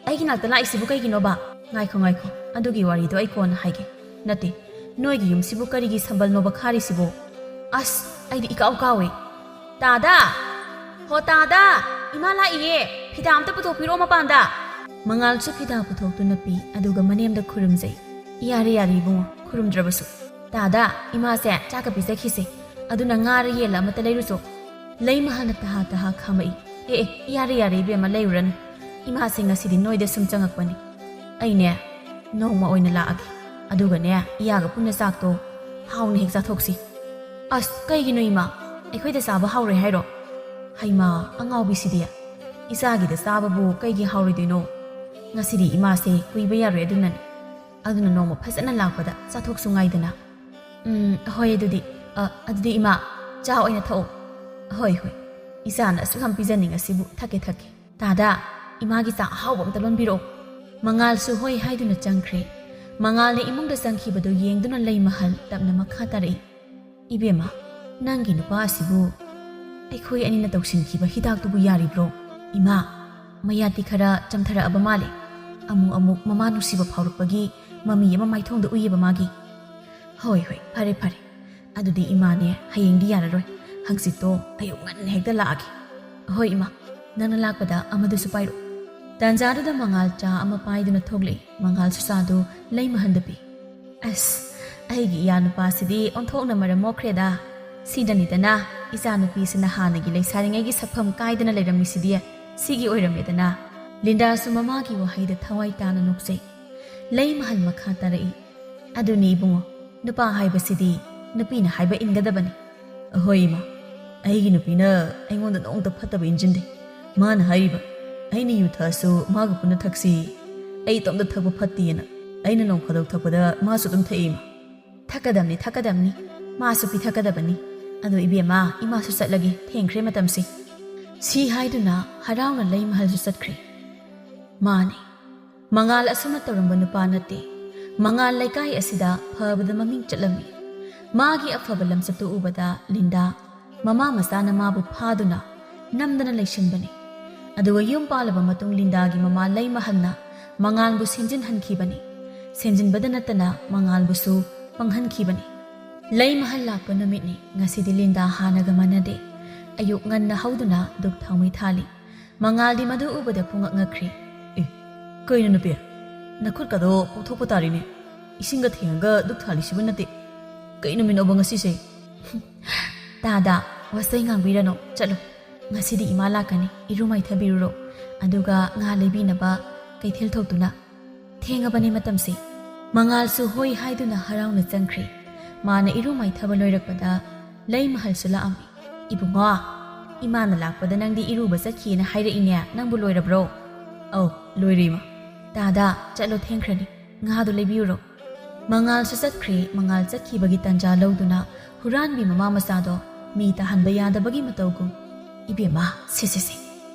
ꯑꯩꯒꯤ ꯅꯥꯛꯇ ꯂꯥꯛꯏꯁꯤꯕꯨ ꯀꯩꯒꯤꯅꯣꯕ?" "ꯉꯥꯏꯈꯣ, ꯉꯥꯏꯈꯣ, ꯑꯗꯨꯒꯤ ꯋꯥꯔꯤꯗꯣ ꯑꯩ ꯀꯣꯟꯅ ꯍꯥꯏꯒꯦ꯫ ꯅꯠꯇꯦ, ꯅꯣꯏꯒꯤ ꯌꯨꯝꯁꯤꯕꯨ ꯀꯔꯤꯒꯤ ꯁꯝꯕꯜꯅꯣꯕ ꯈꯥꯔꯤꯁꯤꯕꯣ? ꯑꯁ, ꯑꯩꯗꯤ ꯏꯀꯥꯎ ꯀꯥꯎꯋꯦ꯫ ꯇꯥꯗꯥ! ꯍꯣ ꯇꯥꯗꯥ! ꯏꯃꯥ ꯂꯥꯛꯏꯌꯦ! ꯐꯤꯗꯥ ꯑꯝꯇ ꯄꯨꯊꯣꯛꯄꯤꯔꯛꯑꯣ ꯃꯄꯥꯟꯗ!" ꯃꯉꯥꯜꯁꯨ ꯐꯤꯗꯥ ꯄꯨꯊꯣꯛꯇꯨꯅ ꯄꯤ, ꯑꯗꯨꯒ ꯃꯅꯦꯝꯗ ꯈꯨꯔꯨꯝꯖꯩ꯫ "ꯌꯥꯔꯦ, ꯌꯥꯔꯦ ꯏꯕꯨꯡꯉꯣ, ꯈꯨꯔꯨꯝꯗ꯭ꯔꯕꯁꯨ꯫ ꯇꯥꯗꯥ, ꯏꯃꯥꯁꯦ ꯆꯥꯛꯀ ꯄꯤꯖꯈꯤꯁꯦ꯫ ꯑꯗꯨꯅ ꯉꯥꯔ ꯌꯦꯜꯂ ꯑꯃꯠꯇ ꯂꯩꯔꯨꯆꯣ꯫" ꯂꯩꯃꯍꯜꯅ ꯇꯍꯥ ꯇꯍꯥ ꯈꯥꯝꯃꯛꯏ꯫ "ꯑꯦ ꯑꯦ, ꯌꯥꯔꯦ ꯌꯥꯔꯦ ꯏꯕꯦꯝꯃ, ꯂꯩꯔꯨꯔꯅꯨ꯫ ꯏꯃꯥꯁꯦ ꯉꯁꯤꯗꯤ ꯅꯣꯏꯗ ꯁꯨꯝ ꯆꯪꯉꯛꯄꯅꯤ꯫ ꯑꯩꯅꯦ ꯅꯣꯡꯃ ꯑꯣꯏꯅ ꯂꯥꯛꯑꯒꯦ꯫ ꯑꯗꯨꯒꯅꯦ ꯏꯌꯥꯒ ꯄꯨꯟꯅ ꯆꯥꯛꯇꯣ ꯍꯥꯎꯅ ꯍꯦꯛ ꯆꯥꯊꯣꯛꯁꯤ꯫" "ꯑꯁ, ꯀꯩꯒꯤꯅꯣ ꯏꯃꯥ? ꯑꯩꯈꯣꯏꯗ ꯆꯥꯕ ꯍꯥꯎꯔꯣꯏ ꯍꯥꯏꯔꯣ?" "ꯍꯩꯃꯥ, ꯑꯉꯥꯎꯕꯤꯁꯤꯗꯤ꯫ ꯏꯆꯥꯒꯤꯗ ꯆꯥꯕꯕꯨ ꯀꯩꯒꯤ ꯍꯥꯎꯔꯣꯏꯗꯣꯏꯅꯣ? ꯉꯁꯤꯗꯤ ꯏꯃꯥꯁꯦ ꯀꯨꯏꯕ ꯌꯥꯔꯣꯏ ꯑꯗꯨꯅꯅꯦ꯫ ꯑꯗꯨꯅ ꯅꯣꯡꯃ ꯐꯖꯅ ꯂꯥꯛꯄꯗ ꯆꯥꯊꯣꯛꯁꯨ ꯉꯥꯏꯗꯅ꯫" "ꯎꯝ, ꯍꯣꯏ ꯑꯗꯨꯗꯤ꯫ ꯑ, ꯑꯗꯨꯗꯤ ꯏꯃꯥ, ꯆꯥ ꯑꯣꯏꯅ ꯊꯛꯑꯣ꯫" "ꯍꯣꯏ, ꯍꯣꯏ꯫ ꯏꯆꯥꯅ ꯑꯁꯨꯛ ꯌꯥꯝ ꯄꯤꯖꯅꯤꯡꯉꯁꯤꯕꯨ ꯊꯛꯀꯦ, ꯊꯛꯀꯦ꯫ ꯇꯥꯗꯥ, ꯏꯃꯥꯒꯤ ꯆꯥ ꯑꯍꯥꯎꯕ ꯑꯝꯇ ꯂꯣꯟꯕꯤꯔꯛꯑꯣ꯫" ꯃꯉꯥꯜꯁꯨ ꯍꯣꯏ ꯍꯥꯏꯗꯨꯅ ꯆꯪꯈ꯭ꯔꯦ꯫ ꯃꯉꯥꯜꯅ ꯏꯃꯨꯡꯗ ꯆꯪꯈꯤꯕꯗꯨ ꯌꯦꯡꯗꯨꯅ ꯂꯩꯃꯍꯜ ꯇꯞꯅ ꯃꯈꯥ ꯇꯥꯔꯛꯏ꯫ "ꯏꯕꯦꯝꯃ, ꯅꯪꯒꯤ ꯅꯨꯄꯥ ꯑꯁꯤꯕꯨ ꯑꯩꯈꯣꯏ ꯑꯅꯤꯅ ꯇꯧꯁꯤꯟꯈꯤꯕ ꯍꯤꯗꯥꯛꯇꯨꯕꯨ ꯌꯥꯔꯤꯕ꯭ꯔꯣ? ꯏꯃꯥ, ꯃꯌꯥꯠꯇꯤ ꯈꯔ ꯆꯝꯊꯔꯛꯑꯕ ꯃꯥꯜꯂꯦ꯫ ꯑꯃꯨꯛ ꯑꯃꯨꯛ ꯃꯃꯥ ꯅꯨꯡꯁꯤꯕ ꯐꯥꯎꯔꯛꯄꯒꯤ ꯃꯃꯤ ꯑꯃ ꯃꯥꯏꯊꯣꯡꯗ ꯎꯏꯌꯦꯕ ꯃꯥꯒꯤ꯫" "ꯍꯣꯏ, ꯍꯣꯏ, ꯐꯔꯦ, ꯐꯔꯦ꯫ ꯑꯗꯨꯗꯤ ꯏꯃꯥꯅꯦ, ꯍꯌꯦꯡꯗꯤ ꯌꯥꯔꯔꯣꯏ꯫ ꯍꯪꯆꯤꯠꯇꯣ ꯑꯌꯨꯛ ꯉꯟꯅ ꯍꯦꯛꯇ ꯂꯥꯛꯑꯒꯦ꯫" "ꯍꯣꯏ ꯏꯃꯥ, ꯅꯪꯅ ꯂꯥꯛꯄꯗ ꯑꯃꯗꯨꯁꯨ ꯄꯥꯏꯔꯛꯎ꯫" ꯇꯥꯟꯖꯥꯗꯨꯗ ꯃꯉꯥꯜ ꯆꯥ ꯑꯃ ꯄꯥꯏꯗꯨꯅ ꯊꯣꯛꯂꯛꯏ꯫ ꯃꯉꯥꯜꯁꯨ ꯆꯥꯗꯨ ꯂꯩꯃꯍꯟꯗ ꯄꯤ꯫ "ꯑꯁ, ꯑꯩꯒꯤ ꯏꯌꯥ ꯅꯨꯄꯥꯁꯤꯗꯤ ꯑꯣꯟꯊꯣꯛꯅ ꯃꯔꯝ ꯃꯣꯛꯈ꯭ꯔꯦꯗ꯫ ꯁꯤꯗꯅꯤꯗꯅ ꯏꯆꯥ ꯅꯨꯄꯤꯁꯤꯅ ꯍꯥꯟꯅꯒꯤ ꯂꯩꯁꯥꯔꯤꯉꯩꯒꯤ ꯁꯛꯐꯝ ꯀꯥꯏꯗꯅ ꯂꯩꯔꯝꯃꯤꯁꯤꯗꯤ꯫ ꯁꯤꯒꯤ ꯑꯣꯏꯔꯝꯃꯦꯗꯅ꯫" ꯂꯤꯟꯗꯥꯁꯨ ꯃꯃꯥꯒꯤ ꯋꯥꯍꯩꯗ ꯊꯋꯥꯏ ꯇꯥꯅ ꯅꯣꯛꯆꯩ꯫ ꯂꯩꯃꯍꯜ ꯃꯈꯥ ꯇꯥꯔꯛꯏ꯫ "ꯑꯗꯨꯅꯤ ꯏꯕꯨꯡꯉꯣ, ꯅꯨꯄꯥ ꯍꯥꯏꯕꯁꯤꯗꯤ ꯅꯨꯄꯤꯅ ꯍꯥꯏꯕ ꯏꯟꯒꯗꯕꯅꯤ꯫ ꯑꯍꯣꯏ ꯏꯃꯥ, ꯑꯩꯒꯤ ꯅꯨꯄꯤꯅ ꯑꯩꯉꯣꯟꯗ ꯅꯣꯡꯃꯇ ꯐꯠꯇꯕ ꯏꯟꯖꯤꯟꯗꯦ꯫ ꯃꯥꯅ ꯍꯥꯏꯔꯤꯕ, "ꯑꯩꯅ ꯌꯨ ꯊꯛꯑꯁꯨ ꯃꯥꯒ ꯄꯨꯟꯅ ꯊꯛꯁꯤ, ꯑꯩ ꯏꯇꯣꯝꯇ ꯊꯛꯄ ꯐꯠꯇꯦꯅ꯫ ꯑꯩꯅ ꯅꯣꯡ ꯐꯥꯗꯣꯛ ꯊꯛꯄꯗ ꯃꯥꯁꯨ ꯑꯗꯨꯝ ꯊꯛꯏ ꯏꯃꯥ"꯫ "ꯊꯛꯀꯗꯕꯅꯤ, ꯊꯛꯀꯗꯕꯅꯤ, ꯃꯥꯁꯨ ꯄꯤꯊꯛꯀꯗꯕꯅꯤ꯫ ꯑꯗꯣ ꯏꯕꯦꯝꯃ, ꯏꯃꯥꯁꯨ ꯆꯠꯂꯒꯦ, ꯊꯦꯡꯈ꯭ꯔꯦ ꯃꯇꯝꯁꯦ"꯫ ꯁꯤ ꯍꯥꯏꯗꯨꯅ ꯍꯔꯥꯎꯅ ꯂꯩꯃꯍꯜꯁꯨ ꯆꯠꯈ꯭ꯔꯦ꯫ ꯃꯥꯅꯤ, ꯃꯉꯥꯜ ꯑꯁꯨꯝꯅ ꯇꯧꯔꯝꯕ ꯅꯨꯄꯥ ꯅꯠꯇꯦ꯫ ꯃꯉꯥꯜ ꯂꯩꯀꯥꯏ ꯑꯁꯤꯗ ꯐꯕꯗ ꯃꯃꯤꯡ ꯆꯠꯂꯝꯃꯤ꯫ ꯃꯥꯒꯤ ꯑꯐꯕ ꯂꯝꯆꯠꯇꯨ ꯎꯕꯗ ꯂꯤꯟꯗꯥ ꯃꯃꯥ ꯃꯆꯥꯅ ꯃꯥꯕꯨ ꯐꯥꯗꯨꯅ ꯅꯝꯗꯅ ꯂꯩꯁꯤꯟꯕꯅꯤ꯫ ꯑꯗꯨꯒ ꯌꯨꯝ ꯄꯥꯜꯂꯕ ꯃꯇꯨꯡ ꯂꯤꯟꯗꯥꯒꯤ ꯃꯃꯥ ꯂꯩꯃꯍꯜꯅ ꯃꯉꯥꯜꯕꯨ ꯁꯦꯝꯖꯤꯟꯍꯟꯈꯤꯕꯅꯤ꯫ ꯁꯦꯝꯖꯤꯟꯕꯗ ꯅꯠꯇꯅ ꯃꯉꯥꯜꯕꯨꯁꯨ ꯄꯪꯍꯟꯈꯤꯕꯅꯤ꯫ ꯂꯩꯃꯍꯜ ꯂꯥꯛꯄ ꯅꯨꯃꯤꯠꯅꯤ꯫ ꯉꯁꯤꯗꯤ ꯂꯤꯟꯗꯥ ꯍꯥꯟꯅꯒ ꯃꯥꯟꯅꯗꯦ꯫ ꯑꯌꯨꯛ ꯉꯟꯅ ꯍꯧꯗꯨꯅ ꯙꯨꯞ ꯊꯥꯎꯃꯩ ꯊꯥꯜꯂꯤ꯫ ꯃꯉꯥꯜꯗꯤ ꯃꯗꯨ ꯎꯕꯗ ꯄꯨꯡꯉꯛ ꯉꯛꯈ꯭ꯔꯦ꯫ "ꯑꯦ, ꯀꯩꯅꯣ ꯅꯨꯄꯤ? ꯅꯈꯨꯠꯀꯗꯣ ꯄꯣꯛꯊꯣꯛꯄ ꯇꯥꯔꯤꯅꯦ꯫ ꯏꯁꯤꯡꯒ ꯊꯦꯡꯉꯒ ꯙꯨꯞ ꯊꯥꯜꯂꯤꯁꯤꯕꯨ ꯅꯠꯇꯦ꯫ ꯀꯩ ꯅꯨꯃꯤꯠꯅꯣꯕ ꯉꯁꯤꯁꯦ?" "ꯇꯥꯗ, ꯋꯥꯁꯩ ꯉꯥꯡꯕꯤꯔꯅꯨ, ꯆꯠꯂꯣ꯫ ꯉꯁꯤꯗꯤ ꯏꯃꯥ ꯂꯥꯛꯀꯅꯤ, ꯏꯔꯨ ꯃꯥꯏꯊꯕꯤꯔꯨꯔꯣ꯫ ꯑꯗꯨꯒ ꯉꯥ ꯂꯩꯕꯤꯅꯕ ꯀꯩꯊꯦꯜ ꯊꯣꯛꯇꯨꯅ ꯊꯦꯡꯉꯕꯅꯦ ꯃꯇꯝꯁꯦ"꯫ ꯃꯉꯥꯜꯁꯨ ꯍꯣꯏ ꯍꯥꯏꯗꯨꯅ ꯍꯔꯥꯎꯅ ꯆꯪꯈ꯭ꯔꯦ꯫ ꯃꯥꯅ ꯏꯔꯨ ꯃꯥꯏꯊꯕ ꯂꯣꯏꯔꯛꯄꯗ ꯂꯩꯃꯍꯜꯁꯨ ꯂꯥꯛꯑꯝꯃꯤ꯫ "ꯏꯕꯨꯡꯉꯣ, ꯏꯃꯥꯅ ꯂꯥꯛꯄꯗ ꯅꯪꯗꯤ ꯏꯔꯨꯕ ꯆꯠꯈꯤꯑꯅ ꯍꯥꯏꯔꯛꯏꯅꯦ, ꯅꯪꯕꯨ ꯂꯣꯏꯔꯕ꯭ꯔꯣ?" "ꯑꯧ, ꯂꯣꯏꯔꯦ ꯏꯃꯥ꯫ ꯇꯥꯗ, ꯆꯠꯂꯣ, ꯊꯦꯡꯈ꯭ꯔꯅꯤ, ꯉꯥꯗꯣ ꯂꯩꯕꯤꯌꯨꯔꯣ?" ꯃꯉꯥꯜꯁꯨ ꯆꯠꯈ꯭ꯔꯦ꯫ ꯃꯉꯥꯜ ꯆꯠꯈꯤꯕꯒꯤ ꯇꯟꯖꯥ ꯂꯧꯗꯨꯅ ꯍꯨꯔꯥꯟꯕꯤ ꯃꯃꯥ ꯃꯆꯥꯗꯣ ꯃꯤ ꯇꯥꯍꯟꯕ ꯌꯥꯗꯕꯒꯤ ꯃꯇꯧꯒꯨꯝ, "ꯏꯕꯦꯝꯃ, ꯁꯦ, ꯁꯦ, ꯁꯦ,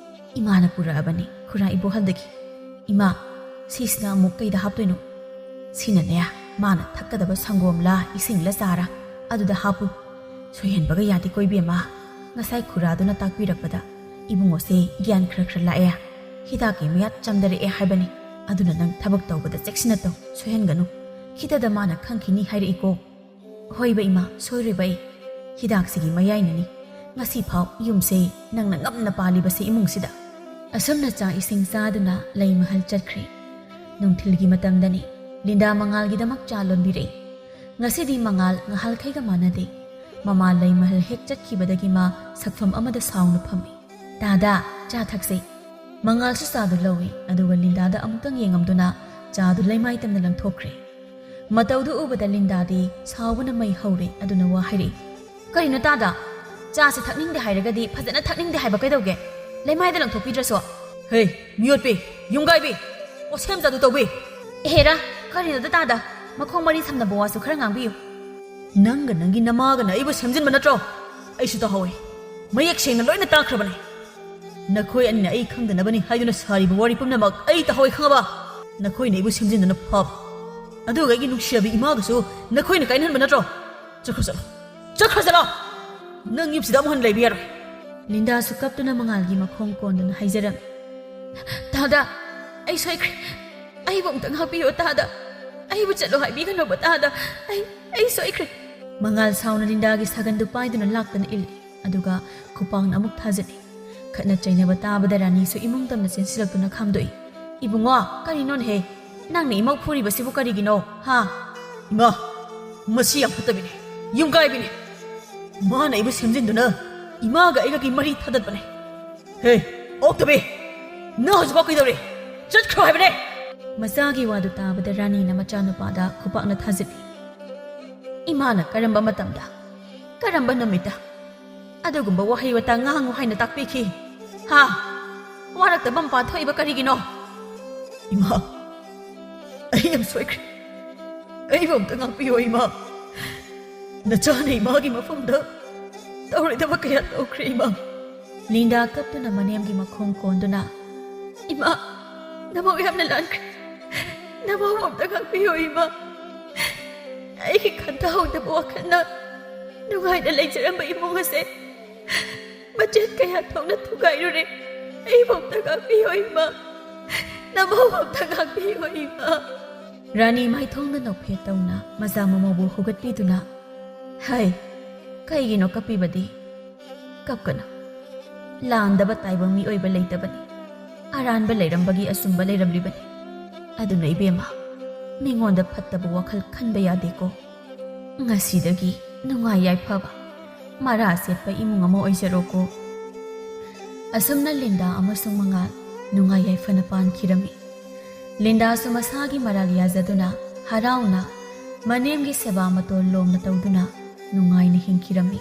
ꯏꯃꯥꯅ ꯄꯨꯔꯛꯑꯕꯅꯤ ꯈꯨꯔꯥ ꯏꯕꯣꯍꯜꯗꯒꯤ꯫ ꯏꯃꯥ, ꯁꯤꯁꯤꯅ ꯑꯃꯨꯛ ꯀꯩꯗ ꯍꯥꯞꯇꯣꯏꯅꯣ? ꯁꯤꯅꯅꯦ, ꯃꯥꯅ ꯊꯛꯀꯗꯕ ꯁꯪꯒꯣꯝꯂ ꯏꯁꯤꯡꯂ ꯆꯥꯔ ꯑꯗꯨꯗ ꯍꯥꯞꯄꯨ꯫ ꯁꯣꯏꯍꯟꯕꯒ ꯌꯥꯗꯦꯀꯣ ꯏꯕꯦꯝꯃ꯫ ꯉꯁꯥꯏ ꯈꯨꯔꯥꯗꯨꯅ ꯇꯥꯛꯄꯤꯔꯛꯄꯗ ꯏꯕꯨꯡꯉꯣꯁꯦ ꯒ꯭ꯌꯥꯟ ꯈꯔ ꯈꯔ ꯂꯥꯛꯑꯦ꯫ ꯍꯤꯗꯥꯛꯀꯤ ꯃꯌꯥꯠ ꯆꯝꯗꯔꯛꯑꯦ ꯍꯥꯏꯕꯅꯤ꯫ ꯑꯗꯨꯅ ꯅꯪ ꯊꯕꯛ ꯇꯧꯕꯗ ꯆꯦꯛꯁꯤꯟꯅ ꯇꯧ, ꯁꯣꯏꯍꯟꯒꯅꯨ꯫ ꯈꯤꯇꯗ ꯃꯥꯅ ꯈꯪꯈꯤꯅꯤ ꯍꯥꯏꯔꯛꯏꯀꯣ"꯫ "ꯍꯣꯏꯕ ꯏꯃꯥ, ꯁꯣꯏꯔꯣꯏꯕ ꯑꯩ꯫ ꯍꯤꯗꯥꯛꯁꯤꯒꯤ ꯃꯌꯥꯏꯅꯅꯤ ꯉꯁꯤꯐꯥꯎ ꯌꯨꯝꯁꯦ ꯅꯪꯅ ꯉꯝꯅ ꯄꯥꯜꯂꯤꯕꯁꯦ ꯏꯃꯨꯡꯁꯤꯗ"꯫ ꯑꯁꯨꯝꯅ ꯆꯥꯛ ꯏꯁꯤꯡ ꯆꯥꯗꯨꯅ ꯂꯩꯃꯍꯜ ꯆꯠꯈ꯭ꯔꯦ꯫ ꯅꯨꯡꯊꯤꯜꯒꯤ ꯃꯇꯝꯗꯅꯤ꯫ ꯂꯤꯟꯗꯥ ꯃꯉꯥꯜꯒꯤꯗꯃꯛ ꯆꯥ ꯂꯣꯟꯕꯤꯔꯛꯏ꯫ ꯉꯁꯤꯗꯤ ꯃꯉꯥꯜ ꯉꯍꯥꯜꯈꯩꯒ ꯃꯥꯟꯅꯗꯦ꯫ ꯃꯃꯥ ꯂꯩꯃꯍꯜ ꯍꯦꯛ ꯆꯠꯈꯤꯕꯗꯒꯤ ꯃꯥ ꯁꯛꯐꯝ ꯑꯃꯗ ꯁꯥꯎꯅ ꯐꯝꯃꯤ꯫ "ꯇꯥꯗ, ꯆꯥ ꯊꯛꯁꯤ"꯫ ꯃꯉꯥꯜꯁꯨ ꯆꯥꯗꯨ ꯂꯧꯏ, ꯑꯗꯨꯒ ꯂꯤꯟꯗꯥꯗ ꯑꯃꯨꯛꯇꯪ ꯌꯦꯡꯉꯝꯗꯨꯅ ꯆꯥꯗꯨ ꯂꯩꯃꯥꯏ ꯇꯝꯅ ꯂꯪꯊꯣꯛꯈ꯭ꯔꯦ꯫ ꯃꯇꯧꯗꯨ ꯎꯕꯗ ꯂꯤꯟꯗꯥꯗꯤ ꯁꯥꯎꯕꯅ ꯃꯩ ꯍꯧꯔꯦ꯫ ꯑꯗꯨꯅ ꯋꯥ ꯍꯥꯏꯔꯛꯏ, "ꯀꯔꯤꯅꯣ ꯇꯥꯗ? ꯆꯥꯁꯦ ꯊꯛꯅꯤꯡꯗꯦ ꯍꯥꯏꯔꯒꯗꯤ ꯐꯖꯅ ꯊꯛꯅꯤꯡꯗꯦ ꯍꯥꯏꯕ ꯀꯩꯗꯧꯒꯦ? ꯂꯩꯃꯥꯏꯗ ꯂꯪꯊꯣꯛꯄꯤꯗ꯭ꯔꯁꯨ?" "ꯍꯦ, ꯃꯤꯑꯣꯠꯄꯤ, ꯌꯨꯝꯒꯥꯏꯕꯤ, ꯄꯣꯠꯁꯦꯝ ꯖꯥꯗꯨ ꯇꯧꯕꯤ!" "ꯑꯦꯍꯦꯔꯥ, ꯀꯔꯤꯅꯣꯗ ꯇꯥꯗ? ꯃꯈꯣꯡ ꯃꯔꯤ ꯁꯝꯅꯕ ꯋꯥꯁꯨ ꯈꯔ ꯉꯥꯡꯕꯤꯌꯨ꯫ ꯅꯪꯒ ꯅꯪꯒꯤ ꯅꯃꯥꯒꯅ ꯑꯩꯕꯨ ꯁꯦꯝꯖꯤꯟꯕ ꯅꯠꯇ꯭ꯔꯣ? ꯑꯩꯁꯨ ꯇꯥꯍꯧꯋꯦ꯫ ꯃꯌꯦꯛ ꯁꯦꯡꯅ ꯂꯣꯏꯅ ꯇꯥꯈ꯭ꯔꯕꯅꯦ꯫ ꯅꯈꯣꯏ ꯑꯅꯤꯅ ꯑꯩ ꯈꯪꯗꯅꯕꯅꯤ ꯍꯥꯏꯗꯨꯅ ꯁꯥꯔꯤꯕ ꯋꯥꯔꯤ ꯄꯨꯝꯅꯃꯛ ꯑꯩ ꯇꯥꯍꯧꯋꯦ, ꯈꯪꯉꯕ? ꯅꯈꯣꯏꯅ ꯑꯩꯕꯨ ꯁꯦꯝꯖꯤꯟꯗꯨꯅ ꯐꯥꯕ, ꯑꯗꯨꯒ ꯑꯩꯒꯤ ꯅꯨꯡꯁꯤꯔꯕꯤ ꯏꯃꯥꯒꯁꯨ ꯅꯈꯣꯏꯅ ꯀꯥꯏꯅꯍꯟꯕ ꯅꯠꯇ꯭ꯔꯣ? ꯆꯠꯈ꯭ꯔꯣ, ꯆꯠꯂꯣ, ꯆꯠꯈ꯭ꯔꯣ, ꯆꯠꯂꯣ! ꯅꯪ ꯌꯨꯝꯁꯤꯗ ꯑꯃꯨꯛ ꯍꯟꯅ ꯂꯩꯕ ꯌꯥꯔꯣꯏ!" ꯂꯤꯟꯗꯥꯁꯨ ꯀꯞꯇꯨꯅ ꯃꯉꯥꯜꯒꯤ ꯃꯈꯣꯡ ꯀꯣꯟꯗꯨꯅ ꯍꯥꯏꯖꯔꯝꯃꯤ, "ꯇꯥꯗ, ꯑꯩ ꯁꯣꯏꯈ꯭ꯔꯦ꯫ ꯑꯩꯕꯨ ꯑꯃꯨꯛꯇ ꯉꯥꯛꯄꯤꯌꯣ ꯇꯥꯗ꯫ ꯑꯩꯕꯨ ꯆꯠꯂꯣ ꯍꯥꯏꯕꯤꯒꯅꯣꯕ ꯇꯥꯗ꯫ ꯑꯩ, ꯑꯩ ꯁꯣꯏꯈ꯭ꯔꯦ꯫" ꯃꯉꯥꯜ ꯁꯥꯎꯅ ꯂꯤꯟꯗꯥꯒꯤ ꯁꯥꯒꯟꯗꯨ ꯄꯥꯏꯗꯨꯅ ꯂꯥꯛꯇꯅ ꯏꯜꯂꯤ꯫ ꯑꯗꯨꯒ ꯈꯨꯄꯥꯛꯅ ꯑꯃꯨꯛ ꯊꯥꯖꯤꯜꯂꯤ꯫ ꯈꯠꯅ ꯆꯩꯅꯕ ꯇꯥꯕꯗ ꯔꯥꯅꯤꯁꯨ ꯏꯃꯨꯡ ꯇꯝꯅ ꯆꯦꯟꯁꯤꯜꯂꯛꯇꯨꯅ ꯈꯥꯝꯗꯣꯛꯏ꯫ "ꯏꯕꯨꯡꯉꯣ, ꯀꯔꯤꯅꯣꯅꯦꯍꯦ? ꯅꯪꯅ ꯏꯃꯧ ꯐꯨꯔꯤꯕꯁꯤꯕꯨ ꯀꯔꯤꯒꯤꯅꯣ, ꯍꯥ?" "ꯏꯃꯥ, ꯃꯁꯤ ꯌꯥꯝ ꯐꯠꯇꯕꯤꯅꯦ, ꯌꯨꯝꯀꯥꯏꯕꯤꯅꯦ꯫ ꯃꯥꯅ ꯑꯩꯕꯨ ꯁꯦꯝꯖꯤꯟꯗꯨꯅ ꯏꯃꯥꯒ ꯑꯩꯒꯒꯤ ꯃꯔꯤ ꯊꯥꯗꯠꯄꯅꯦ꯫ ꯍꯦ, ꯑꯣꯛꯇꯕꯤ! ꯅꯪ ꯍꯧꯖꯤꯛꯐꯥꯎ ꯀꯩꯗꯧꯔꯤ? ꯆꯠꯈ꯭ꯔꯣ ꯍꯥꯏꯕꯅꯦ!" ꯃꯆꯥꯒꯤ ꯋꯥꯗꯨ ꯇꯥꯕꯗ ꯔꯥꯅꯤꯅ ꯃꯆꯥꯅꯨꯄꯥꯗ ꯈꯨꯄꯥꯛꯅ ꯊꯥꯖꯤꯜꯂꯤ꯫ "ꯏꯃꯥꯅ ꯀꯔꯝꯕ ꯃꯇꯝꯗ, ꯀꯔꯝꯕ ꯅꯨꯃꯤꯠꯇ ꯑꯗꯨꯒꯨꯝꯕ ꯋꯥꯍꯩ ꯋꯥꯇꯥ ꯉꯥꯡꯉꯨ ꯍꯥꯏꯅ ꯇꯥꯛꯄꯤꯈꯤ? ꯍꯥ? ꯋꯥꯔꯛꯇꯕ ꯃꯄꯥꯟ ꯊꯣꯛꯏꯕ ꯀꯔꯤꯒꯤꯅꯣ?" "ꯏꯃꯥ, ꯑꯩ ꯌꯥꯝ ꯁꯣꯏꯈ꯭ꯔꯦ꯫ ꯑꯩꯕꯨ ꯑꯝꯇ ꯉꯥꯛꯄꯤꯌꯣ, ꯏꯃꯥ꯫ ꯅꯆꯥꯅ ꯏꯃꯥꯒꯤ ꯃꯐꯝꯗ ꯇꯧꯔꯣꯏꯗꯕ ꯀꯌꯥ ꯇꯧꯈ꯭ꯔꯦ, ꯏꯃꯥ꯫" ꯂꯤꯟꯗꯥ ꯀꯞꯇꯨꯅ ꯃꯅꯦꯝꯒꯤ ꯃꯈꯣꯡ ꯀꯣꯟꯗꯨꯅ, "ꯏꯃꯥ, ꯅꯃꯧ ꯌꯥꯝꯅ ꯂꯥꯟꯈ꯭ꯔꯦ꯫ ꯅꯃꯧ ꯑꯝꯇ ꯉꯥꯛꯄꯤꯌꯣ, ꯏꯃꯥ꯫ ꯑꯩꯒꯤ ꯈꯟꯊꯍꯧꯗꯕ ꯋꯥꯈꯜꯅ ꯅꯨꯡꯉꯥꯏꯅ ꯂꯩꯖꯔꯝꯕ ꯏꯃꯨꯡ ꯑꯁꯦ ꯃꯆꯦꯠ ꯀꯌꯥ ꯊꯣꯛꯅ ꯊꯨꯒꯥꯏꯔꯨꯔꯦ꯫ ꯑꯩꯕꯨ ꯑꯝꯇ ꯉꯥꯛꯄꯤꯌꯣ, ꯏꯃꯥ꯫ ꯅꯃꯧ ꯑꯝꯇ ꯉꯥꯛꯄꯤꯌꯣ, ꯏꯃꯥ꯫" ꯔꯥꯅꯤ ꯃꯥꯏꯊꯣꯡꯗ ꯅꯣꯛꯐꯦꯠ ꯇꯧꯅ ꯃꯆꯥ ꯃꯃꯧꯕꯨ ꯍꯧꯒꯠꯄꯤꯗꯨꯅ, "ꯍꯩ, ꯀꯩꯒꯤꯅꯣ ꯀꯞꯄꯤꯕꯗꯤ? ꯀꯞꯀꯅꯨ꯫ ꯂꯥꯟꯗꯕ ꯇꯥꯏꯕꯪ ꯃꯤꯑꯣꯏꯕ ꯂꯩꯇꯕꯅꯤ꯫ ꯑꯔꯥꯟꯕ ꯂꯩꯔꯝꯕꯒꯤ ꯑꯆꯨꯝꯕ ꯂꯩꯔꯝꯂꯤꯕꯅꯤ꯫ ꯑꯗꯨꯅ ꯏꯕꯦꯝꯃ, ꯃꯤꯉꯣꯟꯗ ꯐꯠꯇꯕ ꯋꯥꯈꯜ ꯈꯟꯕ ꯌꯥꯗꯦꯀꯣ꯫ ꯉꯁꯤꯗꯒꯤ ꯅꯨꯡꯉꯥꯏ ꯌꯥꯏꯐꯕ, ꯃꯔꯥ ꯁꯦꯠꯄ ꯏꯃꯨꯡ ꯑꯃ ꯑꯣꯏꯖꯔꯣꯀꯣ꯫" ꯑꯁꯨꯝꯅ ꯂꯤꯟꯗꯥ ꯑꯃꯁꯨꯡ ꯃꯉꯥꯜ ꯅꯨꯡꯉꯥꯏ ꯌꯥꯏꯐꯅ ꯄꯥꯟꯈꯤꯔꯝꯃꯤ꯫ ꯂꯤꯟꯗꯥꯁꯨ ꯃꯁꯥꯒꯤ ꯃꯔꯥꯜ ꯌꯥꯖꯗꯨꯅ ꯍꯔꯥꯎꯅ ꯃꯅꯦꯝꯒꯤ ꯁꯦꯕꯥ ꯃꯇꯣꯜ ꯂꯣꯝꯅ ꯇꯧꯗꯨꯅ ꯅꯨꯡꯉꯥꯏꯅ ꯍꯤꯡꯈꯤꯔꯝꯃꯤ꯫